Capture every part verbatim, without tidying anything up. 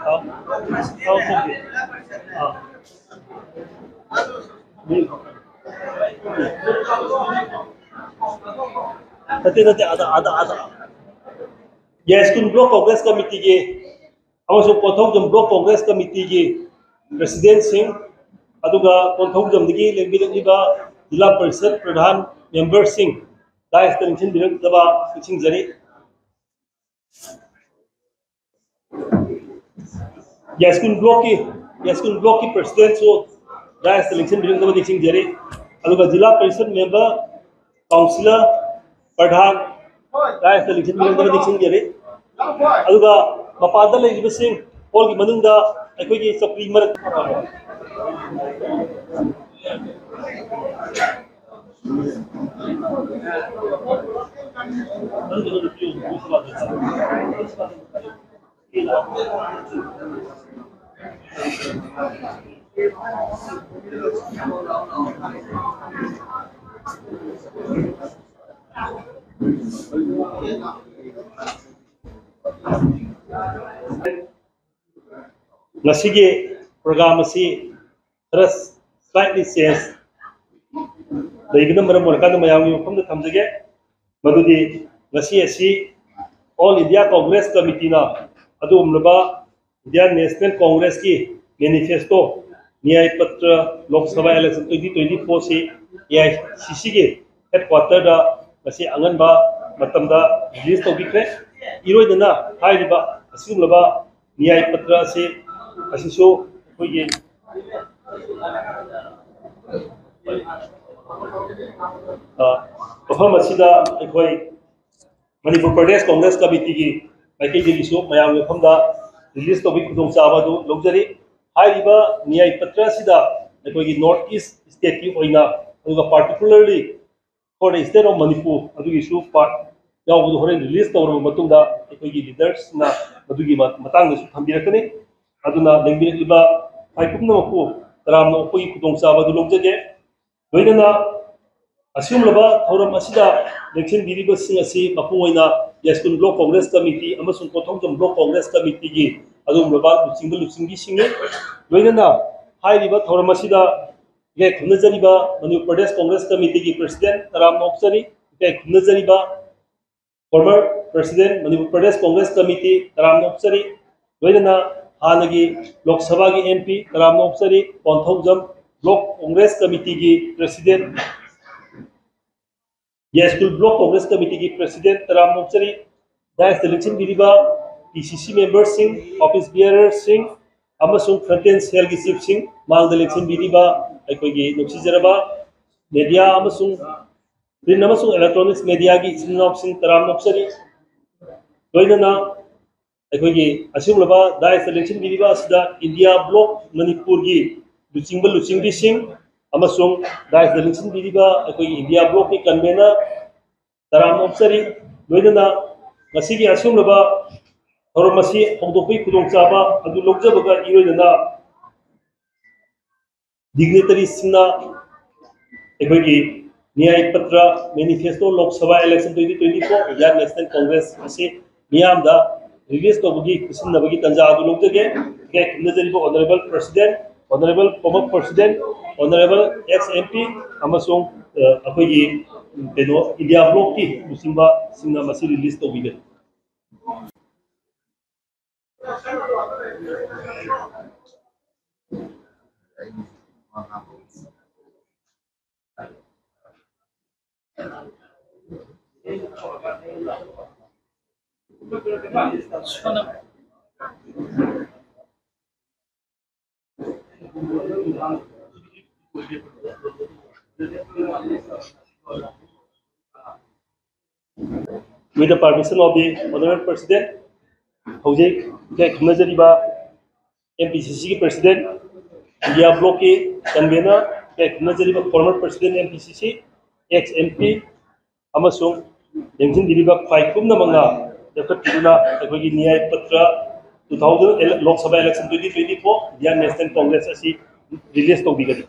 ꯍꯥꯎ꯫ ꯍꯥꯎ, ꯊꯣꯛꯀꯦ꯫ ꯑꯥ꯫ ꯎꯝ꯫ ꯅꯠꯇꯦ, ꯅꯠꯇꯦ, ꯑꯗ, ꯑꯗ, ꯑꯗ꯫ ꯌꯥꯏꯁ꯭ꯀꯨꯜ Block Congress Committeeꯒꯤ ꯑꯃꯁꯨꯡ ꯀꯣꯟꯊꯧꯖꯝ Block Congress Committeeꯒꯤ Presidentꯁꯤꯡ, ꯑꯗꯨꯒ ꯀꯣꯟꯊꯧꯖꯝꯗꯒꯤ ꯂꯦꯡꯕꯤꯔꯛꯂꯤꯕ ꯖꯤꯂꯥ ꯄꯔꯤꯁꯗ ꯄ꯭ꯔꯙꯥꯟ memberꯁꯤꯡ daisꯇ ꯂꯦꯡꯁꯤꯟꯕꯤꯔꯛꯅꯕ ꯅꯤꯡꯁꯤꯡꯖꯔꯤ꯫ ꯌꯥꯏꯁ꯭ꯀꯨꯜ Blockꯀꯤ, ꯌꯥꯏꯁ꯭ꯀꯨꯜ Blockꯀꯤ Presidentꯁꯨ daisꯇ ꯂꯦꯡꯁꯤꯟꯕꯤꯔꯛꯅꯕ ꯅꯤꯡꯁꯤꯡꯖꯔꯤ꯫ ꯑꯗꯨꯒ ꯖꯤꯂꯥ ꯄꯔꯤꯁꯗ member, councillor, ꯄ꯭ꯔꯙꯥꯟ daisꯇ ꯂꯦꯡꯁꯤꯟꯕꯤꯔꯛꯅꯕ ꯅꯤꯡꯁꯤꯡꯖꯔꯤ꯫ ꯑꯗꯨꯒ ꯃꯄꯥꯟꯗ ꯂꯩꯔꯤꯕꯁꯤꯡ, hallꯒꯤ ꯃꯅꯨꯡꯗ ꯑꯩꯈꯣꯏꯒꯤ ꯆꯧꯀ꯭ꯔꯤ ꯃꯔꯛ ꯉꯁꯤꯒꯤ program ꯑꯁꯤ ꯈꯔ slightly change ꯂꯩꯕꯅ ꯃꯔꯝ ꯑꯣꯏꯔꯀꯥꯟꯗ ꯃꯌꯥꯝꯒꯤ ꯃꯐꯝꯗ ꯊꯝꯖꯒꯦ꯫ ꯃꯗꯨꯗꯤ ꯉꯁꯤ ꯑꯁꯤ All India Congress Committeeꯅ ꯑꯗꯨꯒꯨꯝꯂꯕ Indian National Congressꯀꯤ manifesto, ꯅ꯭ꯌꯥꯏ Patra, Lok Sabha election twenty twenty-fourꯁꯤ AICCꯒꯤ headquarterꯗ ꯉꯁꯤ ꯑꯉꯟꯕ ꯃꯇꯝꯗ release ꯇꯧꯕꯤꯈ꯭ꯔꯦ꯫ ꯏꯔꯣꯏꯗꯅ ꯍꯥꯏꯔꯤꯕ ꯑꯁꯤꯒꯨꯝꯂꯕ ꯅ꯭ꯌꯥꯏ ꯄꯇ꯭ꯔ ꯑꯁꯤ, ꯑꯁꯤꯁꯨ ꯑꯩꯈꯣꯏꯒꯤ, ꯑ, ꯃꯐꯝ ꯑꯁꯤꯗ ꯑꯩꯈꯣꯏ ꯃꯅꯤꯄꯨꯔ ꯄ꯭ꯔꯗꯦꯁ ꯀꯣꯡꯒ꯭ꯔꯦꯁ ꯀꯃꯤꯇꯤꯒꯤ ꯃꯥꯏꯀꯩꯗꯒꯤꯁꯨ ꯃꯌꯥꯝꯒꯤ ꯃꯐꯝꯗ release ꯇꯧꯕꯒꯤ ꯈꯨꯗꯣꯡꯆꯥꯕ ꯑꯗꯨ ꯂꯧꯖꯔꯤ꯫ ꯍꯥꯏꯔꯤꯕ ꯅ꯭ꯌꯥꯏ ꯄꯇ꯭ꯔ ꯑꯁꯤꯗ ꯑꯩꯈꯣꯏꯒꯤ North East stateꯀꯤ ꯑꯣꯏꯅ, ꯑꯗꯨꯒ particularly for the state of Manipur ꯑꯗꯨꯒꯤꯁꯨ part ꯌꯥꯎꯕꯗꯨ ꯍꯣꯔꯦꯟ release ꯇꯧꯔꯕ ꯃꯇꯨꯡꯗ ꯑꯩꯈꯣꯏꯒꯤ leadersꯅ ꯃꯗꯨꯒꯤ ꯃ-, ꯃꯇꯥꯡꯗꯁꯨ ꯊꯝꯕꯤꯔꯛꯀꯅꯤ꯫ ꯑꯗꯨꯅ ꯂꯦꯡꯕꯤꯔꯛꯂꯤꯕ ꯃꯤꯑꯣꯏ ꯄꯨꯝꯅꯃꯛꯄꯨ ꯇꯔꯥꯝꯅ ꯑꯣꯛꯄꯒꯤ ꯈꯨꯗꯣꯡꯆꯥꯕ ꯑꯗꯨ ꯂꯧꯖꯒꯦ꯫ ꯂꯣꯏꯅꯅ ꯑꯁꯤꯒꯨꯝꯂꯕ ꯊꯧꯔꯝ ꯑꯁꯤꯗ ꯂꯦꯡꯁꯤꯟꯕꯤꯔꯤꯕꯁꯤꯡ ꯑꯁꯤ ꯃꯄꯨꯡ ꯑꯣꯏꯅ ꯌꯥꯏꯁ꯭ꯀꯨꯜ Block Congress Committee ꯑꯃꯁꯨꯡ ꯀꯣꯟꯊꯧꯖꯝ Block Congress Committeeꯒꯤ ꯑꯗꯨꯒꯨꯝꯂꯕ ꯂꯨꯆꯤꯡꯕ ꯂꯨꯆꯤꯡꯕꯤꯁꯤꯡꯅꯤ꯫ ꯂꯣꯏꯅꯅ ꯍꯥꯏꯔꯤꯕ ꯊꯧꯔꯝ ꯑꯁꯤꯗ ꯏꯀꯥꯏ ꯈꯨꯝꯅꯖꯔꯤꯕ ꯃꯅꯤꯄꯨꯔ ꯄ꯭ꯔꯗꯦꯁ ꯀꯣꯡꯒ꯭ꯔꯦꯁ ꯀꯃꯤꯇꯤꯒꯤ ꯄ꯭ꯔꯁꯤꯗꯦꯟ ꯇꯔꯥꯝꯅ ꯑꯣꯛꯆꯔꯤ꯫ ꯏꯀꯥꯏ ꯈꯨꯝꯅꯖꯔꯤꯕ former president Manipur Pradesh Congress committee ꯇꯔꯥꯝꯅ ꯑꯣꯛꯆꯔꯤ꯫ ꯂꯣꯏꯅꯅ ꯍꯥꯟꯅꯒꯤ ꯂꯣꯛ ꯁꯚꯥꯒꯤ M P ꯇꯔꯥꯝꯅ ꯑꯣꯛꯆꯔꯤ꯫ ꯀꯣꯟꯊꯧꯖꯝ ꯕ꯭ꯂꯣꯛ ꯀꯣꯡꯒ꯭ꯔꯦꯁ ꯀꯃꯤꯇꯤꯒꯤ ꯄ꯭ꯔꯁꯤꯗꯦꯟ, ꯌꯥꯏꯁ꯭ꯀꯨꯜ ꯕ꯭ꯂꯣꯛ ꯀꯣꯡꯒ꯭ꯔꯦꯁ ꯀꯃꯤꯇꯤꯒꯤ ꯄ꯭ꯔꯁꯤꯗꯦꯟ ꯇꯔꯥꯝꯅ ꯑꯣꯛꯆꯔꯤ꯫ ꯗꯥꯏꯁꯇ ꯂꯦꯡꯁꯤꯟꯕꯤꯔꯤꯕ P C C memberꯁꯤꯡ, office bearerꯁꯤꯡ ꯑꯃꯁꯨꯡ front and cellꯒꯤ chiefꯁꯤꯡ, ꯃꯥꯡꯗ ꯂꯦꯡꯁꯤꯟꯕꯤꯔꯤꯕ ꯑꯩꯈꯣꯏꯒꯤ ꯅꯨꯡꯁꯤꯖꯔꯕ media ꯑꯃꯁꯨꯡ print ꯑꯃꯁꯨꯡ electronics mediaꯒꯤ ꯏꯆꯤꯟ ꯏꯅꯥꯎꯁꯤꯡ ꯇꯔꯥꯝꯅ ꯑꯣꯛꯆꯔꯤ꯫ ꯂꯣꯏꯅꯅ ꯑꯩꯈꯣꯏꯒꯤ ꯑꯁꯤꯒꯨꯝꯂꯕ ꯗꯥꯏꯁꯇ ꯂꯦꯡꯁꯤꯟꯕꯤꯔꯤꯕ ꯑꯁꯤꯗ ꯏꯟꯗꯤꯌꯥ ꯕ꯭ꯂꯣꯛ ꯃꯅꯤꯄꯨꯔꯒꯤ ꯂꯨꯆꯤꯡꯕ ꯂꯨꯆꯤꯡꯕꯤꯁꯤꯡ ꯑꯃꯁꯨꯡ ꯗꯥꯏꯁꯇ ꯂꯦꯡꯁꯤꯟꯕꯤꯔꯤꯕ ꯑꯩꯈꯣꯏꯒꯤ ꯏꯟꯗꯤꯌꯥ ꯕ꯭ꯂꯣꯛꯀꯤ convener ꯇꯔꯥꯝꯅ ꯑꯣꯛꯆꯔꯤ꯫ ꯂꯣꯏꯅꯅ ꯉꯁꯤꯒꯤ ꯑꯁꯤꯒꯨꯝꯂꯕ ꯊꯧꯔꯝ ꯑꯁꯤ ꯍꯧꯗꯣꯛꯄꯒꯤ ꯈꯨꯗꯣꯡꯆꯥꯕ ꯑꯗꯨ ꯂꯧꯖꯕꯒ ꯏꯔꯣꯏꯅꯅ dignitaryꯁꯤꯡꯅ ꯑꯩꯈꯣꯏꯒꯤ ꯅ꯭ꯌꯥꯌ Patra manifesto Lok Sabha election twenty twenty-four Indian National Congress ꯑꯁꯤ ꯃꯤꯌꯥꯝꯗ release ꯇꯧꯕꯒꯤ ꯈꯨꯠꯁꯤꯟꯅꯕꯒꯤ ꯇꯥꯟꯖꯥ ꯑꯗꯨ ꯂꯧꯖꯒꯦ꯫ ꯏꯀꯥꯏ ꯈꯨꯝꯅꯖꯔꯤꯕ honourable president, honourable former president, honourable ex M P ꯑꯃꯁꯨꯡ, ꯑ, ꯑꯩꯈꯣꯏꯒꯤ, ꯎꯝ, ꯀꯩꯅꯣ, ꯏꯟꯗꯤꯌꯥ ꯕ꯭ꯂꯣꯛꯀꯤ ꯂꯨꯆꯤꯡꯕꯁꯤꯡꯅ ꯃꯁꯤ release ꯇꯧꯕꯤꯒꯅꯤ꯫ With the permission of the honourable president, ꯍꯧꯖꯤꯛ ꯏꯀꯥꯏ ꯈꯨꯝꯅꯖꯔꯤꯕ M P C Cꯒꯤ president, ꯏꯟꯗꯤꯌꯥ ꯕ꯭ꯂꯣꯛꯀꯤ convener, ꯏꯀꯥꯏ ꯈꯨꯝꯅꯖꯔꯤꯕ former president M P C C, ex M P ꯑꯃꯁꯨꯡ ꯂꯦꯡꯁꯤꯟꯕꯤꯔꯤꯕ ꯈ꯭ꯋꯥꯏ ꯄꯨꯝꯅꯃꯛꯅ ꯂꯦꯞꯈꯠꯄꯤꯗꯨꯅ ꯑꯩꯈꯣꯏꯒꯤ ꯅ꯭ꯌꯥꯌ Patra two thousand Lok Sabha election twenty twenty-four Indian National Congress ꯑꯁꯤ release ꯇꯧꯕꯤꯒꯅꯤ꯫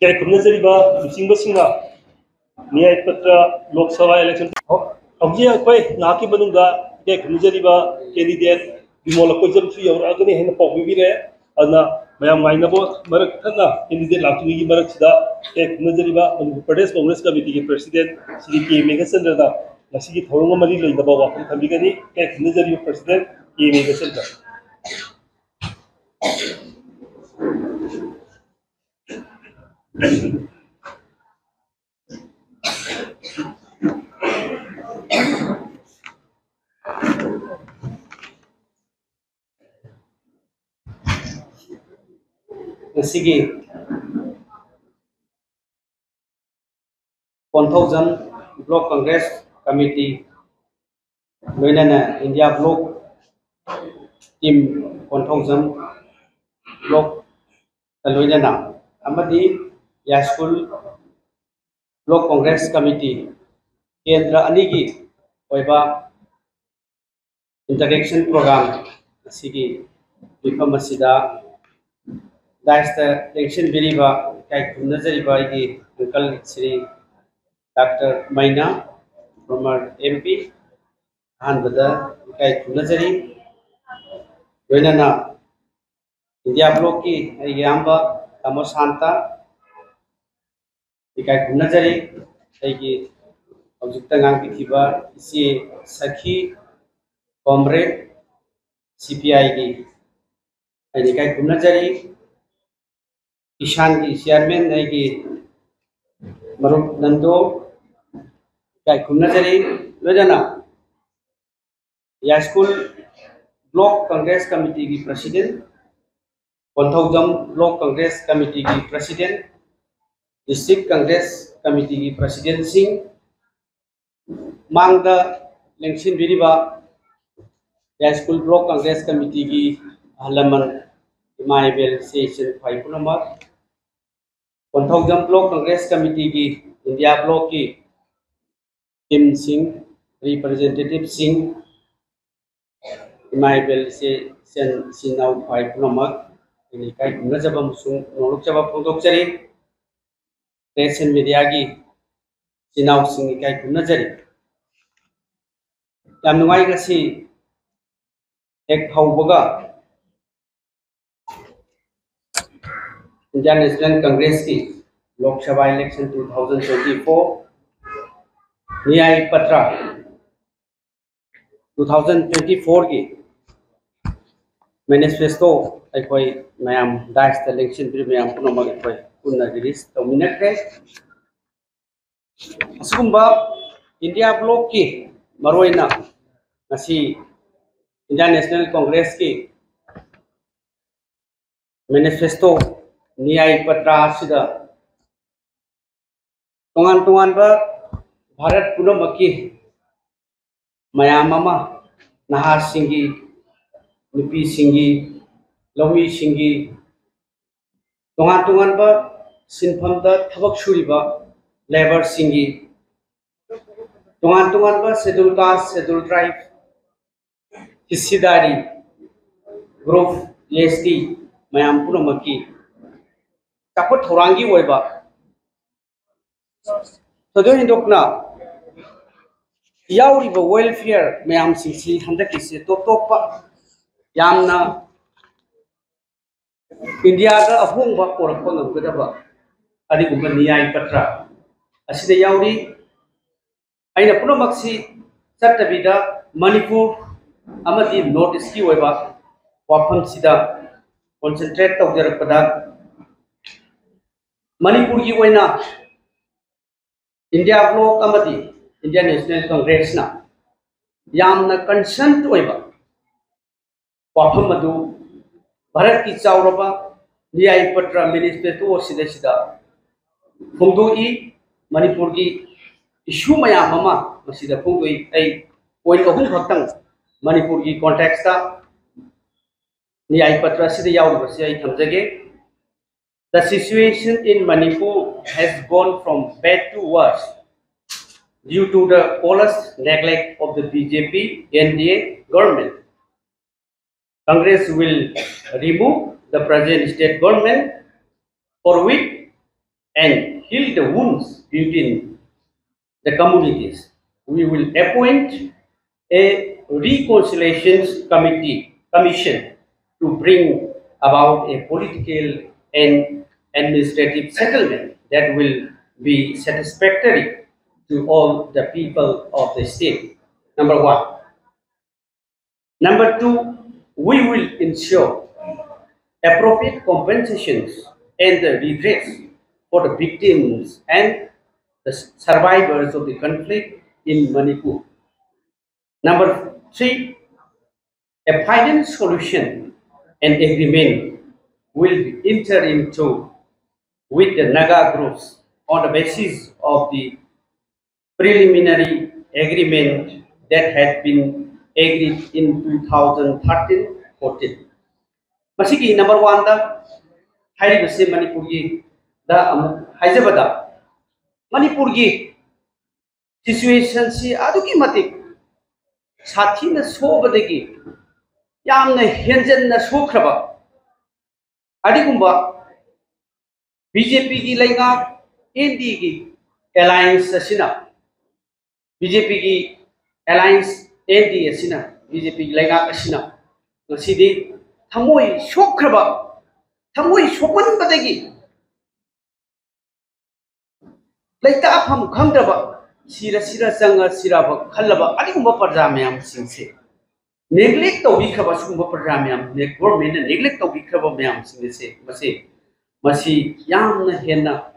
ꯏꯀꯥꯏ ꯈꯨꯝꯅꯖꯔꯤꯕ ꯂꯨꯆꯤꯡꯕꯁꯤꯡꯅ ꯅ꯭ꯌꯥꯌ ꯄꯇ꯭ꯔ ꯂꯣꯛ ꯁꯚꯥ ꯏꯂꯦꯛꯁꯟ ꯍꯧꯖꯤꯛ ꯑꯩꯈꯣꯏ ꯉꯥꯏꯍꯥꯛꯀꯤ ꯃꯅꯨꯡꯗ ꯏꯀꯥꯏ ꯈꯨꯝꯅꯖꯔꯤꯕ ꯀꯦꯟꯗꯤꯗꯦꯠ ꯕꯤꯃꯣꯜ ꯑꯀꯣꯏꯖꯝꯁꯨ ꯌꯧꯔꯛꯑꯒꯅꯤ ꯍꯥꯏꯅ ꯄꯥꯎ ꯄꯤꯕꯤꯔꯛꯑꯦ꯫ ꯑꯗꯨꯅ ꯃꯌꯥꯝ ꯉꯥꯏꯅꯕ ꯃꯔꯛ ꯊꯠꯅ ꯀꯦꯟꯗꯤꯗꯦꯠ ꯂꯥꯛꯇ꯭ꯔꯤꯉꯩꯒꯤ ꯃꯔꯛꯁꯤꯗ ꯏꯀꯥꯏ ꯈꯨꯝꯅꯖꯔꯤꯕ ꯃꯅꯤꯄꯨꯔ ꯄ꯭ꯔꯗꯦꯁ ꯀꯣꯡꯒ꯭ꯔꯦꯁ ꯀꯃꯤꯇꯤꯒꯤ ꯄ꯭ꯔꯁꯤꯗꯦꯟ ꯁ꯭ꯔꯤ ꯀꯦ ꯃꯦꯘꯆꯟꯗ꯭ꯔꯗ ꯉꯁꯤꯒꯤ ꯊꯧꯔꯝꯒ ꯃꯔꯤ ꯂꯩꯅꯕ ꯋꯥꯐꯝ ꯊꯝꯕꯤꯒꯅꯤ꯫ ꯏꯀꯥꯏ ꯈꯨꯝꯅꯖꯔꯤꯕ ꯄ꯭ꯔꯁꯤꯗꯦꯟ ꯀꯦ ꯃꯦꯘꯆꯟꯗ꯭ꯔ꯫ ꯉꯁꯤꯒꯤ ꯀꯣꯟꯊꯧꯖꯝ ꯕ꯭ꯂꯣꯛ ꯀꯪꯒ꯭ꯔꯦꯁ ꯀꯃꯤꯇꯤ, ꯂꯣꯏꯅꯅ ꯏꯟꯗꯤꯌꯥ ꯕ꯭ꯂꯣꯛ ꯇꯤꯝ, ꯀꯣꯟꯊꯧꯖꯝ ꯕ꯭ꯂꯣꯛꯀ ꯂꯣꯏꯅꯅ, ꯑꯃꯗꯤ ꯌꯥꯏꯁ꯭ꯀꯨꯜ ꯕ꯭ꯂꯣꯛ ꯀꯪꯒ꯭ꯔꯦꯁ ꯀꯃꯤꯇꯤ, ꯀꯦꯟꯗ꯭ꯔ ꯑꯅꯤꯒꯤ ꯑꯣꯏꯕ interaction program ꯑꯁꯤꯒꯤ ꯃꯤꯐꯝ ꯑꯁꯤꯗ ꯗꯥꯏꯁꯇ ꯂꯦꯡꯁꯤꯟꯕꯤꯔꯤꯕ, ꯏꯀꯥꯏ ꯈꯨꯝꯅꯖꯔꯤꯕ ꯑꯩꯒꯤ uncle Shri doctor Meina, former M P, ꯑꯍꯥꯟꯕꯗ ꯏꯀꯥꯏ ꯈꯨꯝꯅꯖꯔꯤ꯫ ꯂꯣꯏꯅꯅ ꯏꯟꯗꯤꯌꯥ ꯕ꯭ꯂꯣꯛꯀꯤ ꯑꯩꯒꯤ ꯏꯌꯥꯝꯕ ꯇꯥꯃꯣ ꯁꯥꯟꯇ, ꯏꯀꯥꯏ ꯈꯨꯝꯅꯖꯔꯤ꯫ ꯑꯩꯒꯤ ꯍꯧꯖꯤꯛꯇ ꯉꯥꯡꯕꯤꯈꯤꯕ ꯏꯆꯦ ꯁꯈꯤ, ꯀꯣꯝꯔꯦꯗ, C P I ꯒꯤ, ꯑꯩꯅ ꯏꯀꯥꯏ ꯈꯨꯝꯅꯖꯔꯤ꯫ ꯀꯤꯁꯥꯟꯒꯤ ꯆꯤꯌꯥꯔꯃꯦꯟ ꯑꯩꯒꯤ ꯃꯔꯨꯞ ꯅꯟꯗꯣ, ꯏꯀꯥꯏ ꯈꯨꯝꯅꯖꯔꯤ꯫ ꯂꯣꯏꯅꯅ ꯌꯥꯏꯁ꯭ꯀꯨꯜ ꯕ꯭ꯂꯣꯛ ꯀꯪꯒ꯭ꯔꯦꯁ ꯀꯃꯤꯇꯤꯒꯤ ꯄ꯭ꯔꯁꯤꯗꯦꯟ, ꯀꯣꯟꯊꯧꯖꯝ ꯕ꯭ꯂꯣꯛ ꯀꯪꯒ꯭ꯔꯦꯁ ꯀꯃꯤꯇꯤꯒꯤ ꯄ꯭ꯔꯁꯤꯗꯦꯟ, ꯗꯤꯁꯇ꯭ꯔꯤꯛ ꯀꯪꯒ꯭ꯔꯦꯁ ꯀꯃꯤꯇꯤꯒꯤ ꯄ꯭ꯔꯁꯤꯗꯦꯟꯁꯤꯡ, ꯃꯥꯡꯗ ꯂꯦꯡꯁꯤꯟꯕꯤꯔꯤꯕ ꯌꯥꯏꯁ꯭ꯀꯨꯜ ꯕ꯭ꯂꯣꯛ ꯀꯪꯒ꯭ꯔꯦꯁ ꯀꯃꯤꯇꯤꯒꯤ ꯑꯍꯜ ꯂꯃꯟ, ꯏꯃꯥ ꯏꯕꯦꯜ, ꯏꯆꯦ ꯏꯆꯟ ꯈ꯭ꯋꯥꯏ ꯄꯨꯝꯅꯃꯛ, ꯀꯣꯟꯊꯧꯖꯝ ꯕ꯭ꯂꯣꯛ ꯀꯪꯒ꯭ꯔꯦꯁ ꯀꯃꯤꯇꯤꯒꯤ ꯏꯟꯗꯤꯌꯥ ꯕ꯭ꯂꯣꯛꯀꯤ ꯇꯤꯝꯁꯤꯡ, ꯔꯤꯄ꯭ꯔꯖꯦꯟꯇꯦꯇꯤꯚꯁꯤꯡ, ꯏꯃꯥ ꯏꯕꯦꯜ, ꯏꯆꯦ ꯏꯆꯟ, ꯏꯆꯤꯟ ꯏꯅꯥꯎ ꯈ꯭ꯋꯥꯏ ꯄꯨꯝꯅꯃꯛ ꯑꯩꯅ ꯏꯀꯥꯏ ꯈꯨꯝꯅꯖꯕ ꯑꯃꯁꯨꯡ ꯅꯣꯂꯨꯛꯆꯕ ꯐꯣꯡꯗꯣꯛꯆꯔꯤ꯫ Press and Mediaꯒꯤ ꯏꯆꯤꯟ ꯏꯅꯥꯎꯁꯤꯡ ꯏꯀꯥꯏ ꯈꯨꯝꯅꯖꯔꯤ꯫ ꯌꯥꯝ ꯅꯨꯡꯉꯥꯏ, ꯉꯁꯤ ꯍꯦꯛ ꯍꯧꯕꯒ Indian National Congressꯀꯤ Lok Sabha election two thousand twenty-four ꯅ꯭ꯌꯥꯏ Patra two thousand twenty-fourꯒꯤ manifesto ꯑꯩꯈꯣꯏ ꯃꯌꯥꯝ dais ꯂꯦꯡꯁꯤꯟꯕꯤꯔꯤꯕ ꯃꯌꯥꯝ ꯄꯨꯝꯅꯃꯛ ꯑꯩꯈꯣꯏ ꯄꯨꯟꯅ release ꯇꯧꯃꯤꯟꯅꯈ꯭ꯔꯦ꯫ ꯑꯁꯤꯒꯨꯝꯕ India blockꯀꯤ, ꯃꯔꯨꯑꯣꯏꯅ ꯉꯁꯤ Indian National Congressꯀꯤ manifesto ꯅ꯭ꯌꯥꯏ ꯄꯇ꯭ꯔ ꯑꯁꯤꯗ ꯇꯣꯉꯥꯟ ꯇꯣꯉꯥꯟꯕ ꯚꯥꯔꯠ ꯄꯨꯝꯅꯃꯛꯀꯤ ꯃꯌꯥꯝ ꯑꯃ, ꯅꯍꯥꯁꯤꯡꯒꯤ, ꯅꯨꯄꯤꯁꯤꯡꯒꯤ, ꯂꯧꯃꯤꯁꯤꯡꯒꯤ, ꯇꯣꯉꯥꯟ ꯇꯣꯉꯥꯟꯕ ꯁꯤꯟꯐꯝꯗ ꯊꯕꯛ ꯁꯨꯔꯤꯕ labourꯁꯤꯡꯒꯤ, ꯇꯣꯉꯥꯟ ꯇꯣꯉꯥꯟꯕ Scheduled Caste, Scheduled Tribe, ꯍꯤꯁꯤꯗꯥꯔꯤ group, S T ꯃꯌꯥꯝ ꯄꯨꯝꯅꯃꯛꯀꯤ ꯆꯥꯎꯈꯠ ꯊꯧꯔꯥꯡꯒꯤ ꯑꯣꯏꯕ, ꯊꯣꯏꯗꯣꯛ ꯍꯦꯟꯗꯣꯛꯅ ꯌꯥꯎꯔꯤꯕ welfare ꯃꯌꯥꯝꯁꯤꯡꯁꯤ ꯍꯟꯗꯛꯀꯤꯁꯦ ꯇꯣꯞ ꯇꯣꯞꯄ, ꯌꯥꯝꯅ Indiaꯗ ꯑꯍꯣꯡꯕ ꯄꯨꯔꯛꯄ ꯉꯝꯒꯗꯕ ꯑꯗꯨꯒꯨꯝꯕ ꯅ꯭ꯌꯥꯏ ꯄꯇ꯭ꯔ ꯑꯁꯤꯗ ꯌꯥꯎꯔꯤ꯫ ꯑꯩꯅ ꯄꯨꯝꯅꯃꯛꯁꯤ ꯆꯠꯇꯕꯤꯗ ꯃꯅꯤꯄꯨꯔ ꯑꯃꯗꯤ North Eastꯀꯤ ꯑꯣꯏꯕ ꯋꯥꯐꯝꯁꯤꯗ concentrate ꯇꯧꯖꯔꯛꯄꯗ, ꯃꯅꯤꯄꯨꯔꯒꯤ ꯑꯣꯏꯅ India block ꯑꯃꯗꯤ Indian National Congressꯅ ꯌꯥꯝꯅ concern ꯑꯣꯏꯕ ꯋꯥꯐꯝ ꯑꯗꯨ ꯚꯥꯔꯠꯀꯤ ꯆꯥꯎꯔꯕ ꯅ꯭ꯌꯥꯏ ꯄꯇ꯭ꯔ manifesto ꯑꯁꯤꯗꯩꯁꯤꯗ ꯐꯣꯡꯗꯣꯛꯏ꯫ ꯃꯅꯤꯄꯨꯔꯒꯤ issue ꯃꯌꯥꯝ ꯑꯃ ꯃꯁꯤꯗ ꯐꯣꯡꯗꯣꯛꯏ꯫ ꯑꯩ point ꯑꯍꯨꯝ ꯈꯛꯇꯪ ꯃꯅꯤꯄꯨꯔꯒꯤ contextꯇ ꯅ꯭ꯌꯥꯏ ꯄꯇ꯭ꯔ ꯑꯁꯤꯗ ꯌꯥꯎꯔꯤꯕꯁꯤ ꯑꯩ ꯊꯝꯖꯒꯦ꯫ The situation in Manipur has gone from bad to worse due to the callous neglect of the B J P N D A government. Congress will remove the present state government for weak and heal the wounds between the communities. We will appoint a reconciliation committee commission to bring about a political and administrative settlement that will be satisfactory to all the people of the state. Number one. Number two, we will ensure appropriate compensations and the redress for the victims and the survivors of the conflict in Manipur. Number three, a final solution and agreement will be entered into with the Naga groups on the basis of the preliminary agreement that had been agreed in two thousand thirteen fourteen. ꯃꯁꯤꯒꯤ number ꯋꯥꯟꯗ ꯍꯥꯏꯔꯤꯕꯁꯤ ꯃꯅꯤꯄꯨꯔꯒꯤꯗ ꯑꯃꯨꯛ ꯍꯥꯏꯖꯕꯗ, ꯃꯅꯤꯄꯨꯔꯒꯤ ꯁꯤꯆꯨꯋꯦꯁꯟꯁꯤ ꯑꯗꯨꯛꯀꯤ ꯃꯇꯤꯛ ꯁꯥꯊꯤꯅ ꯁꯣꯛꯑꯕꯗꯒꯤ ꯌꯥꯝꯅ ꯍꯦꯟꯖꯟꯅ ꯁꯣꯛꯈ꯭ꯔꯕ ꯑꯗꯨꯒꯨꯝꯕ ꯕꯤ ꯖꯦ ꯄꯤꯒꯤ ꯂꯩꯉꯥꯛ, ꯑꯦꯟ ꯗꯤ ꯑꯦꯒꯤ ꯑꯦꯂꯥꯏꯟꯁ ꯑꯁꯤꯅ, ꯕꯤ ꯖꯦ ꯄꯤꯒꯤ ꯑꯦꯂꯥꯏꯟꯁ ꯑꯦꯟ ꯗꯤ ꯑꯦ ꯑꯁꯤꯅ, ꯕꯤ ꯖꯦ ꯄꯤꯒꯤ ꯂꯩꯉꯥꯛ ꯑꯁꯤꯅ ꯉꯁꯤꯗꯤ ꯊꯃꯣꯏ ꯁꯣꯛꯈ꯭ꯔꯕ, ꯊꯃꯣꯏ ꯁꯣꯛꯃꯟꯕꯗꯒꯤ ꯂꯩꯇꯥꯐꯝ ꯈꯪꯗ꯭ꯔꯕ, ꯁꯤꯔ ꯁꯤꯔ ꯆꯪꯉ ꯁꯤꯔꯕ ꯈꯜꯂꯕ ꯑꯗꯨꯒꯨꯝꯕ ꯄ꯭ꯔꯖꯥ ꯃꯌꯥꯝꯁꯤꯡꯁꯦ ꯅꯦꯒ꯭ꯂꯦꯛ ꯇꯧꯕꯤꯈ꯭ꯔꯕ, ꯁꯤꯒꯨꯝꯕ ꯄ꯭ꯔꯖꯥ ꯃꯌꯥꯝ, ꯒꯣꯔꯃꯦꯟꯅ ꯅꯦꯒ꯭ꯂꯦꯛ ꯇꯧꯕꯤꯈ꯭ꯔꯕ ꯃꯌꯥꯝꯁꯤꯡ ꯑꯁꯦ, ꯃꯁꯤ, ꯃꯁꯤ ꯌꯥꯝꯅ ꯍꯦꯟꯅ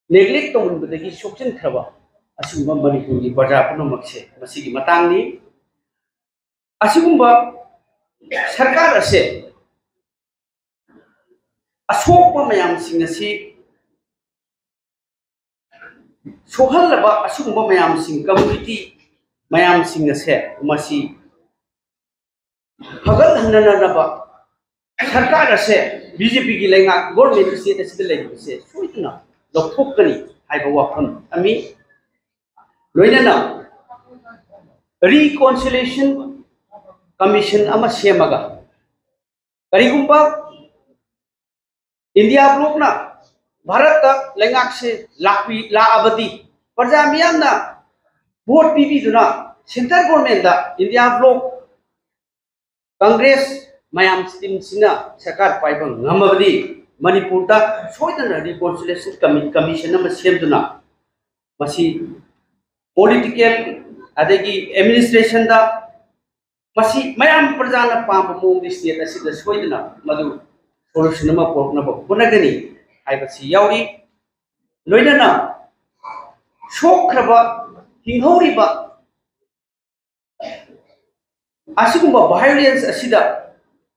ꯅꯦꯒ꯭ꯂꯦꯛ ꯇꯧꯍꯟꯕꯗꯒꯤ ꯁꯣꯛꯆꯤꯟꯈ꯭ꯔꯕ ꯑꯁꯤꯒꯨꯝꯕ ꯃꯅꯤꯄꯨꯔꯒꯤ ꯄ꯭ꯔꯖꯥ ꯄꯨꯝꯅꯃꯛꯁꯦ ꯃꯁꯤꯒꯤ ꯃꯇꯥꯡꯅꯤ꯫ ꯑꯁꯤꯒꯨꯝꯕ ꯁꯔꯀꯥꯔ ꯑꯁꯦ ꯑꯁꯣꯛꯄ ꯃꯌꯥꯝꯁꯤꯡ ꯑꯁꯤ ꯁꯣꯛꯍꯜꯂꯕ ꯑꯁꯤꯒꯨꯝꯕ ꯃꯌꯥꯝꯁꯤꯡ, ꯀꯝꯃ꯭ꯌꯨꯅꯤꯇꯤ ꯃꯌꯥꯝꯁꯤꯡ ꯑꯁꯦ ꯃꯁꯤ ꯐꯒꯠꯍꯟꯅꯅꯕ ꯁꯔꯀꯥꯔ ꯑꯁꯦ, ꯕꯤ ꯖꯦ ꯄꯤꯒꯤ ꯂꯩꯉꯥꯛ, ꯒꯣꯔꯃꯦꯟ ꯁ꯭ꯇꯦꯠ ꯑꯁꯤꯗ ꯂꯩꯔꯤꯕꯁꯦ ꯁꯣꯏꯗꯅ ꯂꯧꯊꯣꯛꯀꯅꯤ ꯍꯥꯏꯕ ꯋꯥꯐꯝ ꯊꯝꯃꯤ꯫ ꯂꯣꯏꯅꯅ ꯔꯤꯀꯣꯟꯁꯤꯂꯤꯌꯦꯁꯟ ꯀꯃꯤꯁꯟ ꯑꯃ ꯁꯦꯝꯃꯒ, ꯀꯔꯤꯒꯨꯝꯕ ꯏꯟꯗꯤꯌꯥ ꯕ꯭ꯂꯣꯛꯅ ꯚꯥꯔꯠꯇ ꯂꯩꯉꯥꯛꯁꯦ ꯂꯥꯛꯄꯤ ꯂꯥꯛꯑꯕꯗꯤ, ꯄ꯭ꯔꯖꯥ ꯃꯤꯌꯥꯝꯅ ꯚꯣꯠ ꯄꯤꯕꯤꯗꯨꯅ ꯁꯦꯟꯇꯔ ꯒꯣꯔꯃꯦꯟꯗ ꯏꯟꯗꯤꯌꯥ ꯕ꯭ꯂꯣꯛ ꯀꯪꯒ꯭ꯔꯦꯁ ꯃꯌꯥꯝ ꯇꯤꯝꯁꯤꯅ ꯁꯔꯀꯥꯔ ꯄꯥꯏꯕ ꯉꯝꯃꯕꯗꯤ, ꯃꯅꯤꯄꯨꯔꯗ ꯁꯣꯏꯗꯅ ꯔꯤꯀꯣꯟꯁꯤꯂꯤꯌꯦꯁꯟ ꯀꯃꯤ-, ꯀꯃꯤꯁꯟ ꯑꯃ ꯁꯦꯝꯗꯨꯅ ꯃꯁꯤ ꯄꯣꯂꯤꯇꯤꯀꯦꯜ ꯑꯗꯒꯤ ꯑꯦꯗꯃꯤꯅꯤꯁꯇ꯭ꯔꯦꯁꯟꯗ ꯃꯁꯤ ꯃꯌꯥꯝ ꯄ꯭ꯔꯖꯥꯅ ꯄꯥꯝꯕ ꯃꯑꯣꯡꯗ ꯁ꯭ꯇꯦꯠ ꯑꯁꯤꯗ ꯁꯣꯏꯗꯅ ꯃꯗꯨ ꯁꯣꯂꯨꯁꯟ ꯑꯃ ꯄꯨꯔꯛꯅꯕ ꯍꯣꯠꯅꯒꯅꯤ ꯍꯥꯏꯕꯁꯤ ꯌꯥꯎꯔꯤ꯫ ꯂꯣꯏꯅꯅ ꯁꯣꯛꯈ꯭ꯔꯕ, ꯍꯤꯡꯍꯧꯔꯤꯕ ꯑꯁꯤꯒꯨꯝꯕ ꯚꯥꯏꯑꯣꯂꯦꯟꯁ ꯑꯁꯤꯗ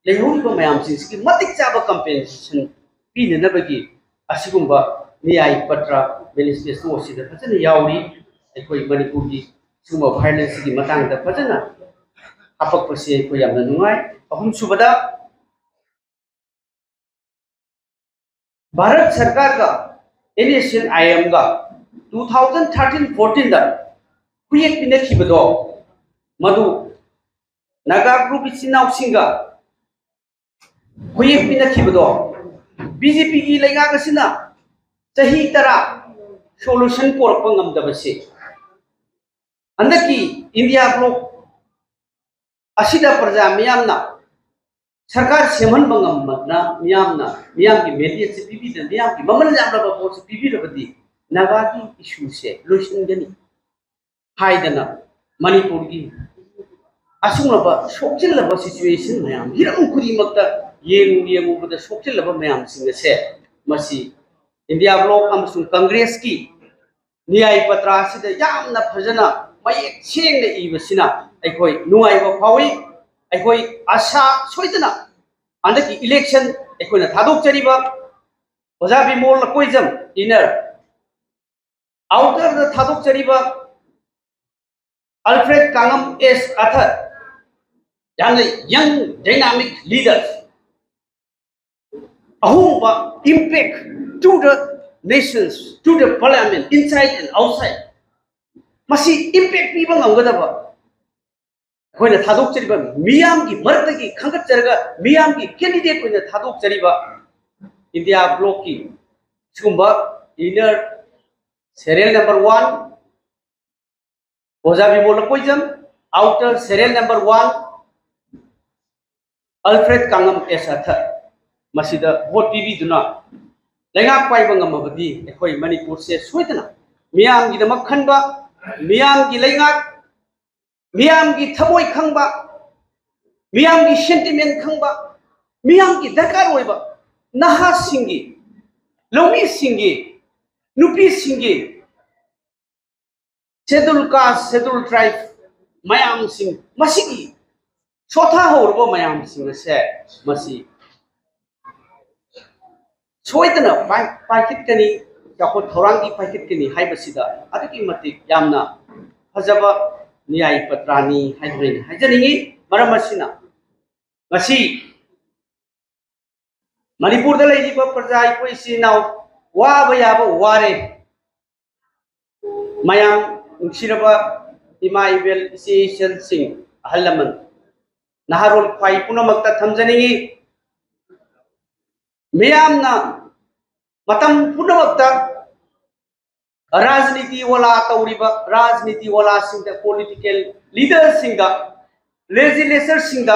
ꯂꯩꯍꯧꯔꯤꯕ ꯃꯌꯥꯝꯁꯤꯡꯁꯤꯒꯤ ꯃꯇꯤꯛ ꯆꯥꯕ ꯀꯝꯄꯦꯟꯁꯦꯁꯟ ꯄꯤꯅꯅꯕꯒꯤ ꯑꯁꯤꯒꯨꯝꯕ ꯅ꯭ꯌꯥꯌ ꯄꯇ꯭ꯔ ꯃꯦꯅꯤꯐꯦꯁꯇꯣ ꯑꯁꯤꯗ ꯐꯖꯅ ꯌꯥꯎꯔꯤ꯫ ꯑꯩꯈꯣꯏ ꯃꯅꯤꯄꯨꯔꯒꯤ ꯁꯤꯒꯨꯝꯕ ꯚꯥꯏꯑꯣꯂꯦꯟꯁꯀꯤ ꯃꯇꯥꯡꯗ ꯐꯖꯅ ꯍꯥꯄꯛꯄꯁꯤ ꯑꯩꯈꯣꯏ ꯌꯥꯝꯅ ꯅꯨꯡꯉꯥꯏ꯫ ꯑꯍꯨꯝꯁꯨꯕꯗ, ꯚꯥꯔꯠ ꯁꯔꯀꯥꯔꯒ ꯑꯦꯟ ꯑꯦꯁ ꯑꯦꯟ ꯑꯥꯏ ꯑꯦꯝꯒ ꯇꯨ ꯊꯥꯎꯖꯟ ꯊꯥꯔꯇꯤꯟ ꯐꯣꯔꯇꯤꯟꯗ ꯈꯨꯌꯦꯛ ꯄꯤꯅꯈꯤꯕꯗꯣ, ꯃꯗꯨ ꯅꯥꯒꯥ ꯒ꯭ꯔꯨꯞ ꯏꯆꯤꯟ ꯏꯅꯥꯎꯁꯤꯡꯒ ꯈꯨꯌꯦꯛ ꯄꯤꯅꯈꯤꯕꯗꯣ, ꯕꯤ ꯖꯦ ꯄꯤꯒꯤ ꯂꯩꯉꯥꯛ ꯑꯁꯤꯅ ꯆꯍꯤ ꯇꯔꯥ ꯁꯣꯂꯨꯁꯟ ꯄꯣꯔꯛꯄ ꯉꯝꯗꯕꯁꯤ, ꯍꯟꯗꯛꯀꯤ ꯏꯟꯗꯤꯌꯥ ꯕ꯭ꯂꯣꯛ ꯑꯁꯤꯗ ꯄ꯭ꯔꯖꯥ ꯃꯤꯌꯥꯝꯅ ꯁꯔꯀꯥꯔ ꯁꯦꯝꯍꯟꯕ ꯉꯝꯕꯅ, ꯃꯤꯌꯥꯝꯅ, ꯃꯤꯌꯥꯝꯒꯤ ꯃꯦꯟꯗꯦꯠꯁꯦ ꯄꯤꯕꯤꯗꯅ, ꯃꯤꯌꯥꯝꯒꯤ ꯃꯃꯜ ꯌꯥꯝꯂꯕ ꯚꯣꯠꯁꯦ ꯄꯤꯕꯤꯔꯕꯗꯤ ꯅꯥꯒꯥꯒꯤ ꯏꯁꯨꯁꯦ ꯂꯣꯏꯁꯤꯟꯒꯅꯤ ꯍꯥꯏꯗꯅ ꯃꯅꯤꯄꯨꯔꯒꯤ ꯑꯁꯨꯝꯂꯕ ꯁꯣꯛꯆꯤꯜꯂꯕ ꯁꯤꯆꯨꯋꯦꯁꯟ ꯃꯌꯥꯝ, ꯍꯤꯔꯝ ꯈꯨꯗꯤꯡꯃꯛꯇ ꯌꯦꯡꯉꯨ ꯌꯦꯡꯉꯨꯕꯗ ꯁꯣꯛꯆꯤꯜꯂꯕ ꯃꯌꯥꯝꯁꯤꯡ ꯑꯁꯦ, ꯃꯁꯤ ꯏꯟꯗꯤꯌꯥ ꯕ꯭ꯂꯣꯛ ꯑꯃꯁꯨꯡ ꯀꯪꯒ꯭ꯔꯦꯁꯀꯤ ꯅ꯭ꯌꯥꯌ ꯄꯇ꯭ꯔ ꯑꯁꯤꯗ ꯌꯥꯝꯅ ꯐꯖꯅ ꯃꯌꯦꯛ ꯁꯦꯡꯅ ꯏꯕꯁꯤꯅ ꯑꯩꯈꯣꯏ ꯅꯨꯡꯉꯥꯏꯕ ꯐꯥꯎꯏ꯫ ꯑꯩꯈꯣꯏ ꯑꯁꯥ ꯁꯣꯏꯗꯅ ꯍꯟꯗꯛꯀꯤ ꯏꯂꯦꯛꯁꯟ ꯑꯩꯈꯣꯏꯅ ꯊꯥꯗꯣꯛꯆꯔꯤꯕ ꯑꯣꯖꯥ ꯕꯤꯃꯣꯜ ꯂꯀꯣꯏꯖꯝ ꯏꯟꯅꯔ, ꯑꯥꯎꯇꯔꯗ ꯊꯥꯗꯣꯛꯆꯔꯤꯕ ꯑꯜꯐ꯭ꯔꯦꯗ ꯀꯥꯉꯝ ꯑꯦꯁ ꯑꯊꯠ, ꯌꯥꯝꯅ ꯌꯪ ꯗꯥꯏꯅꯥꯃꯤꯛ ꯂꯤꯗꯔꯁ, ꯑꯍꯣꯡꯕ impact to the nations, to the parliament, inside and outside, ꯃꯁꯤ ꯏꯝꯄꯦꯛ ꯄꯤꯕ ꯉꯝꯒꯗꯕ ꯑꯩꯈꯣꯏꯅ ꯊꯥꯗꯣꯛꯆꯔꯤꯕ, ꯃꯤꯌꯥꯝꯒꯤ ꯃꯔꯛꯇꯒꯤ ꯈꯟꯒꯠꯆꯔꯒ ꯃꯤꯌꯥꯝꯒꯤ ꯀꯦꯟꯗꯤꯗꯦꯠ ꯑꯣꯏꯅ ꯊꯥꯗꯣꯛꯆꯔꯤꯕ ꯏꯟꯗꯤꯌꯥ ꯕ꯭ꯂꯣꯛꯀꯤ ꯁꯤꯒꯨꯝꯕ inner serial number one ꯑꯣꯖꯥ Bimol Lakoijam, outer serial number one Alfred Kanngam S Arthur, ꯃꯁꯤꯗ ꯚꯣꯠ ꯄꯤꯕꯤꯗꯨꯅ ꯂꯩꯉꯥꯛ ꯄꯥꯏꯕ ꯉꯝꯃꯕꯗꯤ ꯑꯩꯈꯣꯏ ꯃꯅꯤꯄꯨꯔꯁꯦ ꯁꯣꯏꯗꯅ ꯃꯤꯌꯥꯝꯒꯤꯗꯃꯛ ꯈꯟꯕ, ꯃꯤꯌꯥꯝꯒꯤ ꯂꯩꯉꯥꯛ, ꯃꯤꯌꯥꯝꯒꯤ ꯊꯃꯣꯏ ꯈꯪꯕ, ꯃꯤꯌꯥꯝꯒꯤ sentiment ꯈꯪꯕ, ꯃꯤꯌꯥꯝꯒꯤ ꯗꯔꯀꯥꯔ ꯑꯣꯏꯕ ꯅꯍꯥꯁꯤꯡꯒꯤ, ꯂꯧꯃꯤꯁꯤꯡꯒꯤ, ꯅꯨꯄꯤꯁꯤꯡꯒꯤ, schedule caste, schedule tribe ꯃꯌꯥꯝꯁꯤꯡ, ꯃꯁꯤꯒꯤ ꯁꯣꯊꯥꯍꯧꯔꯕ ꯃꯌꯥꯝꯁꯤꯡ ꯑꯁꯦ ꯃꯁꯤ ꯁꯣꯏꯗꯅ ꯄꯥꯏ-, ꯄꯥꯏꯈꯠꯀꯅꯤ, ꯆꯥꯎꯈꯠ ꯊꯧꯔꯥꯡꯒꯤ ꯄꯥꯏꯈꯠꯀꯅꯤ ꯍꯥꯏꯕꯁꯤꯗ ꯑꯗꯨꯛꯀꯤ ꯃꯇꯤꯛ ꯌꯥꯝꯅ ꯐꯖꯕ ꯅ꯭ꯌꯥꯏ ꯄꯇ꯭ꯔꯥꯅꯤ ꯍꯥꯏꯗꯨꯅ ꯑꯩꯅ ꯍꯥꯏꯖꯅꯤꯡꯉꯤ꯫ ꯃꯔꯝ ꯑꯁꯤꯅ ꯉꯁꯤ ꯃꯅꯤꯄꯨꯔꯗ ꯂꯩꯔꯤꯕ ꯄ꯭ꯔꯖꯥ ꯑꯩꯈꯣꯏ ꯏꯆꯤꯟ ꯏꯅꯥꯎ ꯋꯥꯕ ꯌꯥꯕ ꯋꯥꯔꯦ꯫ ꯃꯌꯥꯝ ꯅꯨꯡꯁꯤꯔꯕ ꯏꯃꯥ ꯏꯕꯦꯜ, ꯏꯆꯦ ꯏꯆꯜꯁꯤꯡ, ꯑꯍꯜ ꯂꯃꯟ, ꯅꯍꯥꯔꯣꯜ ꯈ꯭ꯋꯥꯏ ꯄꯨꯝꯅꯃꯛꯇ ꯊꯝꯖꯅꯤꯡꯏ꯫ ꯃꯤꯌꯥꯝꯅ ꯃꯇꯝ ꯄꯨꯝꯅꯃꯛꯇ ꯔꯥꯖꯅꯤꯇꯤ ꯋꯥꯂꯥ ꯇꯧꯔꯤꯕ ꯔꯥꯖꯅꯤꯇꯤ ꯋꯥꯂꯥꯁꯤꯡꯗ, political leaderꯁꯤꯡꯗ, legislatureꯁꯤꯡꯗ,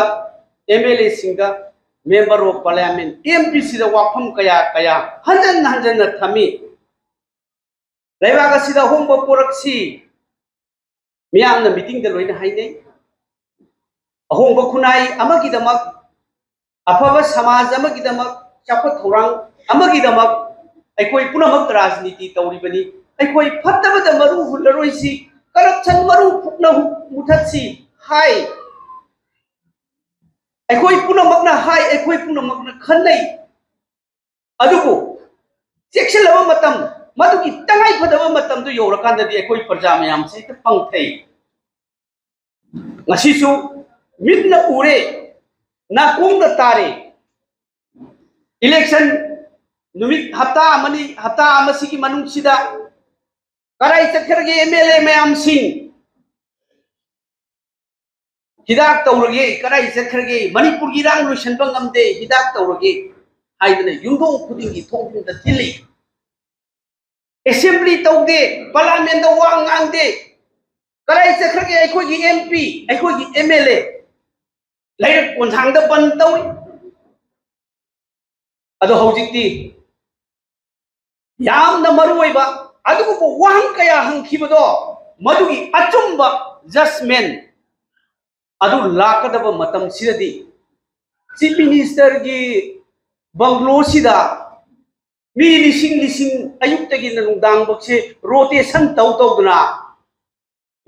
MLAꯁꯤꯡꯗ, Member of Parliament, MPꯁꯤꯡꯗ ꯋꯥꯐꯝ ꯀꯌꯥ ꯀꯌꯥ ꯍꯟꯖꯟ ꯍꯟꯖꯟꯅ ꯊꯝꯃꯤ꯫ ꯂꯩꯕꯥꯛ ꯑꯁꯤꯗ ꯑꯍꯣꯡꯕ ꯄꯣꯔꯛꯁꯤ꯫ ꯃꯤꯌꯥꯝꯅ meetingꯗ ꯂꯣꯏꯅ ꯍꯥꯏꯅꯩ꯫ ꯑꯍꯣꯡꯕ ꯈꯨꯟꯅꯥꯏ ꯑꯃꯒꯤꯗꯃꯛ, ꯑꯐꯕ ꯁꯃꯥꯖ ꯑꯃꯒꯤꯗꯃꯛ, ꯆꯥꯎꯈꯠ ꯊꯧꯔꯥꯡ ꯑꯃꯒꯤꯗꯃꯛ ꯑꯩꯈꯣꯏ ꯄꯨꯝꯅꯃꯛ ꯔꯥꯖꯅꯤꯇꯤ ꯇꯧꯔꯤꯕꯅꯤ꯫ ꯑꯩꯈꯣꯏ ꯐꯠꯇꯕꯗ ꯃꯔꯨ ꯍꯨꯜꯂꯔꯣꯏꯁꯤ, corruption ꯃꯔꯨ ꯐꯨꯛꯅ ꯍꯨ-, ꯃꯨꯊꯠꯁꯤ ꯍꯥꯏ꯫ ꯑꯩꯈꯣꯏ ꯄꯨꯝꯅꯃꯛꯅ ꯍꯥꯏ, ꯑꯩꯈꯣꯏ ꯄꯨꯝꯅꯃꯛꯅ ꯈꯟꯅꯩ꯫ ꯑꯗꯨꯕꯨ ꯆꯦꯛꯁꯤꯜꯂꯕ ꯃꯇꯝ, ꯃꯗꯨꯒꯤ ꯇꯉꯥꯏ ꯐꯗꯕ ꯃꯇꯝꯗꯨ ꯌꯧꯔꯀꯥꯟꯗꯗꯤ ꯑꯩꯈꯣꯏ ꯄ꯭ꯔꯖꯥ ꯃꯌꯥꯝꯁꯦ ꯍꯦꯛꯇ ꯄꯪꯊꯩ꯫ ꯉꯁꯤꯁꯨ ꯃꯤꯠꯅ ꯎꯔꯦ, ꯅꯥꯀꯣꯡꯅ ꯇꯥꯔꯦ꯫ Election ꯅꯨꯃꯤꯠ ꯍꯞꯇꯥ ꯑꯃꯅꯤ, ꯍꯞꯇꯥ ꯑꯃꯁꯤꯒꯤ ꯃꯅꯨꯡꯁꯤꯗ ꯀꯗꯥꯏ ꯆꯠꯈ꯭ꯔꯒꯦ MLA ꯃꯌꯥꯝꯁꯤꯡ? ꯍꯤꯗꯥꯛ ꯇꯧꯔꯒꯦ, ꯀꯗꯥꯏ ꯆꯠꯈ꯭ꯔꯒꯦ? ꯃꯅꯤꯄꯨꯔꯒꯤ ꯏꯔꯥꯡ ꯂꯣꯏꯁꯤꯟꯕ ꯉꯝꯗꯦ, ꯍꯤꯗꯥꯛ ꯇꯧꯔꯒꯦ ꯍꯥꯏꯗꯅ ꯌꯨꯝꯊꯣꯡ ꯈꯨꯗꯤꯡꯒꯤ ꯊꯣꯡ ꯊꯣꯡꯗ ꯊꯤꯜꯂꯤ꯫ ꯑꯦꯁꯦꯝꯕ꯭ꯂꯤ ꯇꯧꯗꯦ, ꯄꯥꯔꯂꯤꯌꯥꯃꯦꯟꯗ ꯋꯥ ꯉꯥꯡꯗꯦ꯫ ꯀꯗꯥꯏ ꯆꯠꯈ꯭ꯔꯒꯦ ꯑꯩꯈꯣꯏꯒꯤ ꯑꯦꯝ ꯄꯤ, ꯑꯩꯈꯣꯏꯒꯤ ꯑꯦꯝ ꯑꯦꯜ ꯑꯦ? ꯂꯩꯔꯛ ꯀꯣꯟꯊꯥꯡꯗ ꯕꯟ ꯇꯧꯏ꯫ ꯑꯗꯣ ꯍꯧꯖꯤꯛꯇꯤ ꯌꯥꯝꯅ ꯃꯔꯨ ꯑꯣꯏꯕ ꯑꯗꯨꯒꯨꯝꯕ ꯋꯥꯍꯪ ꯀꯌꯥ ꯍꯪꯈꯤꯕꯗꯣ, ꯃꯗꯨꯒꯤ ꯑꯆꯨꯝꯕ ꯖꯁꯃꯦꯟ ꯑꯗꯨ ꯂꯥꯛꯀꯗꯕ ꯃꯇꯝꯁꯤꯗꯗꯤ ꯆꯤꯐ ꯃꯤꯅꯤꯁꯇꯔꯒꯤ ꯕꯪꯒ꯭ꯂꯣꯁꯤꯗ ꯃꯤ ꯂꯤꯁꯤꯡ ꯂꯤꯁꯤꯡ ꯑꯌꯨꯛꯇꯒꯤꯅ ꯅꯨꯡꯗꯥꯡꯐꯥꯎꯁꯦ ꯔꯣꯇꯦꯁꯟ ꯇꯧ ꯇꯧꯗꯅ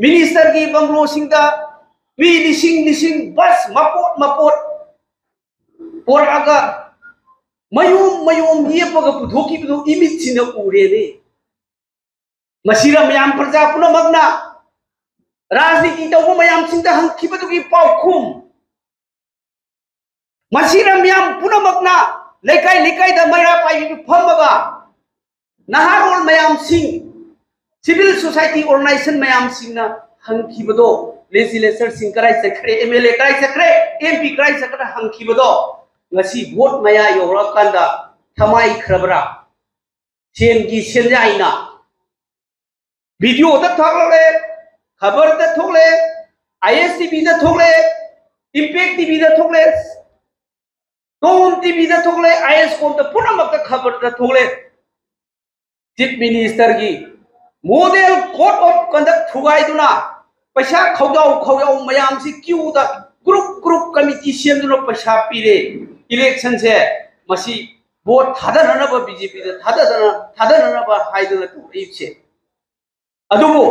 ꯃꯤꯅꯤꯁꯇꯔꯒꯤ ꯕꯪꯒ꯭ꯂꯣꯁꯤꯡꯗ ꯃꯤ ꯂꯤꯁꯤꯡ ꯂꯤꯁꯤꯡ ꯕꯁ ꯃꯄꯣꯠ ꯃꯄꯣꯠ ꯄꯣꯔꯛꯑꯒ ꯃꯌꯣꯝ ꯃꯌꯣꯝ ꯌꯦꯞꯄꯒ ꯄꯨꯊꯣꯛꯈꯤꯕꯗꯨ ꯏꯃꯤꯠꯁꯤꯅ ꯎꯔꯦꯅꯦ꯫ ꯃꯁꯤꯗ ꯃꯌꯥꯝ ꯄ꯭ꯔꯖꯥ ꯄꯨꯝꯅꯃꯛꯅ, ꯔꯥꯖꯅꯤꯇꯤ ꯇꯧꯕ ꯃꯌꯥꯝꯁꯤꯡꯗ ꯍꯪꯈꯤꯕꯗꯨꯒꯤ ꯄꯥꯎꯈꯨꯝ, ꯃꯁꯤꯗ ꯃꯤꯌꯥꯝ ꯄꯨꯝꯅꯃꯛꯅ ꯂꯩꯀꯥꯏ ꯂꯩꯀꯥꯏꯗ ꯃꯩꯔꯥ ꯄꯥꯏꯕꯤꯗꯨ ꯐꯝꯃꯒ ꯅꯍꯥꯔꯣꯜ ꯃꯌꯥꯝꯁꯤꯡ, ꯁꯤꯚꯤꯜ ꯁꯣꯁꯥꯏꯇꯤ ꯑꯣꯔꯒꯅꯥꯏꯖꯦꯁꯟ ꯃꯌꯥꯝꯁꯤꯡꯅ ꯍꯪꯈꯤꯕꯗꯣ, ꯂꯦꯖꯤꯁꯂꯦꯆꯔꯁꯤꯡ ꯀꯗꯥꯏ ꯆꯠꯈ꯭ꯔꯦ, ꯑꯦꯝ ꯑꯦꯜ ꯑꯦ ꯀꯗꯥꯏ ꯆꯠꯈ꯭ꯔꯦ, ꯑꯦꯝ ꯄꯤ ꯀꯗꯥꯏ ꯆꯠꯈ꯭ꯔꯦ ꯍꯪꯈꯤꯕꯗꯣ, ꯉꯁꯤ ꯚꯣꯠ ꯃꯌꯥ ꯌꯧꯔꯛꯑꯀꯥꯟꯗ ꯊꯃꯥꯏꯈ꯭ꯔꯕ꯭ꯔꯥ? ꯁꯦꯟꯒꯤ ꯁꯦꯟꯌꯥꯏꯅ ꯚꯤꯗꯤꯑꯣꯗ ꯊꯣꯛꯂꯛꯂꯦ, ꯈꯕꯔꯗ ꯊꯣꯛꯂꯦ, ꯑꯥꯏ ꯑꯦꯁ ꯇꯤ ꯚꯤꯗ ꯊꯣꯛꯂꯦ, ꯏꯝꯄꯦꯛ ꯇꯤ ꯚꯤꯗ ꯊꯣꯛꯂꯦ, ꯇꯣꯝ ꯇꯤ ꯚꯤꯗ ꯊꯣꯛꯂꯦ, ꯑꯥꯏ ꯑꯦꯁ ꯀꯣꯝꯗ ꯄꯨꯝꯅꯃꯛꯇ ꯈꯕꯔꯗ ꯊꯣꯛꯂꯦ꯫ ꯆꯤꯐ ꯃꯤꯅꯤꯁꯇꯔꯒꯤ ꯃꯣꯗꯦꯜ ꯀꯣꯗ ꯑꯣꯐ ꯀꯟꯗꯛ ꯊꯨꯒꯥꯏꯗꯨꯅ ꯄꯩꯁꯥ ꯈꯧꯌꯥꯎ ꯈꯧꯌꯥꯎ ꯃꯌꯥꯝꯁꯤ ꯀ꯭ꯌꯨꯗ ꯒ꯭ꯔꯨꯞ ꯒ꯭ꯔꯨꯞ ꯀꯃꯤꯇꯤ ꯁꯦꯝꯗꯨꯅ ꯄꯩꯁꯥ ꯄꯤꯔꯦ꯫ ꯏꯂꯦꯛꯁꯟꯁꯦ ꯃꯁꯤ ꯚꯣꯠ ꯊꯥꯗꯅꯅꯕ, ꯕꯤ ꯖꯦ ꯄꯤꯗ ꯊꯥꯗꯗꯅ, ꯊꯥꯗꯅꯅꯕ ꯍꯥꯏꯗꯨꯅ ꯇꯧꯔꯛꯏꯕꯁꯦ꯫ ꯑꯗꯨꯕꯨ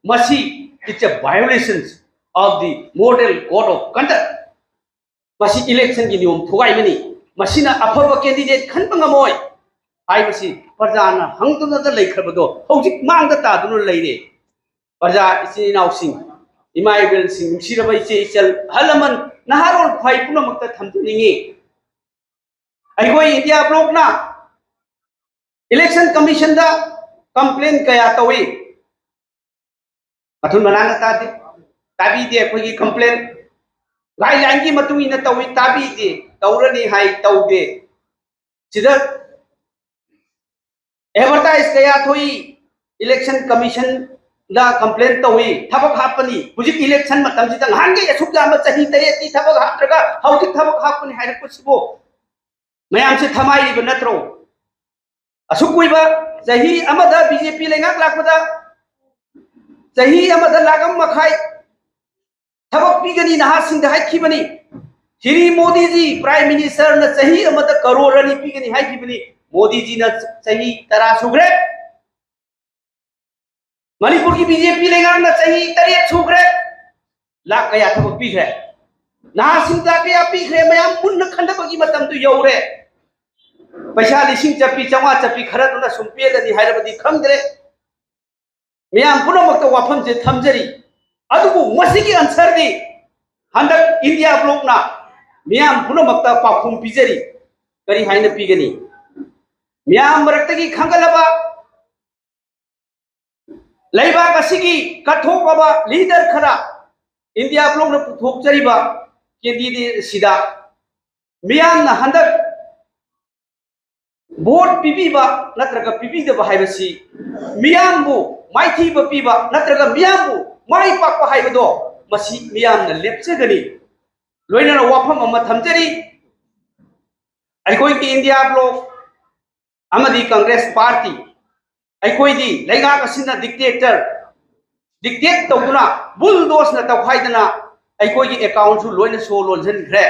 ꯃꯁꯤ it's a violation of the model code of conduct꯫ ꯃꯁꯤ ꯏꯂꯦꯛꯁꯟꯒꯤ ꯅꯤꯌꯣꯝ ꯊꯨꯒꯥꯏꯕꯅꯤ꯫ ꯃꯁꯤꯅ ꯑꯐꯕ ꯀꯦꯟꯗꯤꯗꯦꯠ ꯈꯟꯕ ꯉꯝꯃꯣꯏ ꯍꯥꯏꯕꯁꯤ ꯄ꯭ꯔꯖꯥꯅ ꯍꯪꯗꯨꯅꯗ ꯂꯩꯈ꯭ꯔꯕꯗꯣ ꯍꯧꯖꯤꯛ ꯃꯥꯡꯗ ꯇꯥꯗꯨꯅ ꯂꯩꯔꯦ꯫ ꯄ꯭ꯔꯖꯥ ꯏꯆꯤꯟ ꯏꯅꯥꯎꯁꯤꯡ, ꯏꯃꯥ ꯏꯕꯦꯜꯁꯤꯡ, ꯅꯨꯡꯁꯤꯔꯕ ꯏꯆꯦ ꯏꯆꯜ, ꯑꯍꯜ ꯂꯃꯟ, ꯅꯍꯥꯔꯣꯜ ꯈ꯭ꯋꯥꯏ ꯄꯨꯝꯅꯃꯛꯇ ꯊꯝꯖꯅꯤꯡꯉꯤ꯫ ꯑꯩꯈꯣꯏ ꯏꯟꯗꯤꯌꯥ ꯕ꯭ꯂꯣꯛꯅ ꯏꯂꯦꯛꯁꯟ ꯀꯃꯤꯁꯟꯗ ꯀꯝꯄ꯭ꯂꯦꯟ ꯀꯌꯥ ꯇꯧꯏ, ꯃꯊꯨꯟ ꯃꯅꯥꯅ ꯇꯥꯗꯦ, ꯇꯥꯕꯤꯗꯦ꯫ ꯑꯩꯈꯣꯏꯒꯤ ꯀꯝꯄ꯭ꯂꯦꯟ ꯒꯥꯏꯗꯂꯥꯏꯟꯒꯤ ꯃꯇꯨꯡ ꯏꯟꯅ ꯇꯧꯏ, ꯇꯥꯕꯤꯗꯦ꯫ ꯇꯧꯔꯅꯤ ꯍꯥꯏ, ꯇꯧꯗꯦ꯫ ꯁꯤꯗ ꯑꯦꯗꯚꯔꯇꯥꯏꯁ ꯀꯌꯥ ꯊꯣꯛꯏ, ꯏꯂꯦꯛꯁꯟ ꯀꯃꯤꯁꯟꯗ ꯀꯝꯄ꯭ꯂꯦꯟ ꯇꯧꯏ, ꯊꯕꯛ ꯍꯥꯞꯄꯅꯤ꯫ ꯍꯧꯖꯤꯛ ꯏꯂꯦꯛꯁꯟ ꯃꯇꯝꯁꯤꯗ ꯅꯍꯥꯟꯒꯩ ꯑꯁꯨꯛ ꯌꯥꯝꯕ ꯆꯍꯤ ꯇꯔꯦꯠꯇꯤ ꯊꯕꯛ ꯍꯥꯞꯇ꯭ꯔꯒ ꯍꯧꯖꯤꯛ ꯊꯕꯛ ꯍꯥꯞꯄꯅꯤ ꯍꯥꯏꯔꯛꯄꯁꯤꯕꯨ ꯃꯌꯥꯝꯁꯦ ꯊꯃꯥꯏꯔꯤꯕ ꯅꯠꯇ꯭ꯔꯣ? ꯑꯁꯨꯛ ꯀꯨꯏꯕ ꯆꯍꯤ ꯑꯃꯗ ꯕꯤ ꯖꯦ ꯄꯤ ꯂꯩꯉꯥꯛ ꯂꯥꯛꯄꯗ ꯆꯍꯤ ꯑꯃꯗ ꯂꯥꯛ ꯑꯃ ꯃꯈꯥꯏ ꯊꯕꯛ ꯄꯤꯒꯅꯤ ꯅꯍꯥꯁꯤꯡꯗ ꯍꯥꯏꯈꯤꯕꯅꯤ꯫ ꯁ꯭ꯔꯤ ꯃꯣꯗꯤꯖꯤ ꯄ꯭ꯔꯥꯏꯝ ꯃꯤꯅꯤꯁꯇꯔꯅ ꯆꯍꯤ ꯑꯃꯗ ꯀꯔꯣꯔ ꯑꯅꯤ ꯄꯤꯒꯅꯤ ꯍꯥꯏꯈꯤꯕꯅꯤ꯫ ꯃꯣꯗꯤꯖꯤꯅ ꯆꯍꯤ ꯇꯔꯥ ꯁꯨꯈ꯭ꯔꯦ꯫ ꯃꯅꯤꯄꯨꯔꯒꯤ ꯕꯤ ꯖꯦ ꯄꯤ ꯂꯩꯉꯥꯛꯅ ꯆꯍꯤ ꯇꯔꯦꯠ ꯁꯨꯈ꯭ꯔꯦ꯫ ꯂꯥꯛ ꯀꯌꯥ ꯊꯕꯛ ꯄꯤꯈ꯭ꯔꯦ? ꯅꯍꯥꯁꯤꯡꯗ ꯀꯌꯥ ꯄꯤꯈ꯭ꯔꯦ? ꯃꯌꯥꯝ ꯃꯨꯟꯅ ꯈꯟꯅꯕꯒꯤ ꯃꯇꯝꯗꯨ ꯌꯧꯔꯦ꯫ ꯄꯩꯁꯥ ꯂꯤꯁꯤꯡ ꯆꯠꯄꯤ, ꯆꯥꯝꯃꯉꯥ ꯆꯠꯄꯤ ꯈꯔꯗꯨꯅ ꯁꯨꯝ ꯄꯦꯜꯂꯅꯤ ꯍꯥꯏꯔꯕꯗꯤ ꯈꯪꯗ꯭ꯔꯦ꯫ ꯃꯤꯌꯥꯝ ꯄꯨꯝꯅꯃꯛꯇ ꯋꯥꯐꯝꯁꯦ ꯊꯝꯖꯔꯤ꯫ ꯑꯗꯨꯕꯨ ꯃꯁꯤꯒꯤ ꯑꯟꯁꯔꯗꯤ ꯍꯟꯗꯛ ꯏꯟꯗꯤꯌꯥ ꯕ꯭ꯂꯣꯛꯅ ꯃꯤꯌꯥꯝ ꯄꯨꯝꯅꯃꯛꯇ ꯄꯥꯎꯈꯨꯝ ꯄꯤꯖꯔꯤ꯫ ꯀꯔꯤ ꯍꯥꯏꯅ ꯄꯤꯒꯅꯤ? ꯃꯤꯌꯥꯝ ꯃꯔꯛꯇꯒꯤ ꯈꯟꯒꯠꯂꯕ ꯂꯩꯕꯥꯛ ꯑꯁꯤꯒꯤ ꯀꯠꯊꯣꯛꯂꯕ ꯂꯤꯗꯔ ꯈꯔ ꯏꯟꯗꯤꯌꯥ ꯕ꯭ꯂꯣꯛꯅ ꯄꯨꯊꯣꯛꯆꯔꯤꯕ ꯀꯦꯟꯗꯤꯗꯦꯠ ꯑꯁꯤꯗ ꯃꯤꯌꯥꯝꯅ ꯍꯟꯗꯛ ꯚꯣꯠ ꯄꯤꯕꯤꯕ ꯅꯠꯇ꯭ꯔꯒ ꯄꯤꯕꯤꯗꯕ ꯍꯥꯏꯕꯁꯤ ꯃꯤꯌꯥꯝꯕꯨ ꯃꯥꯏꯊꯤꯕ ꯄꯤꯕ ꯅꯠꯇ꯭ꯔꯒ ꯃꯤꯌꯥꯝꯕꯨ ꯃꯥꯏ ꯄꯥꯛꯄ ꯍꯥꯏꯕꯗꯣ ꯃꯁꯤ ꯃꯤꯌꯥꯝꯅ ꯂꯦꯞꯆꯒꯅꯤ꯫ ꯂꯣꯏꯅꯅ ꯋꯥꯐꯝ ꯑꯃ ꯊꯝꯖꯔꯤ, ꯑꯩꯈꯣꯏꯒꯤ ꯏꯟꯗꯤꯌꯥ ꯕ꯭ꯂꯣꯛ ꯑꯃꯗꯤ ꯀꯪꯒ꯭ꯔꯦꯁ ꯄꯥꯔꯇꯤ, ꯑꯩꯈꯣꯏꯗꯤ ꯂꯩꯉꯥꯛ ꯑꯁꯤꯅ ꯗꯤꯛꯇꯦꯇꯔ, ꯗꯤꯛꯇꯦꯠ ꯇꯧꯗꯨꯅ ꯕꯨꯜꯗꯣꯁꯅ ꯇꯧꯈꯥꯏꯗꯅ ꯑꯩꯈꯣꯏꯒꯤ ꯑꯦꯀꯥꯎꯟꯁꯨ ꯂꯣꯏꯅ ꯁꯣ ꯂꯣꯟꯁꯤꯟꯈ꯭ꯔꯦ꯫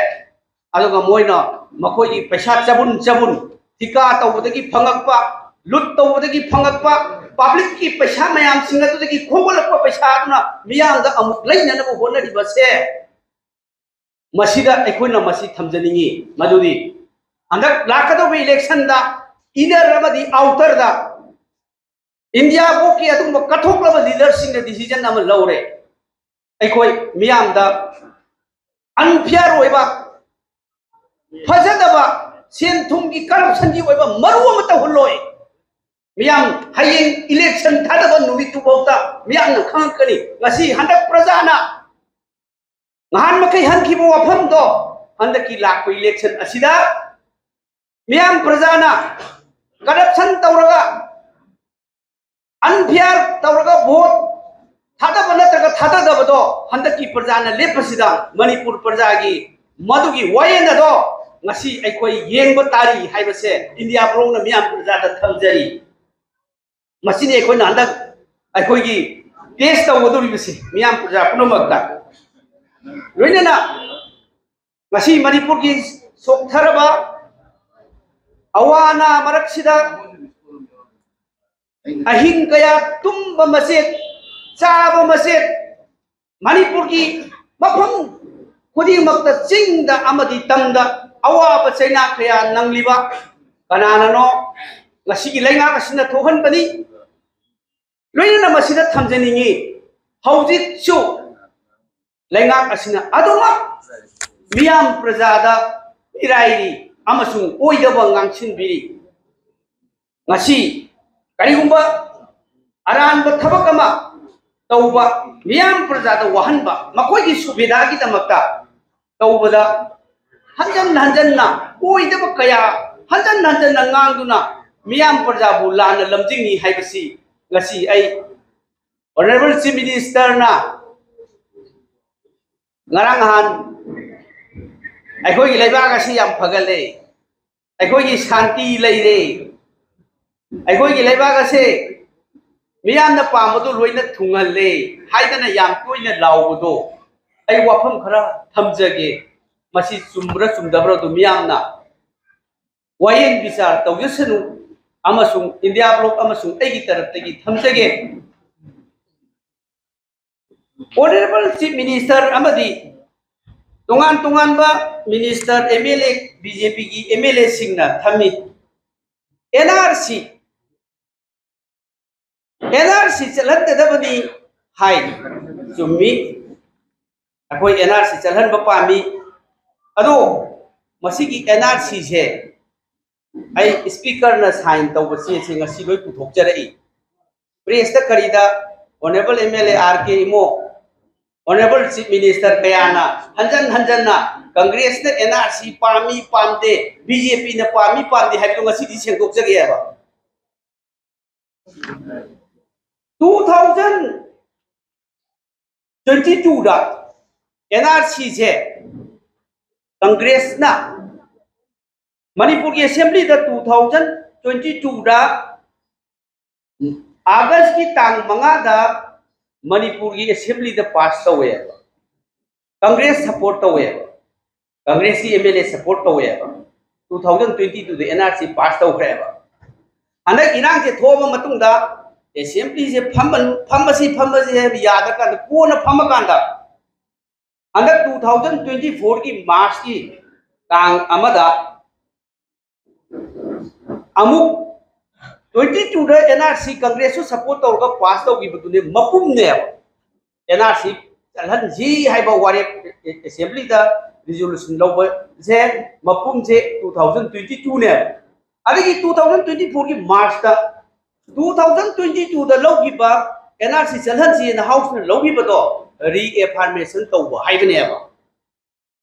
ꯑꯗꯨꯒ ꯃꯣꯏꯅ ꯃꯈꯣꯏꯒꯤ ꯄꯩꯁꯥ ꯆꯕꯨꯟ ꯆꯕꯨꯟ ꯊꯤꯀꯥ ꯇꯧꯕꯗꯒꯤ ꯐꯪꯉꯛꯄ, ꯂꯨꯠ ꯇꯧꯕꯗꯒꯤ ꯐꯪꯉꯛꯄ, ꯄꯕ꯭ꯂꯤꯛꯀꯤ ꯄꯩꯁꯥ ꯃꯌꯥꯝꯁꯤꯡ ꯑꯗꯨꯗꯒꯤ ꯈꯣꯝꯒꯠꯂꯛꯄ ꯄꯩꯁꯥ ꯑꯗꯨꯅ ꯃꯤꯌꯥꯝꯗ ꯑꯃꯨꯛ ꯂꯩꯅꯅꯕ ꯍꯣꯠꯅꯔꯤꯕꯁꯦ, ꯃꯁꯤꯗ ꯑꯩꯈꯣꯏꯅ ꯃꯁꯤ ꯊꯝꯖꯅꯤꯡꯉꯤ, ꯃꯗꯨꯗꯤ ꯍꯟꯗꯛ ꯂꯥꯛꯀꯗꯧꯕ ꯏꯂꯦꯛꯁꯟꯗ ꯏꯅꯔ ꯑꯃꯗꯤ ꯑꯥꯎꯇꯔꯗ ꯏꯟꯗꯤꯌꯥ ꯕ꯭ꯂꯣꯛꯀꯤ ꯑꯗꯨꯒꯨꯝꯕ ꯀꯠꯊꯣꯛꯂꯕ ꯂꯤꯗꯔꯁꯤꯡꯅ ꯗꯤꯁꯤꯖꯟ ꯑꯃ ꯂꯧꯔꯦ꯫ ꯑꯩꯈꯣꯏ ꯃꯤꯌꯥꯝꯗ ꯑꯟꯐꯤꯌꯔ ꯑꯣꯏꯕ, ꯐꯖꯗꯕ, ꯁꯦꯟ ꯊꯨꯝꯒꯤ ꯀꯔꯞꯁꯟꯒꯤ ꯑꯣꯏꯕ ꯃꯔꯨ ꯑꯃ ꯇꯧꯍꯜꯂꯣꯏ꯫ ꯃꯤꯌꯥꯝ ꯍꯌꯦꯡ ꯏꯂꯦꯛꯁꯟ ꯊꯥꯗꯕ ꯅꯨꯃꯤꯠꯇꯨꯐꯥꯎꯗ ꯃꯤꯌꯥꯝꯅ ꯈꯪꯉꯛꯀꯅꯤ꯫ ꯉꯁꯤ ꯍꯟꯗꯛ ꯄ꯭ꯔꯖꯥꯅ ꯅꯍꯥꯟ ꯃꯈꯩ ꯍꯟꯈꯤꯕ ꯋꯥꯐꯝꯗꯣ ꯍꯟꯗꯛꯀꯤ ꯂꯥꯛꯄ ꯏꯂꯦꯛꯁꯟ ꯑꯁꯤꯗ ꯃꯤꯌꯥꯝ ꯄ꯭ꯔꯖꯥꯅ ꯀꯔꯞꯁꯟ ꯇꯧꯔꯒ, ꯑꯟꯐꯤꯌꯥꯔ ꯇꯧꯔꯒ ꯚꯣꯠ ꯊꯥꯗꯕ ꯅꯠꯇ꯭ꯔꯒ ꯊꯥꯗꯗꯕꯗꯣ ꯍꯟꯗꯛꯀꯤ ꯄ꯭ꯔꯖꯥꯅ ꯂꯦꯞꯄꯁꯤꯗ ꯃꯅꯤꯄꯨꯔ ꯄ꯭ꯔꯖꯥꯒꯤ ꯃꯗꯨꯒꯤ ꯋꯥꯌꯦꯜ ꯑꯗꯣ ꯉꯁꯤ ꯑꯩꯈꯣꯏ ꯌꯦꯡꯕ ꯇꯥꯔꯤ ꯍꯥꯏꯕꯁꯦ ꯏꯟꯗꯤꯌꯥ ꯕ꯭ꯂꯣꯛꯅ ꯃꯤꯌꯥꯝ ꯄ꯭ꯔꯖꯥꯗ ꯊꯝꯖꯔꯤ꯫ ꯃꯁꯤꯅꯤ ꯑꯩꯈꯣꯏꯅ ꯍꯟꯗꯛ ꯑꯩꯈꯣꯏꯒꯤ ꯇꯦꯁ ꯇꯧꯒꯗꯧꯔꯤꯕꯁꯤ ꯃꯤꯌꯥꯝ ꯄ꯭ꯔꯖꯥ ꯄꯨꯝꯅꯃꯛꯇ꯫ ꯂꯣꯏꯅꯅ ꯉꯁꯤ ꯃꯅꯤꯄꯨꯔꯒꯤ ꯁꯣꯛꯊꯔꯕ ꯑꯋꯥ ꯑꯅꯥ ꯃꯔꯛꯁꯤꯗ ꯑꯍꯤꯡ ꯀꯌꯥ ꯇꯨꯝꯕ ꯃꯆꯦꯠ, ꯆꯥꯕ ꯃꯆꯦꯠ, ꯃꯅꯤꯄꯨꯔꯒꯤ ꯃꯐꯝ ꯈꯨꯗꯤꯡꯃꯛꯇ ꯆꯤꯡꯗ ꯑꯃꯗꯤ ꯇꯝꯗ ꯑꯋꯥꯕ ꯆꯩꯅꯥ ꯀꯌꯥ ꯅꯪꯂꯤꯕ ꯀꯅꯥꯅꯅꯣ ꯉꯁꯤꯒꯤ ꯂꯩꯉꯥꯛ ꯑꯁꯤꯅ ꯊꯣꯛꯍꯟꯕꯅꯤ꯫ ꯂꯣꯏꯅꯅ ꯃꯁꯤꯗ ꯊꯝꯖꯅꯤꯡꯉꯤ, ꯍꯧꯖꯤꯛꯁꯨ ꯂꯩꯉꯥꯛ ꯑꯁꯤꯅ ꯑꯗꯨꯃꯛ ꯃꯤꯌꯥꯝ ꯄ꯭ꯔꯖꯥꯗ ꯃꯤꯔꯥꯏꯔꯤ ꯑꯃꯁꯨꯡ ꯑꯣꯏꯗꯕ ꯉꯥꯡꯁꯤꯟꯕꯤꯔꯤ꯫ ꯉꯁꯤ ꯀꯔꯤꯒꯨꯝꯕ ꯑꯔꯥꯟꯕ ꯊꯕꯛ ꯑꯃ ꯇꯧꯕ, ꯃꯤꯌꯥꯝ ꯄ꯭ꯔꯖꯥꯗ ꯋꯥꯍꯟꯕ, ꯃꯈꯣꯏꯒꯤ ꯁꯨꯕꯤꯗꯥꯒꯤꯗꯃꯛꯇ ꯇꯧꯕꯗ ꯍꯟꯖꯟ ꯍꯟꯖꯟꯅ ꯑꯣꯏꯗꯕ ꯀꯌꯥ ꯍꯟꯖꯟ ꯍꯟꯖꯟꯅ ꯉꯥꯡꯗꯨꯅ ꯃꯤꯌꯥꯝ ꯄ꯭ꯔꯖꯥꯕꯨ ꯂꯥꯟꯅ ꯂꯝꯖꯤꯡꯏ ꯍꯥꯏꯕꯁꯤ ꯉꯁꯤ ꯑꯩ Honourable Chief Minister ꯅ ꯉꯔꯥꯡ ꯅꯍꯥꯟ ꯑꯩꯈꯣꯏꯒꯤ ꯂꯩꯕꯥꯛ ꯑꯁꯤ ꯌꯥꯝ ꯐꯒꯠꯂꯦ, ꯑꯩꯈꯣꯏꯒꯤ ꯁꯥꯟꯇꯤ ꯂꯩꯔꯦ, ꯑꯩꯈꯣꯏꯒꯤ ꯂꯩꯕꯥꯛ ꯑꯁꯦ ꯃꯤꯌꯥꯝꯅ ꯄꯥꯝꯕꯗꯨ ꯂꯣꯏꯅ ꯊꯨꯡꯍꯜꯂꯦ ꯍꯥꯏꯗꯅ ꯌꯥꯝ ꯇꯣꯏꯅ ꯂꯥꯎꯕꯗꯣ ꯑꯩ ꯋꯥꯐꯝ ꯈꯔ ꯊꯝꯖꯒꯦ꯫ ꯃꯁꯤ ꯆꯨꯝꯕ꯭ꯔꯥ ꯆꯨꯝꯗꯕ꯭ꯔꯥ ꯑꯗꯨ ꯃꯤꯌꯥꯝꯅ ꯋꯥꯌꯦꯜ ꯕꯤꯆꯥꯔ ꯇꯧꯖꯁꯅꯨ ꯑꯃꯁꯨꯡ ꯏꯟꯗꯤꯌꯥ ꯕ꯭ꯂꯣꯛ ꯑꯃꯁꯨꯡ ꯑꯩꯒꯤ ꯇꯔꯞꯇꯒꯤ ꯊꯝꯖꯒꯦ꯫ Honourable Chief Minister ꯑꯃꯗꯤ ꯇꯣꯉꯥꯟ ꯇꯣꯉꯥꯟꯕ minister, M L A, B J P ꯒꯤ M L A ꯁꯤꯡꯅ ꯊꯝꯃꯤ꯫ N R C, N R C ꯆꯠꯍꯟꯒꯗꯕꯅꯤ ꯍꯥꯏ꯫ ꯆꯨꯝꯃꯤ, ꯑꯩꯈꯣꯏ N R C ꯆꯠꯍꯟꯕ ꯄꯥꯝꯃꯤ꯫ ꯑꯗꯣ ꯃꯁꯤꯒꯤ N R C ꯁꯦ ꯑꯩ speaker ꯅ sign ꯇꯧꯕ ꯆꯦꯁꯦ ꯉꯁꯤ ꯂꯣꯏ ꯄꯨꯊꯣꯛꯆꯔꯛꯏ꯫ Press ꯇ ꯀꯔꯤꯗ Honourable M L A R K Imo, Honourable Chief Minister ꯀꯌꯥꯅ ꯍꯟꯖꯟ ꯍꯟꯖꯟꯅ ꯀꯪꯒ꯭ꯔꯦꯁꯅ ꯑꯦꯟ ꯑꯥꯔ ꯁꯤ ꯄꯥꯝꯃꯤ ꯄꯥꯝꯗꯦ, ꯕꯤ ꯖꯦ ꯄꯤꯅ ꯄꯥꯝꯃꯤ ꯄꯥꯝꯗꯦ ꯍꯥꯏꯕꯗꯣ ꯉꯁꯤꯗꯤ ꯁꯦꯡꯗꯣꯛꯆꯒꯦꯕ꯫ ꯇꯨ ꯊꯥꯎꯖꯟ ꯇ꯭ꯋꯦꯟꯇꯤ ꯇꯨꯗ ꯑꯦꯟ ꯑꯥꯔ ꯁꯤꯁꯦ ꯀꯪꯒ꯭ꯔꯦꯁꯅ ꯃꯅꯤꯄꯨꯔꯒꯤ ꯑꯦꯁꯦꯝꯕ꯭ꯂꯤꯗ ꯇꯨ ꯊꯥꯎꯖꯟ ꯇ꯭ꯋꯦꯟꯇꯤ ꯇꯨꯗ ꯑꯥꯒꯁꯀꯤ ꯇꯥꯡ ꯃꯉꯥꯗ ꯃꯅꯤꯄꯨꯔꯒꯤ ꯑꯦꯁꯦꯝꯕ꯭ꯂꯤꯗ ꯄꯥꯁ ꯇꯧꯋꯦꯕ꯫ ꯀꯪꯒ꯭ꯔꯦꯁ ꯁꯄꯣꯔꯠ ꯇꯧꯋꯦꯕ, ꯀꯪꯒ꯭ꯔꯦꯁꯀꯤ ꯑꯦꯝ ꯑꯦꯜ ꯑꯦ ꯁꯄꯣꯔꯠ ꯇꯧꯋꯦꯕ꯫ ꯇꯨ ꯊꯥꯎꯖꯟ ꯇ꯭ꯋꯦꯟꯇꯤ ꯇꯨꯗ ꯑꯦꯟ ꯑꯥꯔ ꯁꯤ ꯄꯥꯁ ꯇꯧꯈ꯭ꯔꯦꯕ꯫ ꯍꯟꯗꯛ ꯏꯔꯥꯡꯁꯦ ꯊꯣꯛꯑꯕ ꯃꯇꯨꯡꯗ ꯑꯦꯁꯦꯝꯕ꯭ꯂꯤꯁꯦ ꯐꯝꯕ ꯐꯝꯕꯁꯤ ꯐꯝꯕꯁꯤ ꯍꯥꯏꯕ ꯌꯥꯗ꯭ꯔꯀꯥꯟꯗ ꯀꯣꯟꯅ ꯐꯝꯃꯀꯥꯟꯗ ꯍꯟꯗꯛ ꯇꯨ ꯊꯥꯎꯖꯟ ꯇ꯭ꯋꯦꯟꯇꯤ ꯐꯣꯔꯒꯤ ꯃꯥꯔꯆꯀꯤ ꯇꯥꯡ ꯑꯃꯗ ꯑꯃꯨꯛ ꯇ꯭ꯋꯦꯟꯇꯤ ꯇꯨꯗ ꯑꯦꯟ ꯑꯥꯔ ꯁꯤ ꯀꯪꯒ꯭ꯔꯦꯁꯁꯨ ꯁꯄꯣꯔꯠ ꯇꯧꯔꯒ ꯄꯥꯁ ꯇꯧꯈꯤꯕꯗꯨꯅꯦ ꯃꯄꯨꯝꯅꯦꯕ꯫ ꯑꯦꯟ ꯑꯥꯔ ꯁꯤ ꯆꯠꯍꯟꯁꯤ ꯍꯥꯏꯕ ꯋꯥꯔꯦꯞ ꯑꯦꯁꯦꯝꯕ꯭ꯂꯤꯗ ꯔꯤꯖꯣꯂꯨꯁꯟ ꯂꯧꯕꯁꯦ ꯃꯄꯨꯝꯁꯦ ꯇꯨ ꯊꯥꯎꯖꯟ ꯇ꯭ꯋꯦꯟꯇꯤ ꯇꯨꯅꯦꯕ꯫ ꯑꯗꯒꯤ ꯇꯨ ꯊꯥꯎꯖꯟ ꯇ꯭ꯋꯦꯟꯇꯤ ꯐꯣꯔꯒꯤ ꯃꯥꯔꯆꯇ ꯇꯨ ꯊꯥꯎꯖꯟ ꯇ꯭ꯋꯦꯟꯇꯤ ꯇꯨꯗ ꯂꯧꯈꯤꯕ ꯑꯦꯟ ꯑꯥꯔ ꯁꯤ ꯆꯠꯍꯟꯁꯤꯅ ꯍꯥꯎꯁꯅ ꯂꯧꯈꯤꯕꯗꯣ ꯔꯤꯑꯦꯐꯥꯔꯃꯦꯁꯟ ꯇꯧꯕ ꯍꯥꯏꯕꯅꯦꯕ꯫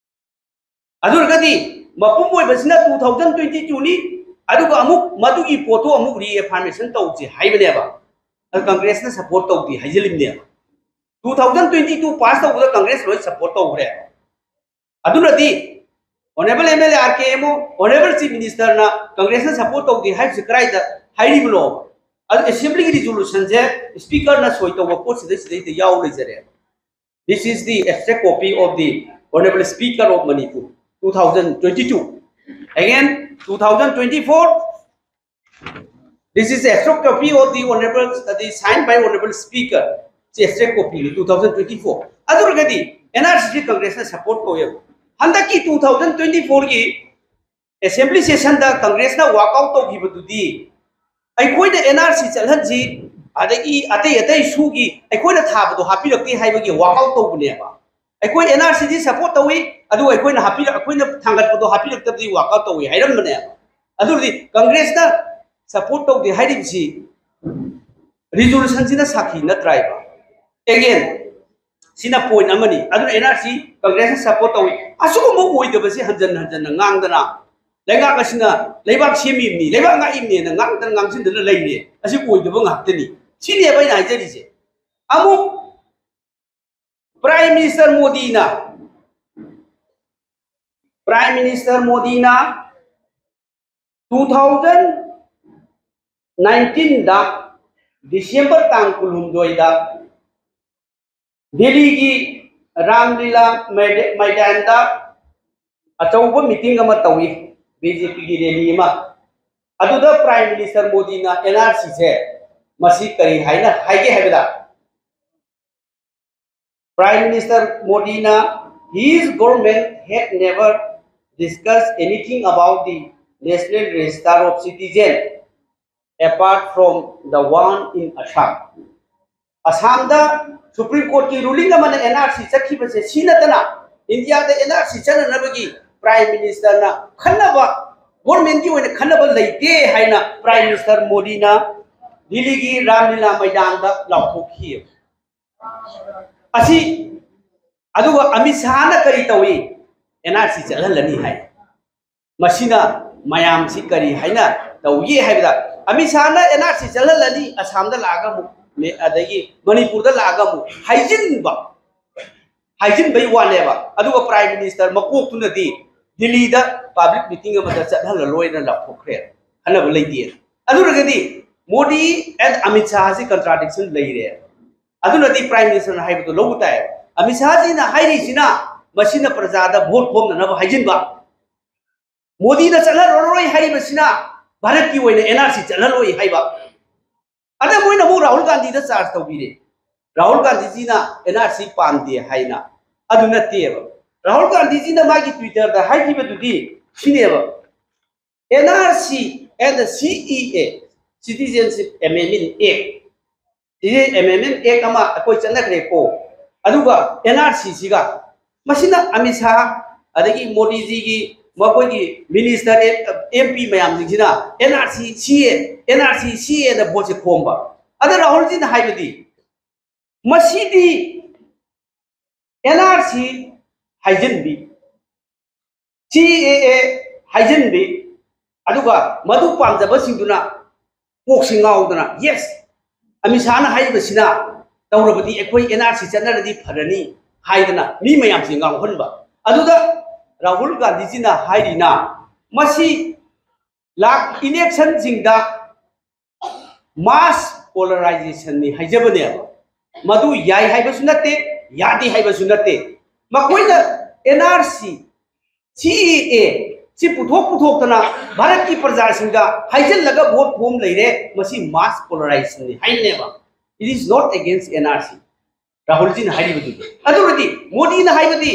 ꯑꯗꯨ ꯑꯣꯏꯔꯒꯗꯤ ꯃꯄꯨꯝ ꯑꯣꯏꯕꯁꯤꯅ ꯇꯨ ꯊꯥꯎꯖꯟ ꯇ꯭ꯋꯦꯟꯇꯤ ꯇꯨꯅꯤ, ꯑꯗꯨꯒ ꯑꯃꯨꯛ ꯃꯗꯨꯒꯤ ꯄꯣꯠꯇꯣ ꯑꯃꯨꯛ ꯔꯤꯑꯦꯐꯥꯔꯃꯦꯁꯟ ꯇꯧꯁꯤ ꯍꯥꯏꯕꯅꯦꯕ꯫ ꯑꯗꯨ ꯀꯪꯒ꯭ꯔꯦꯁꯅ ꯁꯄꯣꯔꯠ ꯇꯧꯗꯦ ꯍꯥꯏꯖꯤꯜꯂꯤꯕꯅꯦꯕ꯫ Two thousand twenty two pass ꯇꯧꯕꯗ ꯀꯪꯒ꯭ꯔꯦꯁ ꯂꯣꯏ ꯁꯄꯣꯔꯠ ꯇꯧꯈ꯭ꯔꯦ꯫ ꯑꯗꯨꯅꯗꯤ honourable M L A R K M O, honourable chief ꯃꯤꯅꯤꯁꯇꯔꯅ ꯀꯪꯒ꯭ꯔꯦꯁꯅ ꯁꯄꯣꯔꯠ ꯇꯧꯗꯦ ꯍꯥꯏꯕꯁꯤ ꯀꯗꯥꯏꯗ ꯍꯥꯏꯔꯤꯕꯅꯣ? ꯑꯗꯨ ꯑꯦꯁꯦꯝꯕ꯭ꯂꯤꯒꯤ ꯔꯤꯖꯣꯂꯨꯁꯟꯁꯦ ꯁ꯭ꯄꯤꯀꯔꯅ ꯁꯣꯏ ꯇꯧꯕ ꯄꯣꯠꯁꯤꯗꯩ ꯁꯤꯗꯩꯗ ꯌꯥꯎ ꯂꯩꯖꯔꯦ꯫ This is the abstract copy of the Honorable Speaker of Manipur, two thousand twenty-two. Again, two thousand twenty-four, this is the abstract copy of the Honorable, uh, the signed by Honorable Speaker. It's abstract copy, two thousand twenty-four. ꯑꯗꯨ ꯑꯣꯏꯔꯒꯗꯤ and R ꯁꯤꯁꯤ ꯀꯪꯒ꯭ꯔꯦꯁꯅ support ꯇꯧꯋꯦꯕ꯫ ꯍꯟꯗꯛꯀꯤ two thousand twenty ꯐꯣꯔꯒꯤ assembly ꯁꯦꯁꯟꯗ ꯀꯪꯒ꯭ꯔꯦꯁꯅ ꯋꯥꯛ out ꯇꯧꯈꯤꯕꯗꯨꯗꯤ ꯑꯩꯈꯣꯏꯅ and R ꯁꯤ ꯆꯠꯍꯟꯁꯤ, ꯑꯗꯒꯤ ꯑꯇꯩ ꯑꯇꯩ ꯏꯁꯨꯒꯤ ꯑꯩꯈꯣꯏꯅ ꯊꯥꯕꯗꯣ ꯍꯥꯞꯄꯤꯔꯛꯇꯦ ꯍꯥꯏꯕꯒꯤ ꯋꯥꯛ ꯑꯥꯎꯠ ꯇꯧꯕꯅꯦꯕ꯫ ꯑꯩꯈꯣꯏ ꯑꯦꯟ ꯑꯥꯔ ꯁꯤꯗꯤ ꯁꯄꯣꯔꯠ ꯇꯧꯏ, ꯑꯗꯨꯒ ꯑꯩꯈꯣꯏꯅ ꯍꯥꯞꯄꯤꯔꯛ-, ꯑꯩꯈꯣꯏꯅ ꯊꯥꯡꯒꯠꯄꯗꯣ ꯍꯥꯞꯄꯤꯔꯛꯇꯕꯗꯤ ꯋꯥꯛ ꯑꯥꯎꯠ ꯇꯧꯏ ꯍꯥꯏꯔꯝꯕꯅꯦꯕ꯫ ꯑꯗꯨꯗꯤ ꯀꯪꯒ꯭ꯔꯦꯁꯅ ꯁꯄꯣꯔꯠ ꯇꯧꯗꯦ ꯍꯥꯏꯔꯤꯕꯁꯤ ꯔꯤꯖꯣꯂꯨꯁꯟꯁꯤꯅ ꯁꯥꯈꯤ ꯅꯠꯇ꯭ꯔꯥꯏꯕ? ꯑꯦꯒꯦꯟ, ꯁꯤꯅ ꯄꯣꯏꯟ ꯑꯃꯅꯤ꯫ ꯑꯗꯨꯅ ꯑꯦꯟ ꯑꯥꯔ ꯁꯤ ꯀꯪꯒ꯭ꯔꯦꯁꯅ ꯁꯄꯣꯔꯠ ꯇꯧꯏ꯫ ꯑꯁꯤꯒꯨꯝꯕ ꯑꯣꯏꯗꯕꯁꯤ ꯍꯟꯖꯟ ꯍꯟꯖꯟꯅ ꯉꯥꯡꯗꯅ ꯂꯩꯉꯥꯛ ꯑꯁꯤꯅ ꯂꯩꯕꯥꯛ ꯁꯦꯝꯃꯤꯕꯅꯤ, ꯂꯩꯕꯥꯛ ꯉꯥꯛꯏꯕꯅꯦꯅ ꯉꯥꯡꯗꯅ ꯉꯥꯡꯁꯤꯟꯗꯅ ꯂꯩꯔꯦ꯫ ꯑꯁꯤ ꯑꯣꯏꯗꯕ ꯉꯥꯛꯇꯅꯤ꯫ ꯁꯤꯅꯦꯕ ꯑꯩꯅ ꯍꯥꯏꯖꯔꯤꯁꯦ꯫ ꯑꯃꯨꯛ ꯄ꯭ꯔꯥꯏꯝ ꯃꯤꯅꯤꯁꯇꯔ ꯃꯣꯗꯤꯅ, ꯄ꯭ꯔꯥꯏꯝ ꯃꯤꯅꯤꯁꯇꯔ ꯃꯣꯗꯤꯅ ꯇꯨ ꯊꯥꯎꯖꯟ ꯅꯥꯏꯟꯇꯤꯟꯗ ꯗꯤꯁꯦꯝꯕꯔ ꯇꯥꯡ ꯀꯨꯟꯍꯨꯝꯗꯣꯏꯗ ꯗꯦꯜꯂꯤꯒꯤ ꯔꯥꯝꯂꯤꯂꯥ ꯃꯩꯗꯥꯟꯗ ꯑꯆꯧꯕ ꯃꯤꯇꯤꯡ ꯑꯃ ꯇꯧꯏ, ꯕꯤ ꯖꯦ ꯄꯤꯒꯤ ꯔꯦꯂꯤ ꯑꯃ꯫ ꯑꯗꯨꯗ ꯄ꯭ꯔꯥꯏꯝ ꯃꯤꯅꯤꯁꯇꯔ ꯃꯣꯗꯤꯅ ꯑꯦꯟ ꯑꯥꯔ ꯁꯤꯁꯦ ꯃꯁꯤ ꯀꯔꯤ ꯍꯥꯏꯅ ꯍꯥꯏꯒꯦ ꯍꯥꯏꯕꯗ, Prime Minister Modina, his government had never discussed anything about the National Register of Citizen apart from the one in Assam. ꯑꯁꯥꯝꯗ ꯁꯨꯄ꯭ꯔꯤꯝ ꯀꯣꯔꯠꯀꯤ ꯔꯨꯂꯤꯡ ꯑꯃꯅ ꯑꯦꯟ ꯑꯥꯔ ꯁꯤ ꯆꯠꯈꯤꯕꯁꯦ, ꯁꯤ ꯅꯠꯇꯅ ꯏꯟꯗꯤꯌꯥꯗ ꯑꯦꯟ ꯑꯥꯔ ꯁꯤ ꯆꯠꯅꯅꯕꯒꯤ ꯄ꯭ꯔꯥꯏꯝ ꯃꯤꯅꯤꯁꯇꯔꯅ ꯈꯟꯅꯕ, ꯒꯣꯔꯃꯦꯟꯒꯤ ꯑꯣꯏꯅ ꯈꯟꯅꯕ ꯂꯩꯇꯦ ꯍꯥꯏꯅ ꯄ꯭ꯔꯥꯏꯝ ꯃꯤꯅꯤꯁꯇꯔ ꯃꯣꯗꯤꯅ ꯗꯤꯜꯂꯤꯒꯤ ꯔꯥꯝꯂꯤꯂꯥ ꯃꯩꯗꯥꯟꯗ ꯂꯥꯎꯊꯣꯛꯈꯤ꯫ ꯑꯁꯤ, ꯑꯗꯨꯒ ꯑꯃꯤꯠ ꯁꯥꯍꯅ ꯀꯔꯤ ꯇꯧꯏ? ꯑꯦꯟ ꯑꯥꯔ ꯁꯤ ꯆꯠꯍꯜꯂꯅꯤ ꯍꯥꯏ꯫ ꯃꯁꯤꯅ ꯃꯌꯥꯝꯁꯤ ꯀꯔꯤ ꯍꯥꯏꯅ ꯇꯧꯒꯦ ꯍꯥꯏꯕꯗ, ꯑꯃꯤꯠ ꯁꯥꯍꯅ ꯑꯦꯟ ꯑꯥꯔ ꯁꯤ ꯆꯠꯍꯜꯂꯅꯤ, ꯑꯁꯥꯝꯗ ꯂꯥꯛꯑꯒ ꯑꯃꯨꯛ, ꯃꯦ-, ꯑꯗꯒꯤ ꯃꯅꯤꯄꯨꯔꯗ ꯂꯥꯛꯑꯒ ꯑꯃꯨꯛ ꯍꯥꯏꯖꯤꯟꯕ, ꯍꯥꯏꯖꯤꯟꯕꯩ ꯋꯥꯅꯦꯕ꯫ ꯑꯗꯨꯒ ꯄ꯭ꯔꯥꯏꯝ ꯃꯤꯅꯤꯁꯇꯔ ꯃꯀꯣꯛꯇꯨꯅꯗꯤ ꯗꯤꯜꯂꯤꯗ ꯄꯕ꯭ꯂꯤꯛ ꯃꯤꯇꯤꯡ ꯑꯃꯗ ꯆꯠꯍꯜꯂꯔꯣꯏꯅ ꯂꯥꯎꯊꯣꯛꯈ꯭ꯔꯦ, ꯈꯟꯅꯕ ꯂꯩꯇꯦ꯫ ꯑꯗꯨ ꯑꯣꯏꯔꯒꯗꯤ ꯃꯣꯗꯤ and ꯑꯃꯤꯠ ꯁꯥꯍꯁꯤ ꯀꯟꯇ꯭ꯔꯥꯗꯤꯛꯁꯟ ꯂꯩꯔꯦ꯫ ꯑꯗꯨꯅꯗꯤ ꯄ꯭ꯔꯥꯏꯝ ꯃꯤꯅꯤꯁꯇꯔꯅ ꯍꯥꯏꯕꯗꯨ ꯂꯧꯕ ꯇꯥꯏ꯫ ꯑꯃꯤꯠ ꯁꯥꯍꯖꯤꯅ ꯍꯥꯏꯔꯤꯁꯤꯅ ꯃꯁꯤꯅ ꯄ꯭ꯔꯖꯥꯗ ꯚꯣꯠ ꯈꯣꯝꯅꯅꯕ ꯍꯥꯏꯖꯤꯟꯕ, ꯃꯣꯗꯤꯅ ꯆꯠꯍꯜꯂꯔꯣꯏ ꯍꯥꯏꯔꯤꯕꯁꯤꯅ ꯚꯥꯔꯠꯀꯤ ꯑꯣꯏꯅ ꯑꯦꯟ ꯑꯥꯔ ꯁꯤ ꯆꯠꯍꯜꯂꯣꯏ ꯍꯥꯏꯕ꯫ ꯑꯗ ꯃꯣꯏꯅ ꯑꯃꯨꯛ ꯔꯥꯍꯨꯜ ꯒꯥꯟꯙꯤꯗ ꯆꯥꯔꯖ ꯇꯧꯕꯤꯔꯦ, ꯔꯥꯍꯨꯜ ꯒꯥꯟꯙꯤꯖꯤꯅ ꯑꯦꯟ ꯑꯥꯔ ꯁꯤ ꯄꯥꯝꯗꯦ ꯍꯥꯏꯅ꯫ ꯑꯗꯨ ꯅꯠꯇꯦꯕ, ꯔꯥꯍꯨꯜ ꯒꯥꯟꯙꯤꯖꯤꯅ ꯃꯥꯒꯤ ꯇ꯭ꯋꯤꯇꯔꯗ ꯍꯥꯏꯈꯤꯕꯗꯨꯗꯤ ꯁꯤꯅꯦꯕ, N R C and C A A, Citizenship Amendment Act, Citizenship Amendment Act ꯑꯃ ꯑꯩꯈꯣꯏ ꯆꯠꯅꯈ꯭ꯔꯦꯀꯣ꯫ ꯑꯗꯨꯒ ꯑꯦꯟ ꯑꯥꯔ ꯁꯤꯁꯤꯒ, ꯃꯁꯤꯅ ꯑꯃꯤꯠ ꯁꯥꯍ, ꯑꯗꯒꯤ ꯃꯣꯗꯤꯖꯤꯒꯤ, ꯃꯈꯣꯏꯒꯤ ꯃꯤꯅꯤꯁꯇꯔ, ꯑꯦꯝ ꯄꯤ ꯃꯌꯥꯝꯁꯤꯡꯁꯤꯅ N R C, C A, N R C, C A ꯗ ꯚꯣꯠꯁꯦ ꯈꯣꯝꯕ꯫ ꯑꯗ ꯔꯥꯍꯨꯜꯖꯤꯅ ꯍꯥꯏꯕꯗꯤ, ꯃꯁꯤꯗꯤ ꯑꯦꯟ ꯑꯥꯔ ꯁꯤ ꯍꯥꯏꯖꯤꯟꯕꯤ, ꯁꯤ ꯑꯦ ꯑꯦ ꯍꯥꯏꯖꯤꯟꯕꯤ, ꯑꯗꯨꯒ ꯃꯗꯨ ꯄꯥꯝꯖꯕꯁꯤꯡꯗꯨꯅ ꯀꯣꯛꯁꯤ ꯉꯥꯎꯗꯅ, "ꯌꯦꯁ, ꯑꯃꯤꯠ ꯁꯥꯍꯅ ꯍꯥꯏꯔꯤꯕꯁꯤꯅ ꯇꯧꯔꯕꯗꯤ ꯑꯩꯈꯣꯏ ꯑꯦꯟ ꯑꯥꯔ ꯁꯤ ꯆꯠꯅꯔꯗꯤ ꯐꯔꯅꯤ" ꯍꯥꯏꯗꯅ ꯃꯤ ꯃꯌꯥꯝꯁꯤ ꯉꯥꯎꯍꯟꯕ꯫ ꯑꯗꯨꯗ ꯔꯥꯍꯨꯜ ꯒꯥꯟꯙꯤꯖꯤꯅ ꯍꯥꯏꯔꯤꯅ, ꯃꯁꯤ ꯂꯥꯛ ꯏꯂꯦꯛꯁꯟꯁꯤꯡꯗ ꯃꯥꯁ ꯄꯣꯂꯔꯥꯏꯖꯦꯁꯟꯅꯤ ꯍꯥꯏꯖꯕꯅꯦꯕ꯫ ꯃꯗꯨ ꯌꯥꯏ ꯍꯥꯏꯕꯁꯨ ꯅꯠꯇꯦ, ꯌꯥꯗꯦ ꯍꯥꯏꯕꯁꯨ ꯅꯠꯇꯦ꯫ ꯃꯈꯣꯏꯅ ꯑꯦꯟ ꯑꯥꯔ ꯁꯤ, ꯁꯤ ꯑꯦ ꯑꯦ ꯁꯤ ꯄꯨꯊꯣꯛ ꯄꯨꯊꯣꯛꯇꯅ ꯚꯥꯔꯠꯀꯤ ꯄ꯭ꯔꯖꯥꯁꯤꯡꯗ ꯍꯥꯏꯖꯤꯜꯂꯒ ꯚꯣꯠ ꯈꯣꯝ ꯂꯩꯔꯦ꯫ ꯃꯁꯤ ꯃꯥꯁ ꯄꯣꯂꯔꯥꯏꯖꯦꯁꯟꯅꯤ ꯍꯥꯏꯅꯦꯕ꯫ It is not against N R C, ꯔꯥꯍꯨꯜꯖꯤꯅ ꯍꯥꯏꯔꯤꯕꯗꯨꯗꯤ꯫ ꯑꯗꯨꯒꯗꯤ ꯃꯣꯗꯤꯅ ꯍꯥꯏꯕꯗꯤ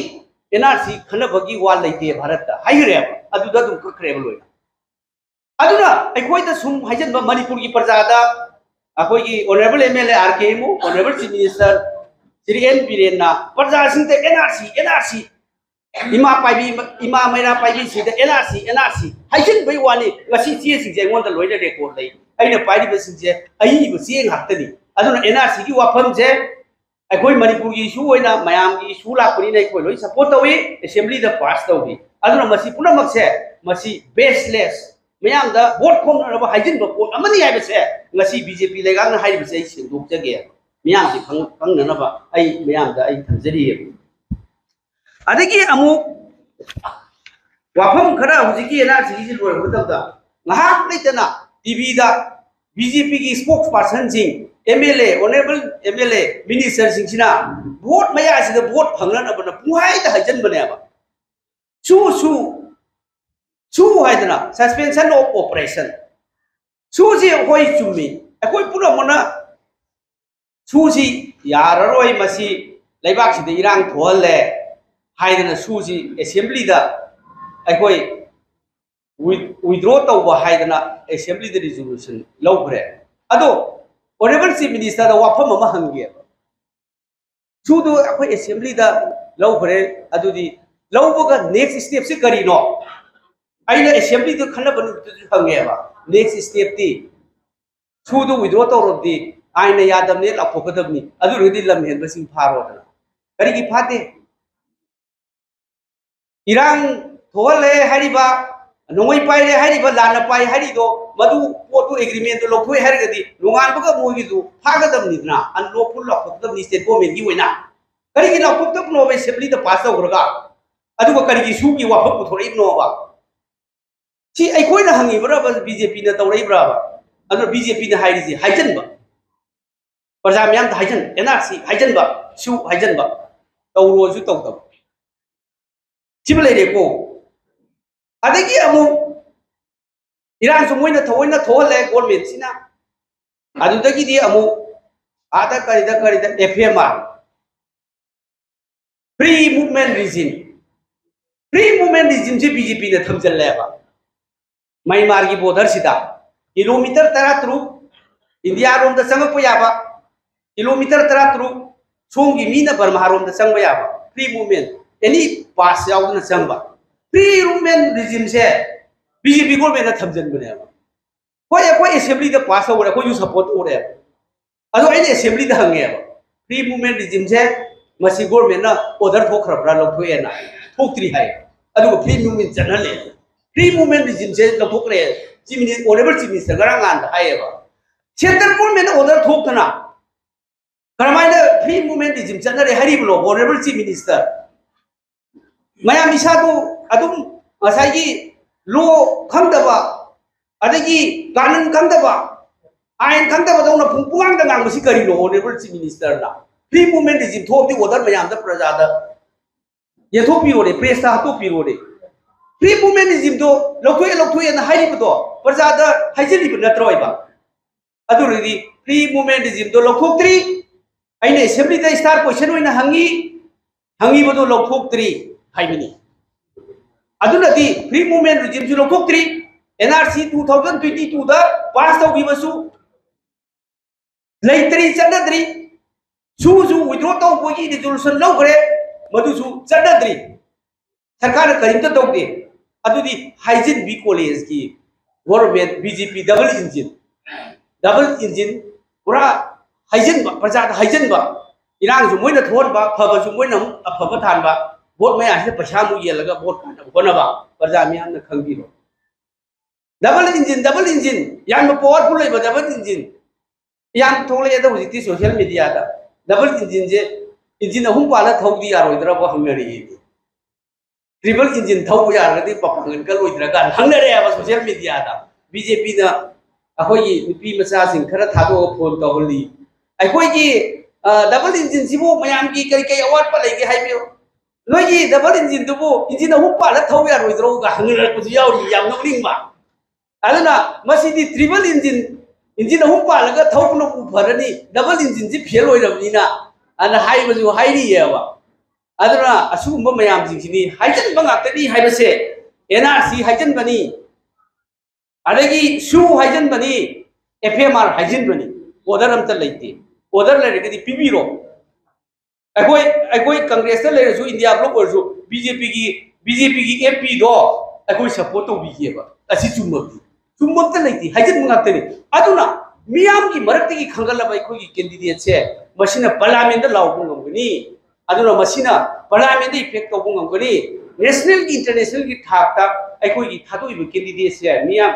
ꯑꯦꯟ ꯑꯥꯔ ꯁꯤ ꯈꯟꯅꯕꯒꯤ ꯋꯥ ꯂꯩꯇꯦ ꯚꯥꯔꯠꯇ ꯍꯥꯏꯈ꯭ꯔꯦꯕ, ꯑꯗꯨꯗ ꯑꯗꯨꯝ ꯀꯛꯈ꯭ꯔꯦꯕ ꯂꯣꯏꯅ꯫ ꯑꯗꯨꯅ ꯑꯩꯈꯣꯏꯗ ꯁꯨꯝ ꯍꯥꯏꯖꯟꯕ, ꯃꯅꯤꯄꯨꯔꯒꯤ ꯄ꯭ꯔꯖꯥꯗ ꯑꯩꯈꯣꯏꯒꯤ honourable M L A R K ꯏꯃꯨ, honourable Chief Minister Shri N ꯕꯤꯔꯦꯟꯅ ꯄ꯭ꯔꯖꯥꯁꯤꯡꯗ "N R C, N R C, ꯏꯃꯥ ꯄꯥꯏꯕꯤ, ꯏꯃꯥ ꯃꯩꯔꯥ ꯄꯥꯏꯕꯤꯁꯤꯡꯗ N R C, N R C" ꯍꯥꯏꯖꯤꯟꯕꯒꯤ ꯋꯥꯅꯤ꯫ ꯉꯁꯤ ꯆꯦꯁꯤꯡꯁꯦ ꯑꯩꯉꯣꯟꯗ ꯂꯣꯏꯅ ꯔꯦꯀꯣꯔꯗ ꯂꯩ꯫ ꯑꯩꯅ ꯄꯥꯏꯔꯤꯕꯁꯤꯡꯁꯦ ꯑꯏꯕ ꯆꯦ ꯉꯥꯛꯇꯅꯤ꯫ ꯑꯗꯨꯅ ꯑꯦꯟ ꯑꯥꯔ ꯁꯤꯒꯤ ꯋꯥꯐꯝꯁꯦ ꯑꯩꯈꯣꯏ ꯃꯅꯤꯄꯨꯔꯒꯤ ꯏꯁꯨ ꯑꯣꯏꯅ ꯃꯌꯥꯝꯒꯤ ꯏꯁꯨ ꯂꯥꯛꯄꯅꯤꯅ ꯑꯩꯈꯣꯏ ꯂꯣꯏ ꯁꯄꯣꯔꯠ ꯇꯧꯏ, ꯑꯦꯁꯦꯝꯕ꯭ꯂꯤꯗ ꯄꯥꯁ ꯇꯧꯏ꯫ ꯑꯗꯨꯅ ꯃꯁꯤ ꯄꯨꯝꯅꯃꯛꯁꯦ, ꯃꯁꯤ ꯕꯦꯁꯂꯦꯁ, ꯃꯌꯥꯝꯗ ꯚꯣꯠ ꯈꯣꯝꯅꯅꯕ ꯍꯥꯏꯖꯤꯟꯕ ꯄꯣꯠ ꯑꯃꯅꯤ ꯍꯥꯏꯕꯁꯦ ꯉꯁꯤ ꯕꯤ ꯖꯦ ꯄꯤ ꯂꯩꯉꯥꯛꯅ ꯍꯥꯏꯔꯤꯕꯁꯦ ꯑꯩ ꯁꯦꯡꯗꯣꯛꯆꯒꯦ, ꯃꯤꯌꯥꯝꯁꯤ ꯈꯪ-, ꯈꯪꯅꯅꯕ ꯑꯩ ꯃꯌꯥꯝꯗ ꯑꯩ ꯊꯝꯖꯔꯤꯑꯕ꯫ ꯑꯗꯒꯤ ꯑꯃꯨꯛ ꯋꯥꯐꯝ ꯈꯔ, ꯍꯧꯖꯤꯛꯀꯤ ꯑꯦꯟ ꯑꯥꯔ ꯁꯤꯒꯤꯁꯤ ꯂꯣꯏꯔꯕ ꯃꯇꯝꯗ ꯉꯥꯏꯍꯥꯛ ꯂꯩꯇꯅ ꯇꯤ ꯚꯤꯗ ꯕꯤ ꯖꯦ ꯄꯤꯒꯤ ꯏꯁꯄꯣꯛꯁ ꯄꯥꯔꯁꯟꯁꯤꯡ, M L A, honourable M L A, ꯃꯤꯅꯤꯁꯇꯔꯁꯤꯡꯁꯤꯅ ꯚꯣꯠ ꯃꯌꯥꯁꯤꯗ ꯚꯣꯠ ꯐꯪꯅꯅꯕꯅ ꯄꯨꯡꯍꯥꯏꯗ ꯍꯥꯏꯖꯟꯕꯅꯦꯕ꯫ ꯁꯨ ꯁꯨ ꯁꯨ ꯍꯥꯏꯗꯅ, suspension of operation꯫ ꯁꯨꯁꯤ ꯑꯩꯈꯣꯏ ꯆꯨꯝꯃꯤ, ꯑꯩꯈꯣꯏ ꯄꯨꯝꯅꯃꯛꯅ ꯁꯨꯁꯤ ꯌꯥꯔꯔꯣꯏ, ꯃꯁꯤ ꯂꯩꯕꯥꯛꯁꯤꯗ ꯏꯔꯥꯡ ꯊꯣꯛꯍꯜꯂꯦ ꯍꯥꯏꯗꯅ ꯁꯨꯁꯤ ꯑꯦꯁꯦꯝꯕ꯭ꯂꯤꯗ ꯑꯩꯈꯣꯏ ꯋꯤ-, ꯋꯤꯗ꯭ꯔꯣ ꯇꯧꯕ ꯍꯥꯏꯗꯅ ꯑꯦꯁꯦꯝꯕ꯭ꯂꯤꯗ ꯔꯤꯖꯣꯂꯨꯁꯟ ꯂꯧꯈ꯭ꯔꯦ꯫ ꯑꯗꯣ ꯑꯣꯅꯔꯦꯕꯜ ꯆꯤꯐ ꯃꯤꯅꯤꯁꯇꯔꯗ ꯋꯥꯐꯝ ꯑꯃ ꯍꯪꯒꯦꯕ꯫ ꯁꯨꯗꯨ ꯑꯩꯈꯣꯏ ꯑꯦꯁꯦꯝꯕ꯭ꯂꯤꯗ ꯂꯧꯈ꯭ꯔꯦ, ꯑꯗꯨꯗꯤ ꯂꯧꯕꯒ ꯅꯦꯛꯁ ꯁ꯭ꯇꯦꯞꯁꯤ ꯀꯔꯤꯅꯣ? ꯑꯩꯅ ꯑꯦꯁꯦꯝꯕ꯭ꯂꯤꯗ ꯈꯟꯅꯕ ꯅꯨꯃꯤꯠꯇꯨꯁꯨ ꯍꯪꯉꯦꯕ, ꯅꯦꯛꯁ ꯁ꯭ꯇꯦꯞꯇꯤ ꯁꯨꯗꯨ ꯋꯤꯗ꯭ꯔꯣ ꯇꯧꯔꯕꯗꯤ ꯑꯥꯏꯟꯅ ꯌꯥꯗꯕꯅꯦ, ꯂꯥꯎꯊꯣꯛꯀꯗꯕꯅꯤ, ꯑꯗꯨ ꯑꯣꯏꯔꯒꯗꯤ ꯂꯝ ꯍꯦꯟꯕꯁꯤꯡ ꯐꯥꯔꯣꯗꯅ꯫ ꯀꯔꯤꯒꯤ ꯐꯥꯗꯦ? ꯏꯔꯥꯡ ꯊꯣꯛꯍꯜꯂꯦ ꯍꯥꯏꯔꯤꯕ, ꯅꯣꯡꯃꯩ ꯄꯥꯏꯔꯦ ꯍꯥꯏꯔꯤꯕ, ꯂꯥꯟꯅ ꯄꯥꯏ ꯍꯥꯏꯔꯤꯗꯣ, ꯃꯗꯨ ꯄꯣꯠꯇꯨ, ꯑꯦꯒ꯭ꯔꯤꯃꯦꯟꯗꯨ ꯂꯧꯊꯣꯛꯑꯦ ꯍꯥꯏꯔꯒꯗꯤ ꯅꯣꯡꯉꯥꯟꯕꯒ ꯃꯣꯏꯒꯤꯁꯨ ꯐꯥꯒꯗꯕꯅꯤꯗꯅ, ꯑꯟꯂꯣꯐꯨꯜ ꯂꯥꯎꯊꯣꯛꯀꯗꯕꯅꯤ ꯁ꯭ꯇꯦꯠ ꯒꯣꯔꯃꯦꯟꯒꯤ ꯑꯣꯏꯅ꯫ ꯀꯔꯤꯒꯤ ꯂꯥꯎꯊꯣꯛꯇꯕꯅꯣꯕ ꯑꯦꯁꯦꯝꯕ꯭ꯂꯤꯗ ꯄꯥꯁ ꯇꯧꯈ꯭ꯔꯒ? ꯑꯗꯨꯒ ꯀꯔꯤꯒꯤ ꯁꯨꯒꯤ ꯋꯥꯐꯝ ꯄꯨꯊꯣꯔꯛꯏꯕꯅꯣꯕ? ꯁꯤ ꯑꯩꯈꯣꯏꯅ ꯍꯪꯉꯤꯕ꯭ꯔꯕ, ꯕꯤ ꯖꯦ ꯄꯤꯅ ꯇꯧꯔꯛꯏꯕ꯭ꯔꯕ? ꯑꯗꯨꯅ ꯕꯤ ꯖꯦ ꯄꯤꯅ ꯍꯥꯏꯔꯤꯁꯤ ꯍꯥꯏꯖꯟꯕ, ꯄ꯭ꯔꯖꯥ ꯃꯌꯥꯝꯗ ꯍꯥꯏꯖꯟ, ꯑꯦꯟ ꯑꯥꯔ ꯁꯤ ꯍꯥꯏꯖꯟꯕ, ꯁꯨ ꯍꯥꯏꯖꯟꯕ, ꯇꯧꯔꯣꯁꯨ ꯇꯧꯗꯕ, ꯁꯤꯃ ꯂꯩꯔꯦꯀꯣ꯫ ꯑꯗꯒꯤ ꯑꯃꯨꯛ ꯏꯔꯥꯡꯁꯨ ꯃꯣꯏꯅ ꯊꯑꯣꯏꯅ ꯊꯣꯛꯍꯜꯂꯦ ꯒꯣꯔꯃꯦꯟꯁꯤꯅ꯫ ꯑꯗꯨꯗꯒꯤꯗꯤ ꯑꯃꯨꯛ ꯑꯥꯗ ꯀꯔꯤꯗ ꯀꯔꯤꯗ F M R, free movement regime, free movement ꯔꯤꯖꯤꯝꯁꯤ ꯕꯤ ꯖꯦ ꯄꯤꯅ ꯊꯝꯖꯤꯜꯂꯦꯕ꯫ ꯃꯌꯥꯟꯃꯥꯔꯒꯤ ꯕꯣꯔꯗꯔꯁꯤꯗ ꯀꯤꯂꯣꯃꯤꯇꯔ ꯇꯔꯥꯇꯔꯨꯛ ꯏꯟꯗꯤꯌꯥꯔꯣꯝꯗ ꯆꯪꯉꯛꯄ ꯌꯥꯕ, ꯀꯤꯂꯣꯃꯤꯇꯔ ꯇꯔꯥꯇꯔꯨꯛ ꯁꯣꯝꯒꯤ ꯃꯤꯅ ꯕꯔꯃꯥꯔꯣꯝꯗ ꯆꯪꯕ ꯌꯥꯕ, ꯐ꯭ꯔꯤ ꯃꯨꯚꯃꯦꯟ, ꯑꯦꯅꯤ ꯄꯥꯁ ꯌꯥꯎꯗꯅ ꯆꯪꯕ, ꯐ꯭ꯔꯤ ꯃꯨꯚꯃꯦꯟ ꯔꯤꯖꯤꯝꯁꯦ ꯕꯤ ꯖꯦ ꯄꯤ ꯒꯣꯔꯃꯦꯟꯅ ꯊꯝꯖꯤꯟꯕꯅꯦꯕ꯫ ꯍꯣꯏ, ꯑꯩꯈꯣꯏ ꯑꯦꯁꯦꯝꯕ꯭ꯂꯤꯗ ꯄꯥꯁ ꯇꯧꯔꯦ, ꯑꯩꯈꯣꯏꯁꯨ ꯁꯞꯄꯣꯔꯠ ꯇꯧꯔꯦ꯫ ꯑꯗꯣ ꯑꯩꯅ ꯑꯦꯁꯦꯝꯕ꯭ꯂꯤꯗ ꯍꯪꯉꯦꯕ, ꯐ꯭ꯔꯤ ꯃꯨꯚꯃꯦꯟ ꯔꯤꯖꯤꯝꯁꯦ ꯃꯁꯤ ꯒꯣꯔꯃꯦꯟꯅ ꯑꯣꯔꯗꯔ ꯊꯣꯛꯈ꯭ꯔꯕ꯭ꯔꯥ? ꯂꯧꯊꯣꯛꯑꯦꯅ꯫ ꯊꯣꯛꯇ꯭ꯔꯤ ꯍꯥꯏ꯫ ꯑꯗꯨꯒ ꯐ꯭ꯔꯤ ꯃꯨꯚꯃꯦꯟ ꯆꯠꯍꯜꯂꯦ꯫ ꯐ꯭ꯔꯤ ꯃꯨꯚꯃꯦꯟ ꯔꯤꯖꯤꯝꯁꯦ ꯂꯧꯊꯣꯛꯈ꯭ꯔꯦ꯫ Chief minister-, honourable chief minister ꯉꯔꯥꯡ ꯅꯍꯥꯟꯗ ꯍꯥꯏꯌꯦꯕ꯫ ꯁꯦꯟꯇ꯭ꯔꯦꯜ ꯒꯣꯔꯃꯦꯟꯅ ꯑꯣꯔꯗꯔ ꯊꯣꯛꯇꯅ ꯀꯔꯝꯍꯥꯏꯅ ꯐ꯭ꯔꯤ ꯃꯨꯚꯃꯦꯟ ꯔꯤꯖꯤꯝ ꯆꯠꯅꯔꯦ ꯍꯥꯏꯔꯤꯕꯅꯣ, ꯑꯣꯅꯔꯦꯕꯜ ꯆꯤꯐ ꯃꯤꯅꯤꯁꯇꯔ? ꯃꯌꯥꯝ ꯏꯁꯥꯗꯨ ꯑꯗꯨꯝ ꯉꯁꯥꯏꯒꯤ ꯂꯣ ꯈꯪꯗꯕ, ꯑꯗꯒꯤ ꯀꯥꯅꯨꯟ ꯈꯪꯗꯕ, ꯑꯥꯏꯟ ꯈꯪꯗꯕꯗꯧꯅ ꯄꯨꯡ ꯄꯨꯡꯉꯥꯡꯗ ꯉꯥꯡꯕꯁꯤ ꯀꯔꯤꯅꯣ, ꯑꯣꯅꯔꯦꯕꯜ ꯆꯤꯐ ꯃꯤꯅꯤꯁꯇꯔꯅ? ꯐ꯭ꯔꯤ ꯃꯨꯚꯃꯦꯟ ꯔꯤꯖꯤꯝ ꯊꯣꯛꯑꯕꯗꯤ ꯑꯣꯔꯗꯔ ꯃꯌꯥꯝꯗ ꯄ꯭ꯔꯖꯥꯗ ꯌꯦꯟꯊꯣꯛꯄꯤꯔꯣꯅꯦ, ꯄ꯭ꯔꯦꯁꯇ ꯍꯥꯠꯇꯣꯛꯄꯤꯔꯣꯅꯦ꯫ ꯐ꯭ꯔꯤ ꯃꯨꯚꯃꯦꯟ ꯔꯤꯖꯤꯝꯗꯣ ꯂꯧꯊꯣꯛꯑꯦ, ꯂꯧꯊꯣꯛꯑꯦꯅ ꯍꯥꯏꯔꯤꯕꯗꯣ ꯄ꯭ꯔꯖꯥꯗ ꯍꯥꯏꯖꯤꯜꯂꯤꯕ ꯅꯠꯇ꯭ꯔꯣ ꯍꯥꯏꯕ? ꯑꯗꯨ ꯑꯣꯏꯔꯗꯤ ꯐ꯭ꯔꯤ ꯃꯨꯚꯃꯦꯟ ꯔꯤꯖꯤꯝꯗꯣ ꯂꯧꯊꯣꯛꯇ꯭ꯔꯤ꯫ ꯑꯩꯅ ꯑꯦꯁꯦꯝꯕ꯭ꯂꯤꯗ ꯁ꯭ꯇꯥꯔ ꯀꯣꯏꯁꯟ ꯑꯣꯏꯅ ꯍꯪꯉꯤ, ꯍꯪꯉꯤꯕꯗꯣ ꯂꯧꯊꯣꯛꯇ꯭ꯔꯤ ꯍꯥꯏꯕꯅꯤ꯫ ꯑꯗꯨꯅꯗꯤ ꯐ꯭ꯔꯤ ꯃꯨꯚꯃꯦꯟ ꯔꯤꯖꯤꯝꯁꯨ ꯂꯧꯊꯣꯛꯇ꯭ꯔꯤ, N R C two thousand twenty ꯇꯨꯗ ꯄꯥꯁ ꯇꯧꯈꯤꯕꯁꯨ ꯂꯩꯇ꯭ꯔꯤ, ꯆꯠꯅꯗ꯭ꯔꯤ꯫ ꯁꯨꯁꯨ ꯋꯤꯗ꯭ꯔꯣ ꯇꯧꯕꯒꯤ ꯔꯤꯖꯣꯂꯨꯁꯟ ꯂꯧꯈ꯭ꯔꯦ, ꯃꯗꯨꯁꯨ ꯆꯠꯅꯗ꯭ꯔꯤ꯫ ꯁꯔꯀꯥꯔꯅ ꯀꯔꯤꯝꯇ ꯇꯧꯗꯦ꯫ ꯑꯗꯨꯗꯤ ꯍꯥꯏꯖꯤꯟꯕꯤ ꯀꯣꯂꯦꯖꯀꯤ ꯒꯣꯔꯃꯦꯟ ꯕꯤ ꯖꯦ ꯄꯤ ꯗꯕꯜ ꯏꯟꯖꯤꯟ, ꯗꯕꯜ ꯏꯟꯖꯤꯟ ꯄꯨꯔꯥ ꯍꯥꯏꯖꯤꯟꯕ, ꯄ꯭ꯔꯖꯥꯗ ꯍꯥꯏꯖꯤꯟꯕ꯫ ꯏꯔꯥꯡꯁꯨ ꯃꯣꯏꯅ ꯊꯣꯛꯍꯟꯕ, ꯐꯕꯁꯨ ꯃꯣꯏꯅ ꯑꯃꯨꯛ ꯑꯐꯕ ꯊꯥꯟꯕ, ꯚꯣꯠ ꯃꯌꯥꯁꯤꯗ ꯄꯩꯁꯥ ꯑꯃꯨꯛ ꯌꯦꯜꯂꯒ ꯚꯣꯠ ꯀꯥꯟꯅꯕ ꯍꯣꯠꯅꯕ꯫ ꯄ꯭ꯔꯖꯥ ꯃꯤꯌꯥꯝꯅ ꯈꯪꯕꯤꯔꯣ꯫ Double engine, double engine, ꯌꯥꯝꯅ powerful ꯂꯩꯕ double engine ꯌꯥꯝ ꯊꯣꯛꯂꯛꯑꯦꯗ ꯍꯧꯖꯤꯛꯇꯤ social media ꯗ꯫ Double engine ꯁꯦ engine ꯑꯍꯨꯝ ꯄꯥꯜꯂ ꯊꯧꯕꯗꯤ ꯌꯥꯔꯣꯏꯗ꯭ꯔꯕ ꯍꯪꯅꯔꯛꯏ꯫ Triple engine ꯊꯧꯕ ꯌꯥꯔꯒꯗꯤ ꯃꯄꯥꯡꯒꯜ ꯀꯜꯂꯣꯏꯗ꯭ꯔꯥ ꯀꯥꯏꯅ ꯍꯪꯅꯔꯛꯑꯦꯕ social media ꯗ꯫ ꯕꯤ ꯖꯦ ꯄꯤꯅ ꯑꯩꯈꯣꯏꯒꯤ ꯅꯨꯄꯤ ꯃꯆꯥꯁꯤꯡ ꯈꯔ ꯊꯥꯗꯣꯛꯑꯒ phone ꯇꯧꯍꯜꯂꯤ꯫ ꯑꯩꯈꯣꯏꯒꯤ, ꯑ, double engine ꯁꯤꯕꯨ ꯃꯌꯥꯝꯒꯤ ꯀꯔꯤ ꯀꯔꯤ ꯑꯋꯥꯠꯄ ꯂꯩꯒꯦ ꯍꯥꯏꯕꯤꯌꯨ꯫ ꯅꯣꯏꯒꯤ double engine ꯗꯨꯕꯨ engine ꯑꯍꯨꯝ ꯄꯥꯜꯂ ꯊꯧ ꯌꯥꯔꯣꯏꯗ꯭ꯔꯣꯒ ꯍꯪꯅꯔꯛꯄꯁꯨ ꯌꯥꯎꯔꯤ, ꯌꯥꯝ ꯅꯣꯛꯅꯤꯡꯕ꯫ ꯑꯗꯨꯅ ꯃꯁꯤꯗꯤ triple engine, engine ꯑꯍꯨꯝ ꯄꯥꯜꯂꯒ ꯊꯧꯕꯅꯕꯨ ꯐꯔꯅꯤ, double engine ꯁꯤ fail ꯑꯣꯏꯔꯕꯅꯤꯅ, ꯑꯅ ꯍꯥꯏꯕꯁꯨ ꯍꯥꯏꯔꯤꯑꯕ꯫ ꯑꯗꯨꯅ ꯑꯁꯤꯒꯨꯝꯕ ꯃꯌꯥꯝꯁꯤꯡꯁꯤꯅꯤ ꯍꯥꯏꯖꯤꯟꯕ ꯉꯥꯛꯇꯅꯤ ꯍꯥꯏꯕꯁꯦ, ꯑꯦꯟ ꯑꯥꯔ ꯁꯤ ꯍꯥꯏꯖꯤꯟꯕꯅꯤ, ꯑꯗꯒꯤ ꯁꯨ ꯍꯥꯏꯖꯤꯟꯕꯅꯤ, ꯑꯦꯐ ꯑꯦꯝ ꯑꯥꯔ ꯍꯥꯏꯖꯤꯟꯕꯅꯤ꯫ Order ꯑꯝꯇ ꯂꯩꯇꯦ꯫ Order ꯂꯩꯔꯒꯗꯤ ꯄꯤꯕꯤꯔꯣ꯫ ꯑꯩꯈꯣꯏ, ꯑꯩꯈꯣꯏ ꯀꯪꯒ꯭ꯔꯦꯁꯇ ꯂꯩꯔꯁꯨ, ꯏꯟꯗꯤꯌꯥ ꯕ꯭ꯂꯣꯛ ꯑꯣꯏꯔꯁꯨ, ꯕꯤ ꯖꯦ ꯄꯤꯒꯤ, ꯕꯤ ꯖꯦ ꯄꯤꯒꯤ ꯑꯦꯝ ꯄꯤꯗꯣ ꯑꯩꯈꯣꯏ support ꯇꯧꯕꯤꯒꯦꯕ꯫ ꯑꯁꯤ ꯆꯨꯝꯃꯕꯗꯤ? ꯆꯨꯝꯕ ꯑꯝꯇ ꯂꯩꯇꯦ, ꯍꯥꯏꯖꯤꯟꯕ ꯉꯥꯛꯇꯅꯤ꯫ ꯑꯗꯨꯅ ꯃꯤꯌꯥꯝꯒꯤ ꯃꯔꯛꯇꯒꯤ ꯈꯟꯒꯠꯂꯕ ꯑꯩꯈꯣꯏꯒꯤ candidate ꯁꯦ ꯃꯁꯤꯅ parliament ꯗ ꯂꯥꯎꯕ ꯉꯝꯒꯅꯤ꯫ ꯑꯗꯨꯅ ꯃꯁꯤꯅ parliament ꯗ effect ꯇꯧꯕ ꯉꯝꯒꯅꯤ꯫ National ꯒꯤ, international ꯒꯤ ꯊꯥꯛꯇ ꯑꯩꯈꯣꯏꯒꯤ ꯊꯥꯗꯣꯛꯏꯕ candidate ꯁꯦ ꯃꯤꯌꯥꯝ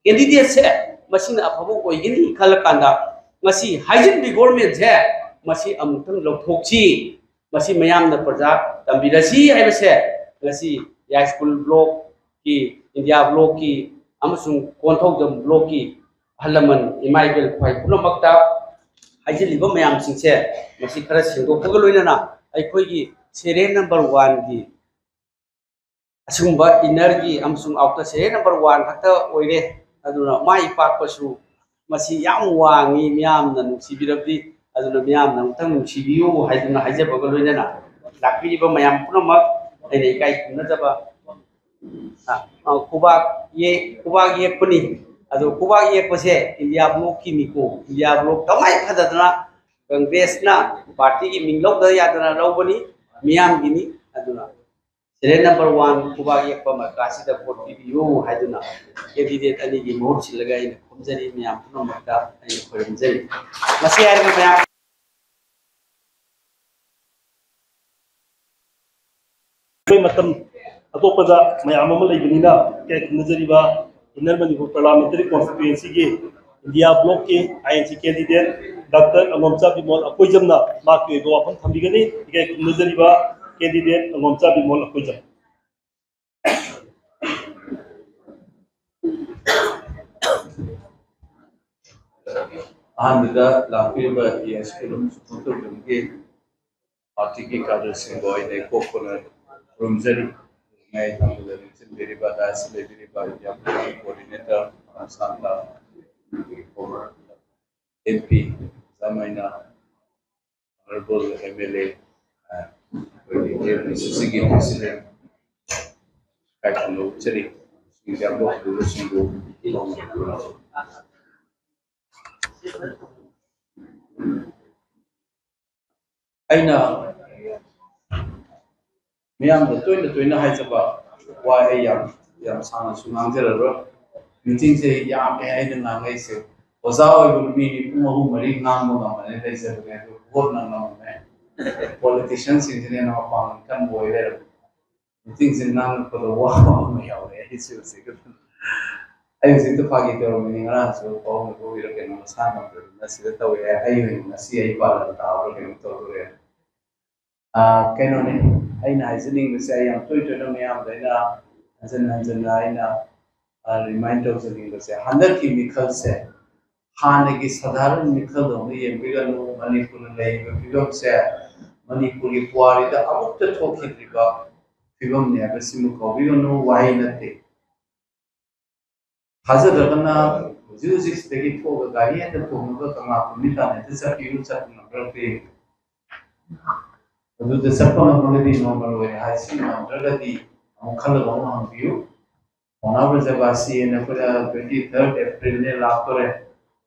candidate ꯁꯦ ꯃꯁꯤꯅ ꯑꯐꯕ ꯑꯣꯏꯒꯅꯤ ꯈꯜꯂꯀꯥꯟꯗ ꯉꯁꯤ ꯍꯥꯏꯖꯤꯟꯕꯤ government ꯁꯦ ꯃꯁꯤ ꯑꯃꯨꯛꯇꯪ ꯂꯧꯊꯣꯛꯁꯤ꯫ ꯃꯁꯤ ꯃꯌꯥꯝꯅ ꯄ꯭ꯔꯖꯥ ꯇꯝꯕꯤꯔꯁꯤ ꯍꯥꯏꯕꯁꯦ ꯉꯁꯤ ꯌꯥꯏꯁ꯭ꯀꯨꯜ ꯕ꯭ꯂꯣꯛꯀꯤ, ꯏꯟꯗꯤꯌꯥ ꯕ꯭ꯂꯣꯛꯀꯤ ꯑꯃꯁꯨꯡ ꯀꯣꯟꯊꯧꯖꯝ ꯕ꯭ꯂꯣꯛꯀꯤ ꯑꯍꯜ ꯂꯃꯟ, ꯏꯃꯥ ꯏꯕꯦꯜ, ꯈ꯭ꯋꯥꯏ ꯄꯨꯝꯅꯃꯛꯇ ꯍꯥꯏꯖꯤꯜꯂꯤꯕ ꯃꯌꯥꯝꯁꯤꯡꯁꯦ ꯃꯁꯤ ꯈꯔ ꯁꯦꯡꯗꯣꯛꯄꯒ ꯂꯣꯏꯅꯅ ꯑꯩꯈꯣꯏꯒꯤ serial number one ꯒꯤ ꯑꯁꯤꯒꯨꯝꯕ inner ꯒꯤ ꯑꯃꯁꯨꯡ outer serial number one ꯈꯛꯇ ꯑꯣꯏꯔꯦ꯫ ꯑꯗꯨꯅ ꯃꯥꯏ ꯄꯥꯛꯄꯁꯨ ꯃꯁꯤ ꯌꯥꯝ ꯋꯥꯡꯉꯤ, ꯃꯤꯌꯥꯝꯅ ꯅꯨꯡꯁꯤꯕꯤꯔꯕꯗꯤ꯫ ꯑꯗꯨꯅ ꯃꯤꯌꯥꯝꯅ ꯑꯃꯨꯛꯇꯪ ꯅꯨꯡꯁꯤꯕꯤꯌꯨ ꯍꯥꯏꯗꯨꯅ ꯍꯥꯏꯖꯕꯒ ꯂꯣꯏꯅꯅ ꯂꯥꯛꯄꯤꯔꯤꯕ ꯃꯌꯥꯝ ꯄꯨꯝꯅꯃꯛ ꯑꯩꯅ ꯏꯀꯥꯏ ꯈꯨꯝꯅꯖꯕ, ꯑ, ꯑ, ꯈꯨꯕꯥꯛ ꯌꯦ-, ꯈꯨꯕꯥꯛ ꯌꯦꯛꯄꯅꯤ꯫ ꯑꯗꯨ ꯈꯨꯕꯥꯛ ꯌꯦꯛꯄꯁꯦ ꯏꯟꯗꯤꯌꯥ ꯕ꯭ꯂꯣꯛꯀꯤꯅꯤꯀꯣ꯫ ꯏꯟꯗꯤꯌꯥ ꯕ꯭ꯂꯣꯛ ꯇꯉꯥꯏ ꯐꯗꯗꯅ ꯀꯪꯒ꯭ꯔꯦꯁꯅ party ꯒꯤ ꯃꯤꯡ ꯂꯧꯗ ꯌꯥꯗꯅ ꯂꯧꯕꯅꯤ, ꯃꯤꯌꯥꯝꯒꯤꯅꯤ꯫ ꯑꯗꯨꯅ serial number one ꯈꯨꯕꯥꯛ ꯌꯦꯛꯄ ꯃꯔꯀꯥꯁꯤꯗ vote ꯄꯤꯕꯤꯌꯨ ꯍꯥꯏꯗꯨꯅ candidate ꯑꯅꯤꯒꯤ ꯃꯍꯨꯠ ꯁꯤꯜꯂꯒ ꯑꯩꯅ ꯈꯣꯝꯖꯔꯤ, ꯃꯌꯥꯝ ꯄꯨꯝꯅꯃꯛꯇ ꯑꯩꯅ ꯈꯣꯏꯔꯝꯖꯔꯤ꯫ ꯃꯁꯤ ꯍꯥꯏꯔꯒ ꯃꯌꯥꯝ ꯑꯩꯈꯣꯏ ꯃꯇꯝ ꯑꯇꯣꯞꯄꯗ ꯃꯌꯥꯝ ꯑꯃ ꯂꯩꯕꯅꯤꯅ, ꯏꯀꯥꯏ ꯈꯨꯝꯅꯖꯔꯤꯕ Inner Manipur Parliamentary Constituencyꯒꯤ India Blockꯀꯤ INC candidate Doctor ꯑꯉꯣꯝꯆꯥ Bimol ꯑꯀꯣꯏꯖꯝꯅ ꯃꯍꯥꯛꯀꯤ ꯑꯣꯏꯕ ꯋꯥꯐꯝ ꯊꯝꯕꯤꯒꯅꯤ꯫ ꯏꯀꯥꯏ ꯈꯨꯝꯅꯖꯔꯤꯕ candidate ꯑꯉꯣꯝꯆꯥ ꯕꯤꯃꯣꯜ ꯑꯀꯣꯏꯖꯝ꯫ ꯑꯍꯥꯟꯕꯗ ꯂꯥꯛꯄꯤꯔꯤꯕ ꯏ ꯑꯦꯁ ꯈꯨꯂꯨꯝ ꯁꯨꯝꯕꯒꯤ ꯄꯥꯔꯇꯤꯒꯤ ꯀꯥꯗꯔꯁꯤꯡꯕꯨ ꯑꯩꯅ ꯏꯀꯣꯛ ꯀꯣꯟꯅ ꯈꯨꯔꯨꯝꯖꯔꯤ꯫ ꯃꯌꯥꯏ ꯊꯪꯕꯗ ꯂꯦꯡꯁꯤꯟꯕꯤꯔꯤꯕ, ꯗꯥꯏꯁꯇ ꯂꯩꯕꯤꯔꯤꯕ ꯏꯟꯗꯤꯌꯥ ꯄꯣꯂꯤꯇꯤꯀꯦꯜ ꯀꯣꯑꯣꯔꯗꯤꯅꯦꯇꯔ ꯁꯥꯟꯇ, ꯑꯩꯈꯣꯏꯒꯤ ꯐꯣꯔꯃꯔ ꯑꯦꯝ ꯄꯤ, ꯆꯥꯃꯩꯅ ꯑꯣꯅꯔꯦꯕꯜ ꯑꯦꯝ ꯑꯦꯜ ꯑꯦ, ꯑꯩꯈꯣꯏꯒꯤ ꯑꯦꯝ ꯑꯦꯁ ꯁꯤꯒꯤ ꯄ꯭ꯔꯦꯁꯤꯗꯦꯟ, ꯀꯥꯏ ꯈꯨꯝꯅ ꯎꯠꯆꯔꯤ꯫ ꯏꯟꯗꯤꯌꯥ ꯄꯣꯂꯤꯇꯤꯀꯦꯜꯁꯤꯡꯕꯨ ꯑꯩꯅ ꯃꯤꯌꯥꯝꯗ ꯇꯣꯏꯅ ꯇꯣꯏꯅ ꯍꯥꯏꯖꯕ ꯋꯥ, ꯑꯩ ꯌꯥꯝ, ꯌꯥꯝ ꯁꯥꯡꯅꯁꯨ ꯉꯥꯡꯖꯔꯔꯣꯏ꯫ ꯃꯤꯇꯤꯡꯁꯦ ꯌꯥꯝꯃꯦ ꯑꯩꯅ ꯉꯥꯡꯉꯛꯏꯁꯦ꯫ ꯑꯣꯖꯥ ꯑꯣꯏꯕ ꯃꯤꯅꯤ ꯄꯨꯡ ꯑꯍꯨꯝ ꯃꯔꯤ ꯉꯥꯡꯕ ꯉꯝꯃꯅꯤ ꯂꯩꯖꯕꯅꯦ, ꯑꯗꯨ ꯚꯣꯠꯅ ꯉꯝꯃꯝꯃꯦ꯫ ꯄꯣꯂꯤꯇꯤꯁꯤꯌꯟꯁꯤꯡꯁꯤꯅ ꯍꯦꯟꯅ ꯃꯄꯥꯡꯒꯜ ꯀꯟꯕ ꯑꯣꯏ ꯂꯩꯔꯝꯃꯦ꯫ ꯃꯤꯇꯤꯡꯁꯦ ꯉꯥꯡꯉꯛꯄꯗ ꯋꯥꯕ ꯑꯃ ꯌꯥꯎꯔꯦ ꯑꯩꯁꯦ ꯍꯧꯖꯤꯛ꯫ ꯑꯩ ꯍꯧꯖꯤꯛꯇ ꯐꯥꯒꯤ ꯇꯧꯔꯝꯃꯤꯅꯤ, ꯉꯔꯥꯡꯁꯨ ꯄꯥꯎ ꯍꯣꯏꯔ ꯀꯩꯅꯣ ꯃꯁꯥ ꯉꯝꯗꯗꯅ ꯁꯤꯗ ꯇꯧꯋꯦ꯫ ꯑꯩ ꯑꯣꯏꯅ ꯉꯁꯤ ꯑꯩ ꯄꯥꯜꯂꯒ ꯇꯥꯕ꯭ꯔꯥ ꯀꯩꯅꯣ ꯇꯧꯗꯣꯔꯦ꯫ ꯑꯥ, ꯀꯩꯅꯣꯅꯦ, ꯑꯩꯅ ꯍꯥꯏꯖꯅꯤꯡꯕꯁꯦ, ꯑꯩ ꯌꯥꯝ ꯇꯣꯏ ꯇꯣꯏꯅ ꯃꯌꯥꯝꯗ ꯑꯩꯅ ꯍꯟꯖꯤꯟ ꯍꯟꯖꯤꯟꯅ ꯑꯩꯅ, ꯑꯥ, ꯔꯤꯃꯥꯏꯟ ꯇꯧꯖꯅꯤꯡꯕꯁꯦ, ꯍꯟꯗꯛꯀꯤ ꯃꯤꯈꯜꯁꯦ ꯍꯥꯟꯅꯒꯤ ꯁꯥꯙꯥꯔꯟ ꯃꯤꯈꯜꯗꯧꯅ ꯌꯦꯡꯕꯤꯒꯅꯨ꯫ ꯃꯅꯤꯄꯨꯔꯅ ꯂꯩꯔꯤꯕ ꯐꯤꯕꯝꯁꯦ ꯃꯅꯤꯄꯨꯔꯒꯤ ꯄꯨꯋꯥꯔꯤꯗ ꯑꯃꯨꯛꯇ ꯊꯣꯛꯈꯤꯗ꯭ꯔꯤꯕ ꯐꯤꯕꯝꯅꯦ ꯍꯥꯏꯕꯁꯤꯃ ꯀꯥꯎꯕꯤꯒꯅꯨ꯫ ꯋꯥꯍꯩ ꯅꯠꯇꯦ꯫ ꯊꯥꯖꯗ꯭ꯔꯒꯅ ꯍꯧꯖꯤꯛ ꯍꯧꯖꯤꯛ ꯁꯤꯗꯒꯤ ꯊꯣꯛꯑꯒ ꯒꯥꯔꯤ ꯍꯦꯛꯇ ꯇꯣꯡꯉꯒ ꯀꯪꯂꯥ ꯇꯣꯝꯕꯤ ꯇꯥꯟꯅ ꯍꯦꯛꯇ ꯆꯠꯄꯤꯌꯨ, ꯆꯠꯄ ꯉꯝꯕ꯭ꯔꯥ ꯌꯦꯡꯉꯨ꯫ ꯑꯗꯨꯗ ꯆꯠꯄ ꯉꯝꯃꯒꯗꯤ ꯅꯣꯔꯃꯦꯜ ꯑꯣꯏꯔꯦ ꯍꯥꯏꯁꯤ, ꯉꯝꯗ꯭ꯔꯒꯗꯤ ꯑꯃꯨꯛ ꯈꯜꯂꯒ ꯑꯃꯨꯛ ꯍꯪꯕꯤꯌꯨ꯫ ꯄꯥꯎꯅꯥ ꯕ꯭ꯔꯖꯕꯥꯁꯤ ꯍꯥꯏꯅ ꯑꯩꯈꯣꯏꯅ twenty third April ꯅꯦ ꯂꯥꯛꯇꯣꯔꯦ꯫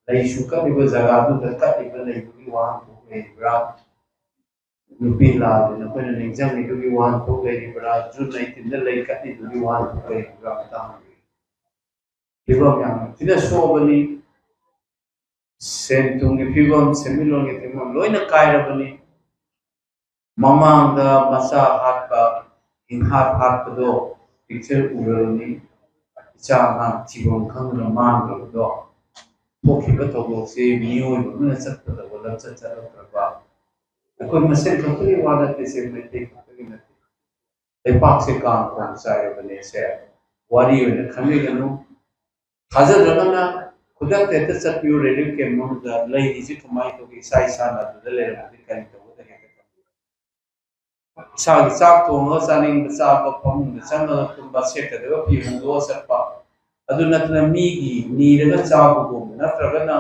ꯂꯩꯁꯨ ꯀꯠꯂꯤꯕ ꯖꯒꯥꯗꯨꯗ ꯀꯠꯂꯤꯕ ꯂꯩꯗꯨꯒꯤ ꯋꯥꯍꯟꯊꯣꯛ ꯂꯩꯔꯤꯕ꯭ꯔꯥ? ꯅꯨꯄꯤ ꯂꯥꯜꯂꯤ ꯅꯈꯣꯏꯅ ꯅꯤꯡꯁꯤꯡꯉꯤꯗꯨꯒꯤ ꯋꯥꯍꯟꯊꯣꯛ ꯂꯩꯔꯤꯕ꯭ꯔꯥ? June eighteen ꯗ ꯂꯩ ꯀꯠꯂꯤꯗꯨꯒꯤ ꯋꯥꯍꯟꯊꯣꯛ ꯂꯩꯔꯤꯕ꯭ꯔꯥ? ꯑꯝꯇ ꯍꯪꯕꯤꯌꯨ꯫ ꯐꯤꯕꯝ ꯌꯥꯝꯅ ꯊꯤꯅ ꯁꯣꯛꯑꯕꯅꯤ꯫ ꯁꯦꯟ ꯊꯨꯝꯒꯤ ꯐꯤꯕꯝ, ꯁꯦꯟꯃꯤꯠꯂꯣꯟꯒꯤ ꯐꯤꯕꯝ ꯂꯣꯏꯅ ꯀꯥꯏꯔꯕꯅꯤ꯫ ꯃꯃꯥꯡꯗ ꯃꯆꯥ ꯍꯥꯠꯄ, ꯏꯪꯍꯥꯠ ꯍꯥꯠꯄꯗꯣ ꯄꯤꯛꯆꯔ ꯎꯔꯕꯅꯤ꯫ ꯏꯆꯥ ꯑꯉꯥꯡ ꯊꯤꯐꯝ ꯈꯪꯗꯅ ꯃꯥꯡꯈ꯭ꯔꯕꯗꯣ, ꯊꯣꯛꯈꯤꯕ ꯊꯧꯗꯣꯛꯁꯤ ꯃꯤꯑꯣꯏꯕ ꯑꯃꯅ ꯆꯠꯀꯗꯕ ꯂꯝꯆꯠ ꯆꯠꯂꯛꯇ꯭ꯔꯕ ꯑꯩꯈꯣꯏ ꯃꯁꯦꯟ ꯈꯛꯇꯒꯤ ꯋꯥ ꯅꯠꯇꯦ, ꯁꯦ ꯃꯩꯇꯩ ꯈꯛꯇꯒꯤ ꯅꯠꯇꯦ꯫ ꯂꯩꯄꯥꯛꯁꯦ ꯀꯥꯡ ꯈꯣꯡ ꯆꯥꯏꯔꯕꯅꯦ꯫ ꯁꯦ ꯋꯥꯔꯤ ꯑꯣꯏꯅ ꯈꯟꯕꯤꯒꯅꯨ꯫ ꯊꯥꯖꯗ꯭ꯔꯒꯅ ꯈꯨꯗꯛꯇ ꯍꯦꯛꯇ ꯆꯠꯄꯤꯌꯨ꯫ ꯔꯤꯂꯤꯐ ꯀꯦꯝꯞ ꯑꯃꯗ ꯂꯩꯔꯤꯁꯤ ꯀꯃꯥꯏꯅ ꯇꯧꯒꯦ? ꯏꯁꯥ ꯏꯁꯥꯅ ꯑꯗꯨꯗ ꯂꯩꯔꯝꯃꯗꯤ ꯀꯔꯤ ꯇꯧꯒꯗꯒꯦ? ꯏꯁꯥꯒꯤ ꯆꯥꯛ ꯊꯣꯡꯉꯒ ꯆꯥꯅꯤꯡꯕ ꯆꯥꯕ, ꯐꯃꯨꯡꯗ ꯆꯪꯉꯒ ꯇꯨꯝꯕ, ꯁꯦꯠꯀꯗꯕ ꯐꯤ ꯍꯣꯡꯗꯣꯛꯑ ꯆꯠꯄ, ꯑꯗꯨ ꯅꯠꯇꯅ ꯃꯤꯒꯤ ꯅꯤꯔꯒ ꯆꯥꯕꯒꯨꯝ, ꯅꯠꯇ꯭ꯔꯒꯅ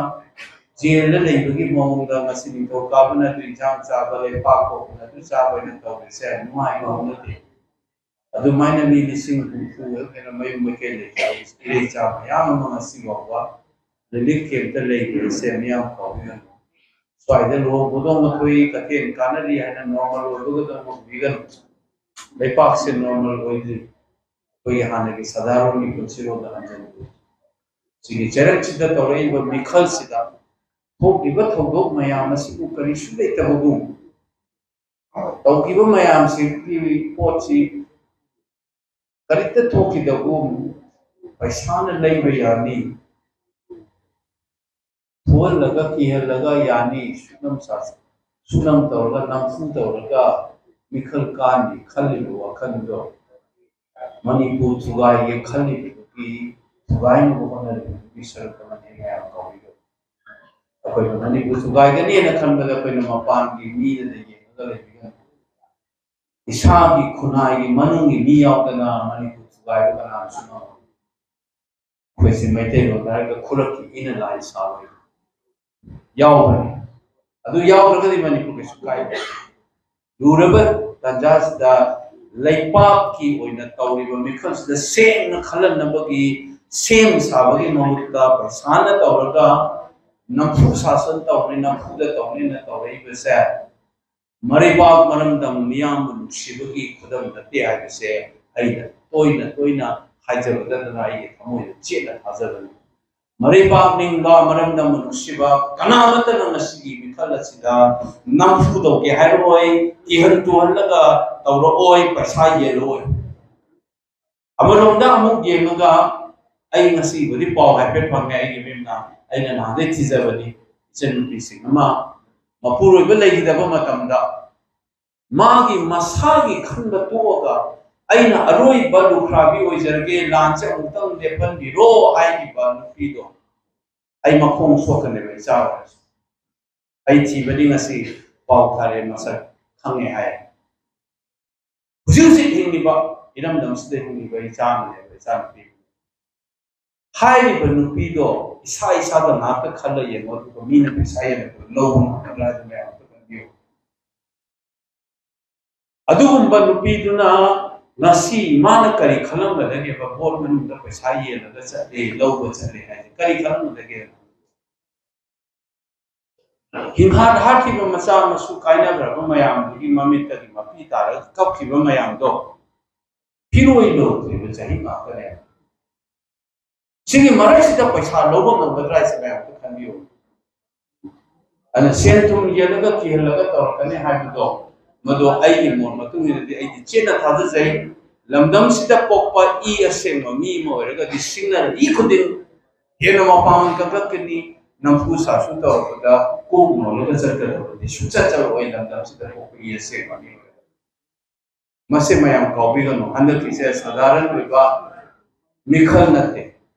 ꯖꯦꯜꯗ ꯂꯩꯕꯒꯤ ꯃꯑꯣꯡꯗ ꯉꯁꯤ ꯅꯤꯡꯊꯧꯀꯥꯕꯅ ꯑꯗꯨ ꯏꯟꯁꯥꯡ ꯆꯥꯕ, ꯂꯩꯄꯥꯛꯄꯣꯛꯄꯅ ꯑꯗꯨ ꯆꯥꯕ ꯍꯥꯏꯅ ꯇꯧꯔꯤꯁꯦ ꯅꯨꯡꯉꯥꯏꯕ ꯑꯃ ꯅꯠꯇꯦ꯫ ꯑꯗꯨꯃꯥꯏꯅ ꯃꯤ ꯂꯤꯁꯤꯡ ꯍꯨꯝꯐꯨ ꯍꯦꯟꯅ ꯃꯌꯨꯝ ꯃꯀꯩ ꯂꯩꯇꯕ ꯏꯔꯩꯆꯥ ꯃꯌꯥꯝ ꯑꯃ ꯉꯁꯤ ꯐꯥꯎꯕ ꯔꯤꯂꯤꯐ ꯀꯦꯝꯞꯇ ꯂꯩꯔꯤꯕꯁꯦ ꯃꯤꯌꯥꯝ ꯀꯥꯎꯕꯤꯒꯅꯨ꯫ ꯁ꯭ꯋꯥꯏꯗ ꯂꯨꯍꯣꯡ ꯈꯣꯡꯗꯣꯡꯕ ꯊꯣꯛꯏ, ꯀꯊꯦꯟ ꯀꯥꯟꯅꯔꯤ ꯍꯥꯏꯅ ꯅꯣꯔꯃꯦꯜ ꯑꯣꯏꯕꯒꯗꯪ ꯎꯕꯤꯒꯅꯨ꯫ ꯂꯩꯄꯥꯛꯁꯦ ꯅꯣꯔꯃꯦꯜ ꯑꯣꯏꯗ꯭ꯔꯤ꯫ ꯑꯩꯈꯣꯏꯒꯤ ꯍꯥꯟꯅꯒꯤ ꯁꯥꯗꯥꯔꯣꯟꯒꯤ ꯄꯨꯟꯁꯤꯔꯣꯜꯗ ꯍꯟꯖꯤꯟꯕꯤꯌꯨ꯫ ꯁꯤꯒꯤ ꯆꯩꯔꯛꯁꯤꯗ ꯇꯧꯔꯛꯏꯕ ꯃꯤꯈꯜꯁꯤꯗ ꯊꯣꯛꯂꯤꯕ ꯊꯧꯗꯣꯛ ꯃꯌꯥꯝ ꯑꯁꯤꯕꯨ ꯀꯔꯤꯁꯨ ꯂꯩꯇꯕꯒꯨꯝ, ꯇꯧꯈꯤꯕ ꯃꯌꯥꯝꯁꯤꯒꯤ ꯄꯣꯠꯁꯤ ꯀꯔꯤꯝꯇ ꯊꯣꯛꯈꯤꯗꯕꯒꯨꯝ, ꯄꯩꯁꯥꯅ ꯂꯩꯕ ꯌꯥꯅꯤ, ꯐꯨꯍꯜꯂꯒ ꯀꯤꯍꯜꯂꯒ ꯌꯥꯅꯤ, ꯁꯨꯞꯅꯝ ꯁꯥ-, ꯁꯨꯞꯅꯝ ꯇꯧꯔꯒ ꯅꯝꯐꯨ ꯇꯧꯔꯒ ꯃꯤꯈꯜ ꯀꯥꯅꯤ ꯈꯜꯂꯤꯕ ꯋꯥꯈꯜꯗꯣ ꯃꯅꯤꯄꯨꯔ ꯊꯨꯒꯥꯏꯒꯦ ꯈꯜꯂꯤꯕꯗꯨꯒꯤ, ꯊꯨꯒꯥꯏꯅꯕ ꯍꯣꯠꯅꯔꯤꯕꯗꯨꯒꯤ ꯁꯔꯨꯛ ꯑꯃꯅꯤ ꯃꯌꯥꯝ ꯀꯧꯔꯤꯕ꯫ ꯑꯩꯈꯣꯏꯅ ꯃꯅꯤꯄꯨꯔ ꯊꯨꯒꯥꯏꯒꯅꯤꯅ ꯈꯟꯕꯗ ꯑꯩꯈꯣꯏꯅ ꯃꯄꯥꯟꯒꯤ ꯃꯤꯗ ꯌꯦꯡꯉꯒ ꯂꯩꯕꯤꯒꯅꯨ꯫ ꯏꯁꯥꯒꯤ ꯈꯨꯟꯅꯥꯏꯒꯤ ꯃꯅꯨꯡꯒꯤ ꯃꯤ ꯌꯥꯎꯗꯅ ꯃꯅꯤꯄꯨꯔ ꯊꯨꯒꯥꯏꯕ ꯀꯅꯥꯅꯁꯨ ꯉꯝꯃꯣꯏ꯫ ꯑꯩꯈꯣꯏꯁꯦ ꯃꯩꯇꯩꯂꯣꯟꯗ ꯍꯥꯏꯔꯒ ꯈꯨꯔꯛꯀꯤ ꯏꯅ ꯂꯥꯏ ꯁꯥꯕ ꯌꯥꯎꯕꯅꯤ꯫ ꯑꯗꯨ ꯌꯥꯎꯗ꯭ꯔꯒꯗꯤ ꯃꯅꯤꯄꯨꯔ ꯀꯩꯁꯨ ꯀꯥꯏꯗꯦ꯫ ꯂꯨꯔꯕ ꯇꯥꯟꯖꯥꯁꯤꯗ ꯂꯩꯄꯥꯛꯀꯤ ꯑꯣꯏꯅ ꯇꯧꯔꯤꯕ ꯃꯤꯈꯜꯁꯤꯗ ꯁꯦꯡꯅ ꯈꯜꯍꯟꯅꯕꯒꯤ ꯁꯦꯝ ꯁꯥꯕꯒꯤ ꯃꯍꯨꯠꯇ ꯄꯩꯁꯥꯅ ꯇꯧꯔꯒ ꯅꯝꯐꯨ ꯁꯥꯁꯟ ꯇꯧꯔꯤ, ꯅꯝꯐꯨꯗ ꯇꯧꯔꯤꯅ ꯇꯧꯔꯛꯏꯕꯁꯦ ꯃꯔꯩꯕꯥꯛ ꯃꯔꯝꯗꯝ ꯃꯤꯌꯥꯝꯕꯨ ꯅꯨꯡꯁꯤꯕꯒꯤ ꯈꯨꯗꯝ ꯅꯠꯇꯦ ꯍꯥꯏꯕꯁꯦ ꯑꯩꯅ ꯇꯣꯏꯅ ꯇꯣꯏꯅ ꯍꯥꯏꯖꯕꯗ ꯅꯠꯇꯅ ꯑꯩꯒꯤ ꯊꯃꯣꯏꯗ ꯆꯦꯠꯅ ꯊꯥꯖꯕꯅꯤ꯫ ꯃꯔꯩꯕꯥꯛ ꯅꯤꯡꯕ, ꯃꯔꯝꯗꯝ ꯅꯨꯡꯁꯤꯕ ꯀꯅꯥ ꯑꯃꯠꯇꯅ ꯉꯁꯤꯒꯤ ꯃꯤꯈꯜ ꯑꯁꯤꯗ ꯅꯝꯐꯨ ꯇꯧꯒꯦ ꯍꯥꯏꯔꯛꯑꯣꯏ, ꯀꯤꯍꯟ ꯇꯨꯍꯜꯂꯒ ꯇꯧꯔꯛꯑꯣꯏ, ꯄꯩꯁꯥ ꯌꯦꯜꯂꯣꯏ꯫ ꯑꯃꯔꯣꯝꯗ ꯑꯃꯨꯛ ꯌꯦꯡꯉꯒ, ꯑꯩ ꯉꯁꯤꯕꯨꯗꯤ ꯄꯥꯎ ꯍꯥꯏꯐꯦꯠ ꯐꯪꯉꯦ, ꯑꯩꯒꯤ ꯃꯤꯝꯅ, ꯑꯩꯅ ꯅꯍꯥꯟꯗꯩ ꯊꯤꯖꯕꯅꯤ, ꯏꯆꯟꯅꯨꯄꯤꯁꯤꯡ ꯑꯃ ꯃꯄꯨꯔꯣꯏꯕ ꯂꯩꯈꯤꯗꯕ ꯃꯇꯝꯗ ꯃꯥꯒꯤ ꯃꯁꯥꯒꯤ ꯈꯟꯕ ꯇꯣꯛꯑꯒ, "ꯑꯩꯅ ꯑꯔꯣꯏꯕ ꯂꯨꯈ꯭ꯔꯥꯕꯤ ꯑꯣꯏꯖꯔꯒꯦ, ꯂꯥꯟꯁꯦ ꯑꯃꯨꯛꯇꯪ ꯂꯦꯞꯍꯟꯕꯤꯔꯣ" ꯍꯥꯏꯈꯤꯕ ꯅꯨꯄꯤꯗꯣ, ꯑꯩ ꯃꯈꯣꯡ ꯁꯣꯛꯀꯅꯦꯕ, ꯏꯆꯥ ꯑꯣꯏꯔꯁꯨ꯫ ꯑꯩ ꯊꯤꯕꯗꯤ ꯉꯁꯤ ꯄꯥꯎ ꯊꯥꯔꯦ, ꯃꯁꯛ ꯈꯪꯉꯦ ꯍꯥꯏ꯫ ꯍꯧꯖꯤꯛ ꯍꯧꯖꯤꯛ ꯍꯤꯡꯂꯤꯕ, ꯏꯔꯝꯗꯝꯁꯤꯗ ꯍꯤꯡꯂꯤꯕ ꯏꯆꯥ ꯑꯃꯅꯦꯕ, ꯏꯆꯥꯅꯨꯄꯤ꯫ ꯍꯥꯏꯔꯤꯕ ꯅꯨꯄꯤꯗꯣ ꯏꯁꯥ ꯏꯁꯥꯗ ꯉꯥꯛꯇ ꯈꯜꯂ ꯌꯦꯡꯉꯣ, ꯑꯗꯨꯒ ꯃꯤꯅ ꯄꯩꯁꯥ ꯌꯦꯜꯂꯛꯄꯗꯣ ꯂꯧꯕ ꯉꯝꯒꯗ꯭ꯔꯥ ꯍꯥꯏꯗꯣ ꯃꯌꯥꯝ ꯑꯝꯇ ꯈꯟꯕꯤꯌꯨ꯫ ꯑꯗꯨꯒꯨꯝꯕ ꯅꯨꯄꯤꯗꯨꯅ ꯉꯁꯤ ꯃꯥꯅ ꯀꯔꯤ ꯈꯜꯂꯝꯒꯗꯒꯦꯕ? ꯚꯣꯠ ꯃꯅꯨꯡꯗ ꯄꯩꯁꯥ ꯌꯦꯜꯂꯒ ꯆꯠꯂꯦ, ꯂꯧꯕ ꯆꯠꯂꯦ ꯍꯥꯏꯁꯦ ꯀꯔꯤ ꯈꯜꯂꯝꯒꯗꯒꯦ? ꯍꯤꯡꯍꯥꯠ ꯍꯥꯠꯈꯤꯕ ꯃꯆꯥ ꯃꯁꯨ ꯀꯥꯏꯅꯈ꯭ꯔꯕ ꯃꯌꯥꯝꯗꯨꯒꯤ ꯃꯃꯤꯠꯇꯒꯤ ꯃꯄꯤ ꯇꯥꯔꯒ ꯀꯞꯈꯤꯕ ꯃꯌꯥꯝꯗꯣ ꯐꯤꯔꯣꯏ ꯂꯧꯗ꯭ꯔꯤꯕ ꯆꯍꯤ ꯉꯥꯛꯇꯅꯦ꯫ ꯁꯤꯒꯤ ꯃꯔꯛꯁꯤꯗ ꯄꯩꯁꯥ ꯂꯧꯕ ꯉꯝꯒꯗ꯭ꯔꯥ ꯍꯥꯏꯁꯦ ꯃꯌꯥꯝ ꯑꯝꯇ ꯈꯟꯕꯤꯌꯨ꯫ ꯑꯗꯨꯅ ꯁꯦꯟ ꯊꯨꯝ ꯌꯦꯜꯂꯒ ꯀꯤꯍꯜꯂꯒ ꯇꯧꯔꯛꯀꯅꯤ ꯍꯥꯏꯕꯗꯣ, ꯃꯗꯣ ꯑꯩꯒꯤ ꯃꯣꯠ ꯃꯇꯨꯡ ꯏꯟꯅꯗꯤ ꯑꯩꯗꯤ ꯆꯦꯠꯅ ꯊꯥꯖꯖꯩ꯫ ꯂꯝꯗꯝꯁꯤꯗ ꯄꯣꯛꯄ ꯏ ꯑꯁꯦꯡꯕ ꯃꯤ ꯑꯃ ꯑꯣꯏꯔꯒꯗꯤ ꯁꯤꯡꯅꯔꯛꯏ ꯈꯨꯗꯤꯡ ꯍꯦꯟꯅ ꯃꯄꯥꯡꯒꯜ ꯀꯟꯈꯠꯀꯅꯤ꯫ ꯅꯝꯐꯨ ꯁꯥꯐꯨ ꯇꯧꯔꯛꯄꯗ ꯀꯣꯛ ꯅꯣꯜꯂꯒ ꯆꯠꯀꯗꯕꯗꯤ ꯁꯨꯡꯆꯠ ꯆꯠꯂꯛꯑꯣꯏ, ꯂꯝꯗꯝꯁꯤꯗ ꯄꯣꯛꯄ ꯏ ꯑꯁꯦꯡꯕ ꯃꯤ ꯑꯣꯏꯔꯒꯗꯤ꯫ ꯃꯁꯤ ꯃꯌꯥꯝ ꯀꯥꯎꯕꯤꯒꯅꯨ, ꯍꯟꯗꯛꯀꯤꯁꯦ ꯁꯥꯙꯥꯔꯟ ꯑꯣꯏꯕ ꯃꯤꯈꯜ ꯅꯠꯇꯦ꯫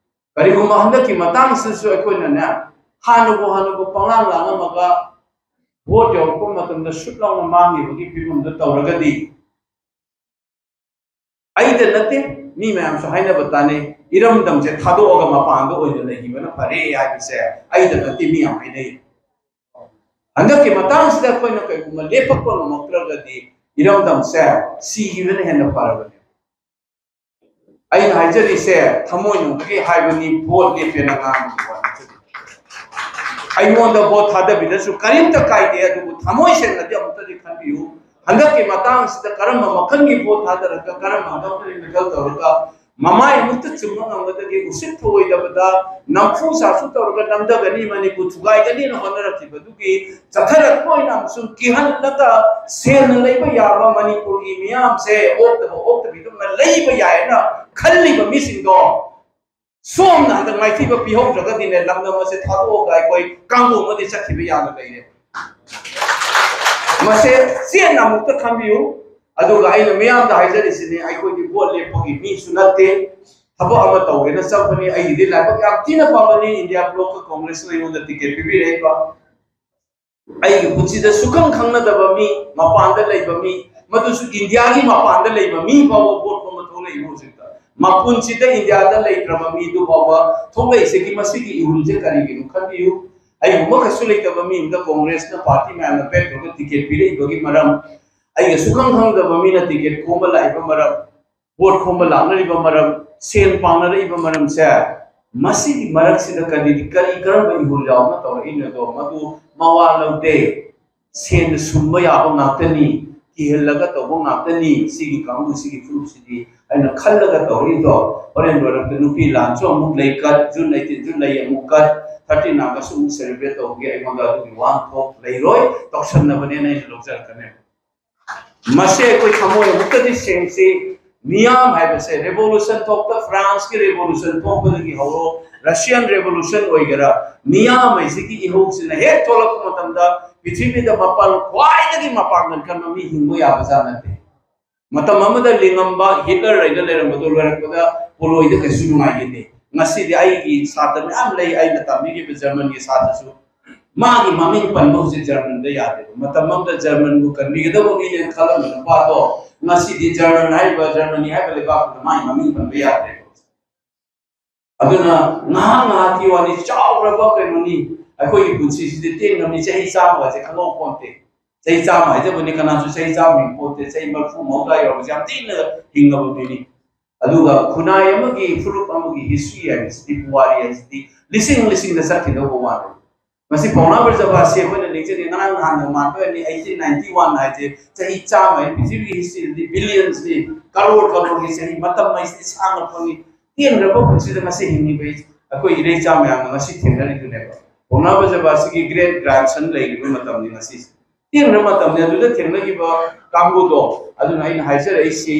ꯀꯔꯤꯒꯨꯝꯕ ꯍꯟꯗꯛꯀꯤ ꯃꯇꯥꯡꯁꯤꯗꯁꯨ ꯑꯩꯈꯣꯏꯅꯅꯦ, ꯍꯥꯟꯅꯕꯨ ꯍꯥꯟꯅꯕꯨ ꯄꯪꯂꯥꯡ ꯂꯥꯡꯉꯝꯃꯒ ꯚꯣꯠ ꯌꯧꯔꯛꯄ ꯃꯇꯝꯗ ꯁꯨꯠ ꯂꯥꯎꯅ ꯃꯥꯡꯈꯤꯕꯒꯤ ꯐꯤꯕꯝꯗ ꯇꯧꯔꯒꯗꯤ, ꯑꯩꯗ ꯅꯠꯇꯦ, ꯃꯤ ꯃꯌꯥꯝꯁꯨ ꯍꯥꯏꯅꯕ ꯇꯥꯅꯩ, ꯏꯔꯝꯗꯝꯁꯦ ꯊꯥꯗꯣꯛꯑꯒ ꯃꯄꯥꯟꯗ ꯑꯣꯏꯅ ꯂꯩꯈꯤꯕꯅ ꯐꯔꯦ ꯍꯥꯏꯕꯁꯦ ꯑꯩꯗ ꯅꯠꯇꯦ, ꯃꯤ ꯌꯥꯝ ꯍꯥꯏꯅꯩ꯫ ꯍꯟꯗꯛꯀꯤ ꯃꯇꯥꯡꯁꯤꯗ ꯑꯩꯈꯣꯏꯅ ꯀꯩꯒꯨꯝꯕ ꯂꯦꯞꯄꯛꯄ ꯉꯝꯃꯛꯇ꯭ꯔꯒꯗꯤ ꯏꯔꯝꯗꯝꯁꯦ ꯁꯤꯈꯤꯕꯅ ꯍꯦꯟꯅ ꯐꯔꯕꯅꯤ꯫ ꯑꯩꯅ ꯍꯥꯏꯖꯔꯤꯁꯦ ꯊꯃꯣꯏꯅꯨꯡꯗꯒꯤ ꯍꯥꯏꯕꯅꯤ, ꯚꯣꯠ ꯂꯦꯞꯄꯦꯅ ꯉꯥꯡꯕꯒꯤ ꯋꯥ ꯅꯠꯆꯗꯦ꯫ ꯑꯩꯉꯣꯟꯗ ꯚꯣꯠ ꯊꯥꯗꯕꯤꯗꯁꯨ ꯀꯔꯤꯝꯇ ꯀꯥꯏꯗꯦ, ꯑꯗꯨꯕꯨ ꯊꯃꯣꯏ ꯁꯦꯡꯅꯗꯤ ꯑꯃꯨꯛꯇꯗꯤ ꯈꯟꯕꯤꯌꯨ, ꯍꯟꯗꯛꯀꯤ ꯃꯇꯥꯡꯁꯤꯗ ꯀꯔꯝꯕ ꯃꯈꯜꯒꯤ ꯚꯣꯠ ꯊꯥꯗꯔꯒ, ꯀꯔꯝꯕ ꯃꯈꯜꯒꯤ ꯃꯤꯈꯜ ꯇꯧꯔꯒ ꯃꯃꯥꯏꯃꯨꯛꯇ ꯆꯨꯝꯕ ꯉꯝꯒꯗꯒꯦ ꯎꯁꯤꯠ ꯊꯧꯑꯣꯏꯗꯕꯗ ꯅꯝꯐꯨ ꯁꯥꯐꯨ ꯇꯧꯔꯒ ꯅꯝꯊꯒꯅꯤ, ꯃꯅꯤꯄꯨꯔ ꯊꯨꯒꯥꯏꯒꯅꯤꯅ ꯍꯣꯠꯅꯔꯛꯈꯤꯕꯗꯨꯒꯤ ꯆꯠꯊꯔꯛꯄ ꯑꯣꯏꯅ ꯑꯃꯁꯨꯡ ꯀꯤꯍꯜꯂꯒ ꯁꯦꯜꯅ ꯂꯩꯕ ꯌꯥꯕ ꯃꯅꯤꯄꯨꯔꯒꯤ ꯃꯤꯌꯥꯝꯁꯦ ꯑꯣꯛꯇꯕ ꯑꯣꯛꯇꯕꯤꯗꯧꯅ ꯂꯩꯕ ꯌꯥꯏꯅ ꯈꯜꯂꯤꯕ ꯃꯤꯁꯤꯡꯗꯣ ꯁꯣꯝꯅ ꯍꯟꯗꯛ ꯃꯥꯏꯊꯤꯕ ꯄꯤꯍꯧꯗ꯭ꯔꯒꯗꯤꯅꯦ, ꯂꯝꯗꯝ ꯑꯁꯦ ꯊꯥꯗꯣꯛꯑꯒ ꯑꯩꯈꯣꯏ ꯀꯥꯡꯕꯨ ꯑꯃꯗꯤ ꯆꯠꯈꯤꯕ ꯌꯥꯅ ꯂꯩꯔꯦ꯫ ꯃꯁꯦ ꯆꯦꯠꯅ ꯑꯃꯨꯛꯇ ꯈꯟꯕꯤꯌꯨ꯫ ꯑꯗꯨꯒ ꯑꯩꯅ ꯃꯤꯌꯥꯝꯗ ꯍꯥꯏꯖꯔꯤꯁꯤꯅꯤ, ꯑꯩꯈꯣꯏꯒꯤ ꯚꯣꯠ ꯂꯦꯞꯄꯒꯤ ꯃꯤꯁꯨ ꯅꯠꯇꯦ, ꯊꯕꯛ ꯑꯃ ꯇꯧꯒꯦꯅ ꯆꯠꯄꯅꯤ꯫ ꯑꯩꯒꯤꯗꯤ ꯂꯥꯏꯕꯛ ꯌꯥꯝ ꯊꯤꯅ ꯐꯕꯅꯤ, ꯏꯟꯗꯤꯌꯥ ꯕ꯭ꯂꯣꯛꯀ ꯀꯣꯡꯒ꯭ꯔꯦꯁꯅ ꯑꯩꯉꯣꯟꯗ ꯇꯤꯀꯦꯠ ꯄꯤꯕꯤꯔꯛꯏꯕ꯫ ꯑꯩꯒꯤ ꯄꯨꯟꯁꯤꯗ ꯁꯨꯈꯪ ꯈꯪꯅꯗꯕ ꯃꯤ, ꯃꯄꯥꯟꯗ ꯂꯩꯕ ꯃꯤ, ꯃꯗꯨꯁꯨ ꯏꯟꯗꯤꯌꯥꯒꯤ ꯃꯄꯥꯟꯗ ꯂꯩꯕ ꯃꯤ ꯐꯥꯎꯕ ꯚꯣꯠ ꯈꯣꯝꯕ ꯊꯣꯛꯂꯛꯏꯕ ꯍꯧꯖꯤꯛꯇ꯫ ꯃꯄꯨꯟꯁꯤꯗ ꯏꯟꯗꯤꯌꯥꯗ ꯂꯩꯇ꯭ꯔꯕ ꯃꯤꯗꯨ ꯐꯥꯎꯕ ꯊꯣꯛꯂꯛꯏꯁꯤꯒꯤ, ꯃꯁꯤꯒꯤ ꯏꯍꯨꯜꯁꯦ ꯀꯔꯤꯒꯤꯅꯣ ꯈꯟꯕꯤꯌꯨ꯫ ꯑꯩꯒꯨꯝꯕ ꯀꯩꯁꯨ ꯂꯩꯇꯕ ꯃꯤ ꯑꯃꯗ ꯀꯣꯡꯒ꯭ꯔꯦꯁꯅ ꯄꯥꯔꯇꯤ ꯃꯌꯥꯝꯅ ꯕꯦꯛ ꯇꯧꯔꯒ ꯇꯤꯀꯦꯠ ꯄꯤꯔꯛꯏꯕꯒꯤ ꯃꯔꯝ, ꯑꯩꯒ ꯁꯨꯈꯪ ꯈꯪꯗꯕ ꯃꯤꯅ ꯇꯤꯀꯦꯠ ꯈꯣꯝꯕ ꯂꯥꯛꯏꯕ ꯃꯔꯝ, ꯚꯣꯠ ꯈꯣꯝꯕ ꯂꯥꯛꯅꯔꯤꯕ ꯃꯔꯝ, ꯁꯦꯜ ꯄꯥꯡꯅꯔꯛꯏꯕ ꯃꯔꯝꯁꯦ, ꯃꯁꯤꯒꯤ ꯃꯔꯛꯁꯤꯗ ꯀꯔꯤ ꯀꯔꯤ ꯀꯔꯝꯕ ꯏꯍꯨꯜ ꯌꯥꯎꯅ ꯇꯧꯔꯛꯏꯅꯣꯗꯣ ꯃꯗꯨ ꯃꯋꯥ ꯂꯧꯗꯦ꯫ ꯁꯦꯜꯅ ꯁꯨꯝꯕ ꯌꯥꯕ ꯉꯥꯛꯇꯅꯤ, ꯀꯤꯍꯜꯂꯒ ꯇꯧꯕ ꯉꯥꯛꯇꯅꯤ꯫ ꯁꯤꯒꯤ ꯀꯥꯡꯕꯨ, ꯁꯤꯒꯤ ꯐꯨꯔꯨꯞꯁꯤꯗꯤ ꯑꯩꯅ ꯈꯜꯂꯒ ꯇꯧꯔꯛꯏꯗꯣ꯫ ꯍꯣꯔꯦꯟ ꯂꯣꯏꯔꯛꯇ ꯅꯨꯄꯤ ꯂꯥꯟꯁꯨ ꯑꯃꯨꯛ ꯂꯩꯀꯠ, ꯖꯨꯟ ꯑꯩꯠꯇꯤꯟꯁꯨ ꯂꯩ ꯑꯃꯨꯛ ꯀꯠ, ꯊꯥꯔꯇꯤꯟ ꯑꯥꯒꯁ ꯑꯃꯨꯛ ꯁꯦꯂꯦꯕ꯭ꯔꯦꯠ ꯇꯧꯕꯒꯤ ꯑꯩꯉꯣꯟꯗ ꯑꯗꯨꯒꯤ ꯋꯥꯍꯟꯊꯣꯛ ꯂꯩꯔꯣꯏ, ꯇꯧꯁꯟꯅꯕꯅꯦꯅ ꯑꯩꯅ ꯂꯧꯖꯔꯛꯀꯅꯦꯕ꯫ ꯃꯁꯤ ꯑꯩꯈꯣꯏ ꯊꯃꯣꯏ ꯑꯃꯨꯛꯇꯗꯤ ꯁꯦꯡꯁꯤ꯫ ꯃꯤꯌꯥꯝ ꯍꯥꯏꯕꯁꯦ ꯔꯦꯚꯣꯂꯨꯁꯟ ꯊꯣꯛꯄ, ꯐ꯭ꯔꯥꯟꯁꯀꯤ ꯔꯦꯚꯣꯂꯨꯁꯟ ꯊꯣꯛꯄꯗꯒꯤ ꯍꯧꯔꯣ, ꯔꯁꯤꯌꯥꯟ ꯔꯦꯚꯣꯂꯨꯁꯟ ꯑꯣꯏꯒꯦꯔꯥ, ꯃꯤꯌꯥꯝ ꯍꯥꯏꯁꯤꯒꯤ ꯏꯍꯧꯁꯤꯅ ꯍꯦꯛ ꯊꯣꯛꯂꯛꯄ ꯃꯇꯝꯗ ꯄ꯭ꯔꯤꯊꯤꯕꯤꯗ ꯃꯄꯥꯟ, ꯈ꯭ꯋꯥꯏꯗꯒꯤ ꯃꯄꯥꯡꯒꯜ ꯀꯟꯕ ꯃꯤ ꯍꯤꯡꯕ ꯌꯥꯕ ꯖꯥꯠ ꯅꯠꯇꯦ꯫ ꯃꯇꯝ ꯑꯃꯗ ꯂꯤꯡꯉꯝꯕ ꯍꯤꯠꯂꯔ ꯍꯥꯏꯅ ꯂꯩꯔꯝꯕꯗꯣ ꯂꯣꯏꯔꯛꯄꯗ ꯄꯣꯂꯣꯏꯗ ꯀꯩꯁꯨ ꯅꯨꯡꯉꯥꯏꯈꯤꯗꯦ꯫ ꯉꯁꯤꯗꯤ ꯑꯩꯒꯤ ꯁꯥꯇ꯭ꯔ ꯃꯌꯥꯝ ꯂꯩ, ꯑꯩꯅ ꯇꯝꯕꯤꯈꯤꯕ ꯖꯔꯃꯟꯒꯤ ꯁꯥꯇ꯭ꯔꯁꯨ, ꯃꯥꯒꯤ ꯃꯃꯤꯡ ꯄꯟꯕ ꯍꯧꯖꯤꯛ ꯖꯔꯃꯟꯗ ꯌꯥꯗꯦꯕ꯫ ꯃꯇꯝ ꯑꯃꯗ ꯖꯔꯃꯟꯕꯨ ꯀꯟꯕꯤꯒꯗꯕ ꯃꯤꯅꯦꯅ ꯈꯜꯂꯝꯕ ꯅꯨꯄꯥꯗꯣ ꯉꯁꯤꯗꯤ ꯖꯔꯃꯟ ꯍꯥꯏꯔꯤꯕ, ꯖꯔꯃꯅꯤ ꯍꯥꯏꯕ ꯂꯩꯕꯥꯛꯇꯨꯗ ꯃꯥꯒꯤ ꯃꯃꯤꯡ ꯄꯟꯕ ꯌꯥꯗ꯭ꯔꯦꯕ꯫ ꯑꯗꯨꯅ ꯉꯥꯏꯍꯥꯛ ꯉꯥꯏꯍꯥꯛꯀꯤ ꯋꯥꯅꯤ, ꯆꯥꯎꯔꯕ ꯀꯩꯅꯣꯅꯤ꯫ ꯑꯩꯈꯣꯏꯒꯤ ꯄꯨꯟꯁꯤꯁꯤꯗꯤ ꯇꯦꯟꯅꯕꯅꯤ, ꯆꯍꯤ ꯆꯥꯝꯃ ꯍꯥꯏꯁꯦ ꯈꯪꯍꯧ ꯄꯣꯟꯇꯦ꯫ ꯆꯍꯤ ꯆꯥꯝꯃ ꯍꯥꯏꯖꯕꯅꯤ, ꯀꯅꯥꯁꯨ ꯆꯍꯤ ꯆꯥꯝꯃ ꯍꯤꯡ ꯄꯣꯟꯇꯦ, ꯆꯍꯤ ꯃꯔꯐꯨ ꯃꯧꯗ꯭ꯔꯥ ꯌꯧꯔꯕꯁꯦ ꯌꯥꯝ ꯊꯤꯅ ꯍꯤꯡꯉꯕ ꯃꯤꯅꯤ꯫ ꯑꯗꯨꯒ ꯈꯨꯟꯅꯥꯏ ꯑꯃꯒꯤ, ꯐꯨꯔꯨꯞ ꯑꯃꯒꯤ ꯍꯤꯁꯇ꯭ꯔꯤ ꯍꯥꯏꯕꯁꯤꯗꯤ, ꯄꯨꯋꯥꯔꯤ ꯍꯥꯏꯁꯤꯗꯤ ꯂꯤꯁꯤꯡ ꯂꯤꯁꯤꯡꯗ ꯆꯠꯈꯤꯗꯧꯕ ꯋꯥꯅꯤ꯫ ꯃꯁꯤ ꯄꯥꯎꯅꯥ ꯕ꯭ꯔꯖꯕꯥꯁꯤ ꯑꯩꯈꯣꯏꯅ ꯅꯤꯡꯁꯤꯡꯉꯤ꯫ ꯉꯔꯥꯡ ꯅꯍꯥꯟ ꯅꯣꯡꯃꯥꯟꯕ ꯑꯣꯏꯔꯅꯤ, ꯑꯩꯠꯇꯤꯟ ꯅꯥꯏꯟꯇꯤ ꯋꯥꯟ ꯍꯥꯏꯁꯦ ꯆꯍꯤ ꯆꯥꯝꯃ ꯍꯥꯏ, ꯄ꯭ꯔꯤꯊꯤꯕꯤꯒꯤ ꯍꯤꯁꯇ꯭ꯔꯤꯗꯗꯤ ꯕꯤꯂꯤꯌꯟꯁꯅꯤ, ꯀꯔꯣꯔ ꯀꯔꯣꯔꯒꯤ ꯆꯍꯤ, ꯃꯇꯝ ꯍꯥꯏꯁꯤꯗꯤ ꯁꯥꯡꯂꯛꯄꯅꯤ꯫ ꯇꯦꯟꯈ꯭ꯔꯕ ꯄꯨꯟꯁꯤꯗ ꯉꯁꯤ ꯍꯤꯡꯉꯤꯕ ꯑꯩꯈꯣꯏ ꯏꯔꯩꯆꯥ ꯃꯌꯥꯝꯅ ꯉꯁꯤ ꯊꯦꯡꯅꯔꯤꯗꯨꯅꯦꯕ꯫ ꯄꯥꯎꯅꯥ ꯕ꯭ꯔꯖꯕꯥꯁꯤꯒꯤ ꯒ꯭ꯔꯦꯠ ꯒ꯭ꯔꯥꯟꯁꯟ ꯂꯩꯔꯤꯕ ꯃꯇꯝꯅꯤ ꯉꯁꯤꯁꯦ꯫ ꯇꯦꯟꯕ ꯃꯇꯝꯅꯤ꯫ ꯑꯗꯨꯗ ꯊꯦꯡꯅꯈꯤꯕ ꯀꯥꯡꯕꯨꯗꯣ, ꯑꯗꯨꯅ ꯑꯩꯅ ꯍꯥꯏꯖꯔꯛꯏꯁꯤ,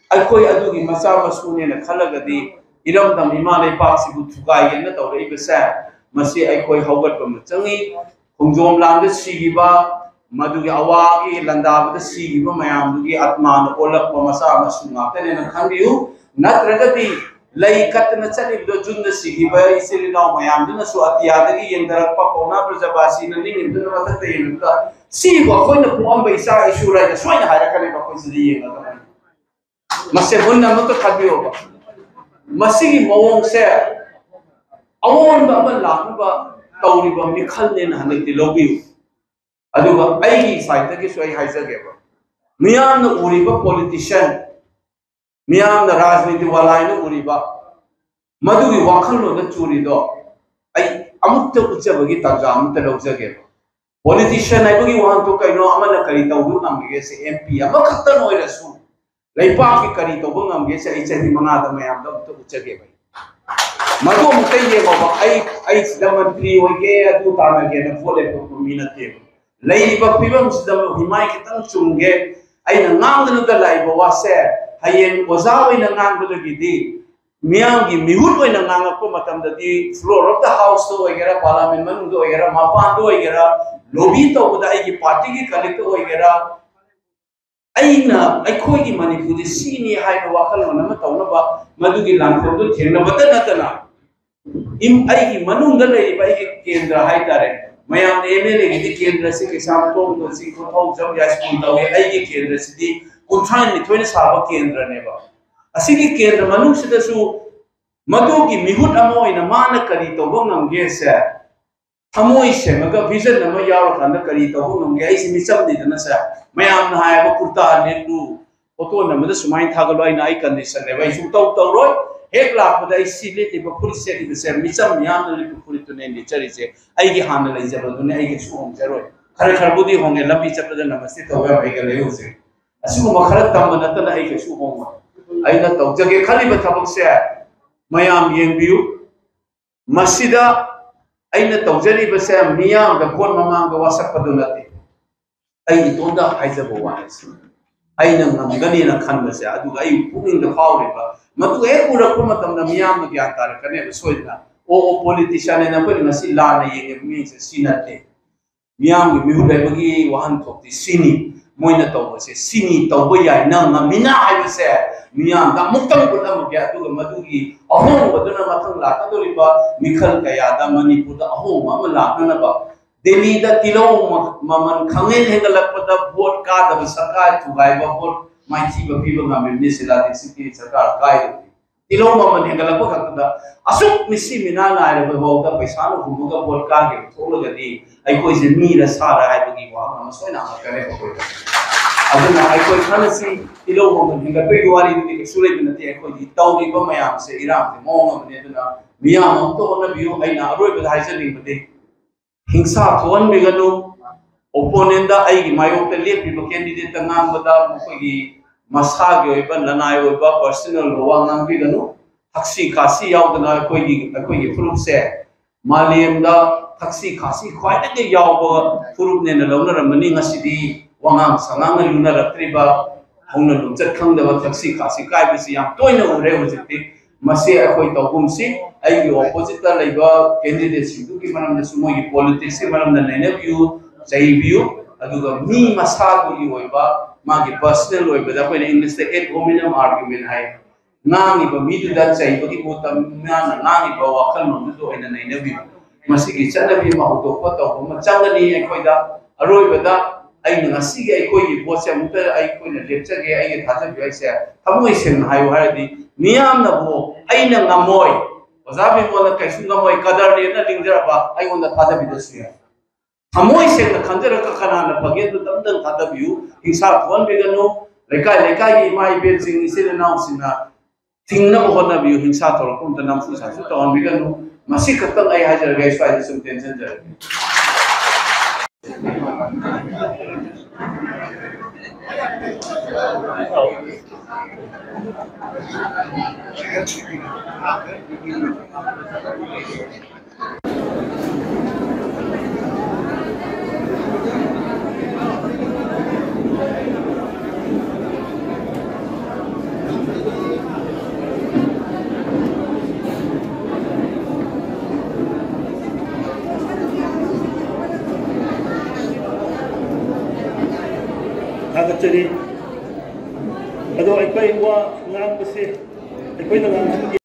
ꯑꯩꯈꯣꯏ ꯑꯗꯨꯒꯤ ꯃꯆꯥ ꯃꯁꯨꯅꯦꯅ ꯈꯜꯂꯒꯗꯤ ꯏꯔꯝꯗꯝ ꯏꯃꯥ ꯂꯩꯄꯥꯛꯁꯤꯕꯨ ꯊꯨꯒꯥꯏꯒꯦꯅ ꯇꯧꯔꯛꯏꯕꯁꯦ, ꯃꯁꯤ ꯑꯩꯈꯣꯏ ꯍꯧꯒꯠꯄ ꯑꯃ ꯆꯪꯉꯤ꯫ ꯈꯣꯡꯖꯣꯝ ꯂꯥꯟꯗ ꯁꯤꯈꯤꯕ, ꯃꯗꯨꯒꯤ ꯑꯋꯥꯒꯤ ꯂꯥꯟꯗꯥꯕꯗ ꯁꯤꯈꯤꯕ ꯃꯌꯥꯝꯗꯨꯒꯤ ꯑꯥꯠꯃꯥꯅ ꯑꯣꯜꯂꯛꯄ ꯃꯆꯥ ꯃꯁꯨ ꯉꯥꯛꯇꯅꯦꯅ ꯈꯟꯕꯤꯌꯨ꯫ ꯅꯠꯇ꯭ꯔꯒꯗꯤ ꯂꯩ ꯀꯠꯇꯅ ꯆꯠꯂꯤꯕꯗꯣ, ꯖꯨꯟꯗ ꯁꯤꯈꯤꯕ ꯏꯆꯤꯜ ꯏꯅꯥꯎ ꯃꯌꯥꯝꯗꯨꯅꯁꯨ ꯑꯇꯤꯌꯥꯗꯒꯤ ꯌꯦꯡꯊꯔꯛꯄ ꯄꯥꯎꯅꯥ ꯕ꯭ꯔꯖꯕꯥꯁꯤꯅ ꯅꯤꯡꯉꯤꯕꯗꯨꯅ ꯃꯊꯛꯇ ꯌꯦꯡꯉꯒ, "ꯁꯤꯕꯨ ꯑꯩꯈꯣꯏꯅ ꯄꯣꯛꯑꯝꯕ ꯏꯆꯥ ꯏꯁꯨꯔ?" ꯍꯥꯏꯅ ꯁꯣꯏꯅ ꯍꯥꯏꯔꯛꯀꯅꯦꯕ ꯑꯩꯈꯣꯏ ꯁꯤꯗ ꯌꯦꯡꯉꯒ꯫ ꯃꯁꯦ ꯃꯨꯟꯅ ꯑꯃꯨꯛꯇ ꯈꯟꯕꯤꯌꯣꯕ꯫ ꯃꯁꯤꯒꯤ ꯃꯑꯣꯡꯁꯦ ꯑꯑꯣꯟꯕ ꯑꯃ ꯂꯥꯛꯅꯕ ꯇꯧꯔꯤꯕ ꯃꯤꯈꯜꯅꯦꯅ ꯍꯟꯗꯛꯇꯤ ꯂꯧꯕꯤꯌꯨ꯫ ꯑꯗꯨꯒ ꯑꯩꯒꯤ ꯁꯥꯏꯠꯇꯒꯤꯁꯨ ꯑꯩ ꯍꯥꯏꯖꯒꯦꯕ, ꯃꯤꯌꯥꯝꯅ ꯎꯔꯤꯕ ꯄꯣꯂꯤꯇꯤꯁꯤꯌꯥꯟ, ꯃꯤꯌꯥꯝꯅ ꯔꯥꯖꯅꯤꯇꯤ ꯋꯥꯂꯥꯏꯅ ꯎꯔꯤꯕ ꯃꯗꯨꯒꯤ ꯋꯥꯈꯜꯂꯣꯟꯗ ꯆꯨꯔꯤꯗꯣ ꯑꯩ ꯑꯃꯨꯛꯇ ꯎꯠꯆꯕꯒꯤ ꯇꯥꯟꯖꯥ ꯑꯃꯨꯛꯇ ꯂꯧꯖꯒꯦꯕ꯫ ꯄꯣꯂꯤꯇꯤꯁꯤꯌꯥꯟ ꯍꯥꯏꯕꯒꯤ ꯋꯥꯍꯟꯊꯣꯛ ꯀꯩꯅꯣ? ꯑꯃꯅ ꯀꯔꯤ ꯇꯧꯕ ꯉꯝꯒꯦ? ꯁꯤ ꯑꯦꯝ ꯄꯤ ꯑꯃꯈꯛꯇꯪ ꯑꯣꯏꯔꯁꯨ ꯂꯩꯕꯥꯛꯀꯤ ꯀꯔꯤ ꯇꯧꯕ ꯉꯝꯒꯦ? ꯁꯤ ꯑꯩ ꯆꯍꯤ ꯃꯉꯥꯗ ꯃꯌꯥꯝꯗ ꯑꯃꯨꯛꯇ ꯎꯠꯆꯒꯦꯕ꯫ ꯃꯗꯨ ꯑꯃꯨꯛꯇ ꯌꯦꯡꯉꯣꯕ꯫ ꯑꯩ, ꯑꯩ ꯁꯤꯗ ꯃꯟꯇ꯭ꯔꯤ ꯑꯣꯏꯒꯦ, ꯑꯗꯨ ꯇꯥꯟꯅꯒꯦꯅ ꯚꯣꯠ ꯂꯦꯞꯄꯛꯄ ꯃꯤ ꯅꯠꯇꯦꯕ꯫ ꯂꯩꯔꯤꯕ ꯐꯤꯕꯝꯁꯤꯗ ꯏꯃꯥꯏ ꯈꯤꯇꯪ ꯆꯨꯝꯒꯦ, ꯑꯩꯅ ꯉꯥꯡꯗꯅꯗ ꯂꯥꯛꯏꯕ ꯋꯥꯁꯦ ꯍꯌꯦꯡ ꯑꯣꯖꯥ ꯑꯣꯏꯅ ꯉꯥꯡꯕꯗꯒꯤꯗꯤ ꯃꯤꯌꯥꯝꯒꯤ ꯃꯤꯍꯨꯠ ꯑꯣꯏꯅ ꯉꯥꯡꯉꯛꯄ ꯃꯇꯝꯗꯗꯤ floor of the house ꯇ ꯑꯣꯏꯒꯦꯔꯥ, ꯄꯥꯔꯂꯥꯃꯦꯟ ꯃꯅꯨꯡꯗ ꯑꯣꯏꯒꯦꯔꯥ, ꯃꯄꯥꯟꯗ ꯑꯣꯏꯒꯦꯔꯥ, ꯂꯣꯕꯤ ꯇꯧꯕꯗ ꯑꯩꯒꯤ ꯄꯥꯔꯇꯤꯒꯤ ꯀꯂꯤꯛꯇ ꯑꯣꯏꯒꯦꯔꯥ, ꯑꯩꯅ, ꯑꯩꯈꯣꯏꯒꯤ ꯃꯅꯤꯄꯨꯔꯁꯦ ꯁꯤꯅꯤ ꯍꯥꯏꯕ ꯋꯥꯈꯜꯂꯣꯟ ꯑꯃ ꯇꯧꯅꯕ ꯃꯗꯨꯒꯤ ꯂꯥꯟꯐꯝꯗꯨ ꯊꯦꯡꯅꯕꯇ ꯅꯠꯇꯅ, ꯏꯝ-, ꯑꯩꯒꯤ ꯃꯅꯨꯡꯗ ꯂꯩꯔꯤꯕ ꯑꯩꯒꯤ ꯀꯦꯟꯗ꯭ꯔ ꯍꯥꯏꯇꯥꯔꯦ, ꯃꯌꯥꯝꯅ ꯑꯦꯝ ꯑꯦꯜ ꯑꯦꯒꯤꯗꯤ ꯀꯦꯟꯗ꯭ꯔꯁꯤ ꯀꯩꯁꯥꯝꯊꯣꯡ, ꯀꯛꯆꯤꯡ, ꯈꯨꯔꯈꯧꯖꯝ, ꯌꯥꯏꯁ꯭ꯀꯨꯜ ꯇꯧꯏ, ꯑꯩꯒꯤ ꯀꯦꯟꯗ꯭ꯔꯁꯤꯗꯤ ꯀꯨꯟꯊ꯭ꯔꯥꯅꯤꯊꯣꯏꯅ ꯁꯥꯕ ꯀꯦꯟꯗ꯭ꯔꯅꯦꯕ꯫ ꯑꯁꯤꯒꯤ ꯀꯦꯟꯗ꯭ꯔ ꯃꯅꯨꯡꯁꯤꯗꯁꯨ ꯃꯗꯨꯒꯤ ꯃꯤꯍꯨꯠ ꯑꯃ ꯑꯣꯏꯅ ꯃꯥꯅ ꯀꯔꯤ ꯇꯧꯕ ꯉꯝꯒꯦꯁꯦ ꯊꯃꯣꯏ ꯁꯦꯡꯉꯒ ꯚꯤꯖꯟ ꯑꯃ ꯌꯥꯎꯔꯀꯥꯟꯗ ꯀꯔꯤ ꯇꯧꯕ ꯉꯝꯒꯦ? ꯑꯩꯁꯦ ꯃꯤꯆꯝꯅꯤꯗꯅ ꯁꯦ, ꯃꯌꯥꯝꯅ ꯍꯥꯏꯕ ꯀꯨꯔꯇꯥ ꯂꯤꯠꯂꯨ, ꯐꯣꯇꯣ ꯅꯝꯕꯗ ꯁꯨꯃꯥꯏꯅ ꯊꯥꯒꯠꯂꯨ, ꯑꯩꯅ ꯑꯩ ꯀꯟꯗꯤꯁꯟꯅꯦꯕ, ꯑꯩ ꯁꯨꯡꯇꯧ ꯇꯧꯔꯣꯏ꯫ ꯍꯦꯛ ꯂꯥꯛꯄꯗ ꯑꯩ ꯁꯤ ꯂꯤꯠꯂꯤꯕ ꯐꯨꯔꯤꯠ ꯁꯦꯠꯂꯤꯕꯁꯦ ꯃꯤꯆꯝ ꯃꯤꯌꯥꯝꯅ ꯂꯤꯠꯄ ꯐꯨꯔꯤꯠ ꯑꯗꯨꯅꯦ ꯂꯤꯠꯆꯔꯤꯁꯦ꯫ ꯑꯩꯒꯤ ꯍꯥꯟꯅ ꯂꯩꯖꯕꯗꯨꯅꯦ, ꯑꯩ ꯀꯩꯁꯨ ꯍꯣꯡꯖꯔꯣꯏ꯫ ꯈꯔ ꯈꯔꯕꯨꯗꯤ ꯍꯣꯡꯉꯦ, ꯂꯝꯕꯤ ꯆꯠꯄꯗ ꯅꯃꯁꯇꯦ ꯇꯧꯕ ꯌꯥꯝ ꯍꯩꯒꯠꯂꯦ ꯍꯧꯖꯤꯛ꯫ ꯑꯁꯤꯒꯨꯝꯕ ꯈꯔ ꯇꯝꯕ ꯅꯠꯇꯅ ꯑꯩ ꯀꯩꯁꯨ ꯍꯣꯡꯉꯣꯏ꯫ ꯑꯩꯅ ꯇꯧꯖꯒꯦ ꯈꯜꯂꯤꯕ ꯊꯕꯛꯁꯦ ꯃꯌꯥꯝ ꯌꯦꯡꯕꯤꯌꯨ꯫ ꯃꯁꯤꯗ ꯑꯩꯅ ꯇꯧꯖꯔꯤꯕꯁꯦ ꯃꯤꯌꯥꯝꯗ ꯚꯣꯠ ꯃꯃꯥꯡꯗ ꯋꯥꯁꯛꯄꯗꯨ ꯅꯠꯇꯦ꯫ ꯑꯩ ꯏꯇꯣꯝꯇ ꯍꯥꯏꯖꯕ ꯋꯥꯅꯤ꯫ ꯑꯩꯅ ꯉꯝꯒꯅꯤꯅ ꯈꯟꯕꯁꯦ, ꯑꯗꯨꯒ ꯑꯩ ꯄꯨꯛꯅꯤꯡꯗ ꯐꯥꯎꯔꯤꯕ, ꯃꯗꯨ ꯍꯦꯛ ꯎꯔꯛꯄ ꯃꯇꯝꯗ ꯃꯤꯌꯥꯝꯅ ꯒ꯭ꯌꯥꯟ ꯇꯥꯔꯛꯀꯅꯦꯕ ꯁꯣꯏꯗꯅ꯫ "ꯑꯣ, ꯑꯣ, ꯄꯣꯂꯤꯇꯤꯁꯤꯌꯥꯟꯅꯦ, ꯅꯈꯣꯏꯅ ꯉꯁꯤ ꯂꯥꯟꯅ ꯌꯦꯡꯉꯦ, ꯃꯤꯠꯌꯦꯡꯁꯦ ꯁꯤ ꯅꯠꯇꯦ꯫ ꯃꯤꯌꯥꯝꯒꯤ ꯃꯤꯍꯨꯠ ꯍꯥꯏꯕꯒꯤ ꯋꯥꯍꯟꯊꯣꯛꯇꯤ ꯁꯤꯅꯤ꯫ ꯃꯣꯏꯅ ꯇꯧꯕꯁꯦ ꯁꯤꯅꯤ, ꯇꯧꯕ ꯌꯥꯏ, ꯅꯪ ꯉꯝꯃꯤꯅ ꯍꯥꯏꯕꯁꯦ ꯃꯤꯌꯥꯝꯗ ꯑꯃꯨꯛꯇꯪ ꯎꯠꯂꯝꯃꯒꯦ꯫ ꯑꯗꯨꯒ ꯃꯗꯨꯒꯤ ꯑꯍꯣꯡꯕꯗꯨꯅ ꯃꯊꯪ ꯂꯥꯛꯀꯗꯧꯔꯤꯕ ꯃꯤꯈꯜ ꯀꯌꯥꯗ ꯃꯅꯤꯄꯨꯔꯗ ꯑꯍꯣꯡꯕ ꯑꯃ ꯂꯥꯛꯅꯅꯕ, ꯗꯦꯜꯂꯤꯗ ꯇꯤꯜꯍꯧ ꯃ-, ꯃꯃꯜ ꯈꯪꯍꯦꯟ ꯍꯦꯟꯒꯠꯂꯛꯄꯗ ꯚꯣꯠ ꯀꯥꯗꯕ ꯁꯔꯀꯥꯔ ꯊꯨꯒꯥꯏꯕ, ꯚꯣꯠ ꯃꯥꯏꯊꯤꯕ ꯄꯤꯕ ꯉꯝꯃꯤꯕꯅꯤ ꯁꯤꯂꯥ ꯗꯤꯛꯁꯤꯠꯀꯤ ꯁꯔꯀꯥꯔ ꯀꯥꯏꯗꯕꯅꯤ꯫ ꯇꯤꯜꯍꯧ ꯃꯃꯜ ꯍꯦꯟꯒꯠꯂꯛꯄ ꯈꯛꯇꯗ ꯑꯁꯨꯛ ꯃꯤꯁꯤ ꯃꯤꯅꯥ ꯅꯥꯏꯔꯕ ꯐꯥꯎꯗ ꯄꯩꯁꯥꯅ ꯍꯨꯝꯃꯒ ꯚꯣꯠ ꯀꯥꯈꯤꯕ ꯊꯣꯛꯂꯒꯗꯤ ꯑꯩꯈꯣꯏꯁꯦ ꯃꯤꯔ ꯁꯥꯔ ꯍꯥꯏꯕꯒꯤ ꯋꯥꯍꯪ ꯑꯃ ꯁꯣꯏꯅ ꯍꯪꯉꯛꯀꯅꯦꯕ ꯑꯩꯈꯣꯏꯗ꯫ ꯑꯗꯨꯅ ꯑꯩꯈꯣꯏ ꯈꯜꯂꯁꯤ, ꯇꯤꯜꯍꯧ ꯃꯃꯜ ꯍꯦꯟꯒꯠꯄꯒꯤ ꯋꯥꯔꯤꯗꯨꯗꯤ ꯀꯩꯁꯨ ꯂꯩꯕ ꯅꯠꯇꯦ꯫ ꯑꯩꯈꯣꯏꯗꯤ ꯇꯧꯔꯤꯕ ꯃꯌꯥꯝꯁꯦ ꯏꯔꯥꯡꯁꯦ ꯃꯑꯣꯡ ꯑꯃꯅꯤ꯫ ꯑꯗꯨꯅ ꯃꯤꯌꯥꯝ ꯑꯃꯨꯛꯇ ꯍꯣꯠꯅꯕꯤꯌꯨ꯫ ꯑꯩꯅ ꯑꯔꯣꯏꯕꯗ ꯍꯥꯏꯖꯅꯤꯡꯕꯗꯤ, ꯍꯤꯡꯁꯥ ꯊꯣꯛꯍꯟꯕꯤꯒꯅꯨ꯫ ꯑꯣꯄꯣꯅꯦꯟꯗ ꯑꯩꯒꯤ ꯃꯥꯌꯣꯛꯇ ꯂꯦꯞꯄꯤꯕ ꯀꯦꯟꯗꯤꯗꯦꯠꯇ ꯉꯥꯡꯕꯗ ꯃꯈꯣꯏꯒꯤ ꯃꯁꯥꯒꯤ ꯑꯣꯏꯕ ꯂꯅꯥꯏ ꯑꯣꯏꯕ ꯄꯔꯁꯅꯦꯜ ꯋꯥ ꯉꯥꯡꯕꯤꯒꯅꯨ꯫ ꯊꯛꯁꯤ ꯈꯥꯁꯤ ꯌꯥꯎꯗꯅ ꯑꯩꯈꯣꯏꯒꯤ, ꯑꯩꯈꯣꯏꯒꯤ ꯐꯨꯔꯨꯞꯁꯦ ꯃꯥꯂꯦꯝꯗ ꯊꯛꯁꯤ ꯈꯥꯁꯤ ꯈ꯭ꯋꯥꯏꯗꯒꯤ ꯌꯥꯎꯕ ꯐꯨꯔꯨꯞꯅꯦꯅ ꯂꯧꯅꯔꯝꯕꯅꯤ꯫ ꯉꯁꯤꯗꯤ ꯋꯥꯉꯥꯡ ꯁꯉꯥꯡꯅ ꯂꯨꯅꯔꯛꯇ꯭ꯔꯤꯕ, ꯍꯧꯅ ꯂꯣꯟꯆꯠ ꯈꯪꯗꯕ, ꯊꯛꯁꯤ ꯈꯥꯁꯤ ꯀꯥꯏꯕꯁꯤ ꯌꯥꯝ ꯇꯣꯏꯅ ꯎꯔꯦ ꯍꯧꯖꯤꯛꯇꯤ꯫ ꯃꯁꯤ ꯑꯩꯈꯣꯏ ꯇꯧꯒꯨꯝꯁꯤ꯫ ꯑꯩꯒꯤ ꯑꯣꯄꯣꯖꯤꯠꯇ ꯂꯩꯕ ꯀꯦꯟꯗꯤꯗꯦꯠꯁꯤꯡꯗꯨꯒꯤ ꯃꯔꯝꯗꯁꯨ ꯃꯣꯏꯒꯤ ꯄꯣꯂꯤꯇꯤꯛꯁꯀꯤ ꯃꯔꯝꯗ ꯅꯩꯅꯕꯤꯌꯨ, ꯆꯩꯕꯤꯌꯨ꯫ ꯑꯗꯨꯒ ꯃꯤ ꯃꯁꯥꯗꯨꯒꯤ ꯑꯣꯏꯕ, ꯃꯥꯒꯤ ꯄꯔꯁꯅꯦꯜ ꯑꯣꯏꯕꯗ, ꯑꯩꯈꯣꯏꯅ ꯏꯪꯂꯤꯁꯇ ad hominem argument ꯍꯥꯏ, ꯉꯥꯡꯉꯤꯕ ꯃꯤꯗꯨꯗ ꯆꯩꯕꯒꯤ ꯃꯍꯨꯠꯇ ꯃꯥꯅ ꯉꯥꯡꯉꯤꯕ ꯋꯥꯈꯜꯂꯣꯟꯗꯨꯗ ꯑꯣꯏꯅ ꯅꯩꯅꯕꯤꯌꯨ꯫ ꯃꯁꯤꯒꯤ ꯆꯠꯅꯕꯤ ꯑꯃ ꯍꯧꯗꯣꯛꯄ ꯇꯧꯕ ꯑꯃ ꯆꯪꯒꯅꯤ ꯑꯩꯈꯣꯏꯗ꯫ ꯑꯔꯣꯏꯕꯗ ꯑꯩꯅ ꯉꯁꯤꯒꯤ ꯑꯩꯈꯣꯏꯒꯤ ꯚꯣꯠꯁꯦ ꯑꯃꯨꯛꯇ ꯑꯩꯈꯣꯏꯅ ꯂꯦꯞꯆꯒꯦ, ꯑꯩꯒꯤ ꯊꯥꯖꯕꯤꯌꯨ ꯍꯥꯏꯁꯦ ꯊꯃꯣꯏ ꯁꯦꯡꯅ ꯍꯥꯏꯌꯨ ꯍꯥꯏꯔꯗꯤ, ꯃꯤꯌꯥꯝꯅꯕꯨ "ꯑꯩꯅ ꯉꯝꯃꯣꯏ, ꯑꯣꯖꯥ ꯕꯤꯃꯣꯜꯅ ꯀꯩꯁꯨ ꯉꯝꯃꯣꯏ, ꯀꯗꯔꯅꯦꯅ ꯂꯤꯡꯖꯔꯕ ꯑꯩꯉꯣꯟꯗ ꯊꯥꯖꯕꯤꯗ꯭ꯔꯁꯨ ꯌꯥꯏ"꯫ ꯊꯃꯣꯏ ꯁꯦꯡꯅ ꯈꯟꯖꯔꯒ ꯀꯅꯥꯅ ꯐꯒꯦ ꯑꯗꯨ ꯑꯝꯇꯪ ꯊꯥꯗꯕꯤꯌꯨ꯫ ꯍꯤꯡꯁꯥ ꯊꯣꯛꯍꯟꯕꯤꯒꯅꯨ꯫ ꯂꯩꯀꯥꯏ ꯂꯩꯀꯥꯏꯒꯤ ꯏꯃꯥ ꯏꯕꯦꯟꯁꯤꯡ, ꯏꯆꯤꯜ ꯏꯅꯥꯎꯁꯤꯡꯅ ꯊꯤꯡꯅꯕ ꯍꯣꯠꯅꯕꯤꯌꯨ꯫ ꯍꯤꯡꯁꯥ ꯊꯧꯔꯛꯄ ꯑꯃꯇ ꯅꯝꯐꯨ ꯁꯥꯐꯨ ꯇꯧꯍꯟꯕꯤꯒꯅꯨ꯫ ꯃꯁꯤ ꯈꯛꯇꯪ ꯑꯩ ꯍꯥꯏꯖꯔꯒꯦ, ꯑꯩ ꯁ꯭ꯋꯥꯏꯗ ꯁꯨꯝ ꯇꯦꯟꯁꯤꯟꯖꯔꯒꯦ꯫ ꯊꯥꯒꯠꯆꯔꯤ꯫ ꯑꯗꯣ ꯑꯩꯈꯣꯏ ꯋꯥ ꯉꯥꯡꯕꯁꯦ, ꯑꯩꯈꯣꯏꯅ ꯉꯥꯡꯕꯁꯦ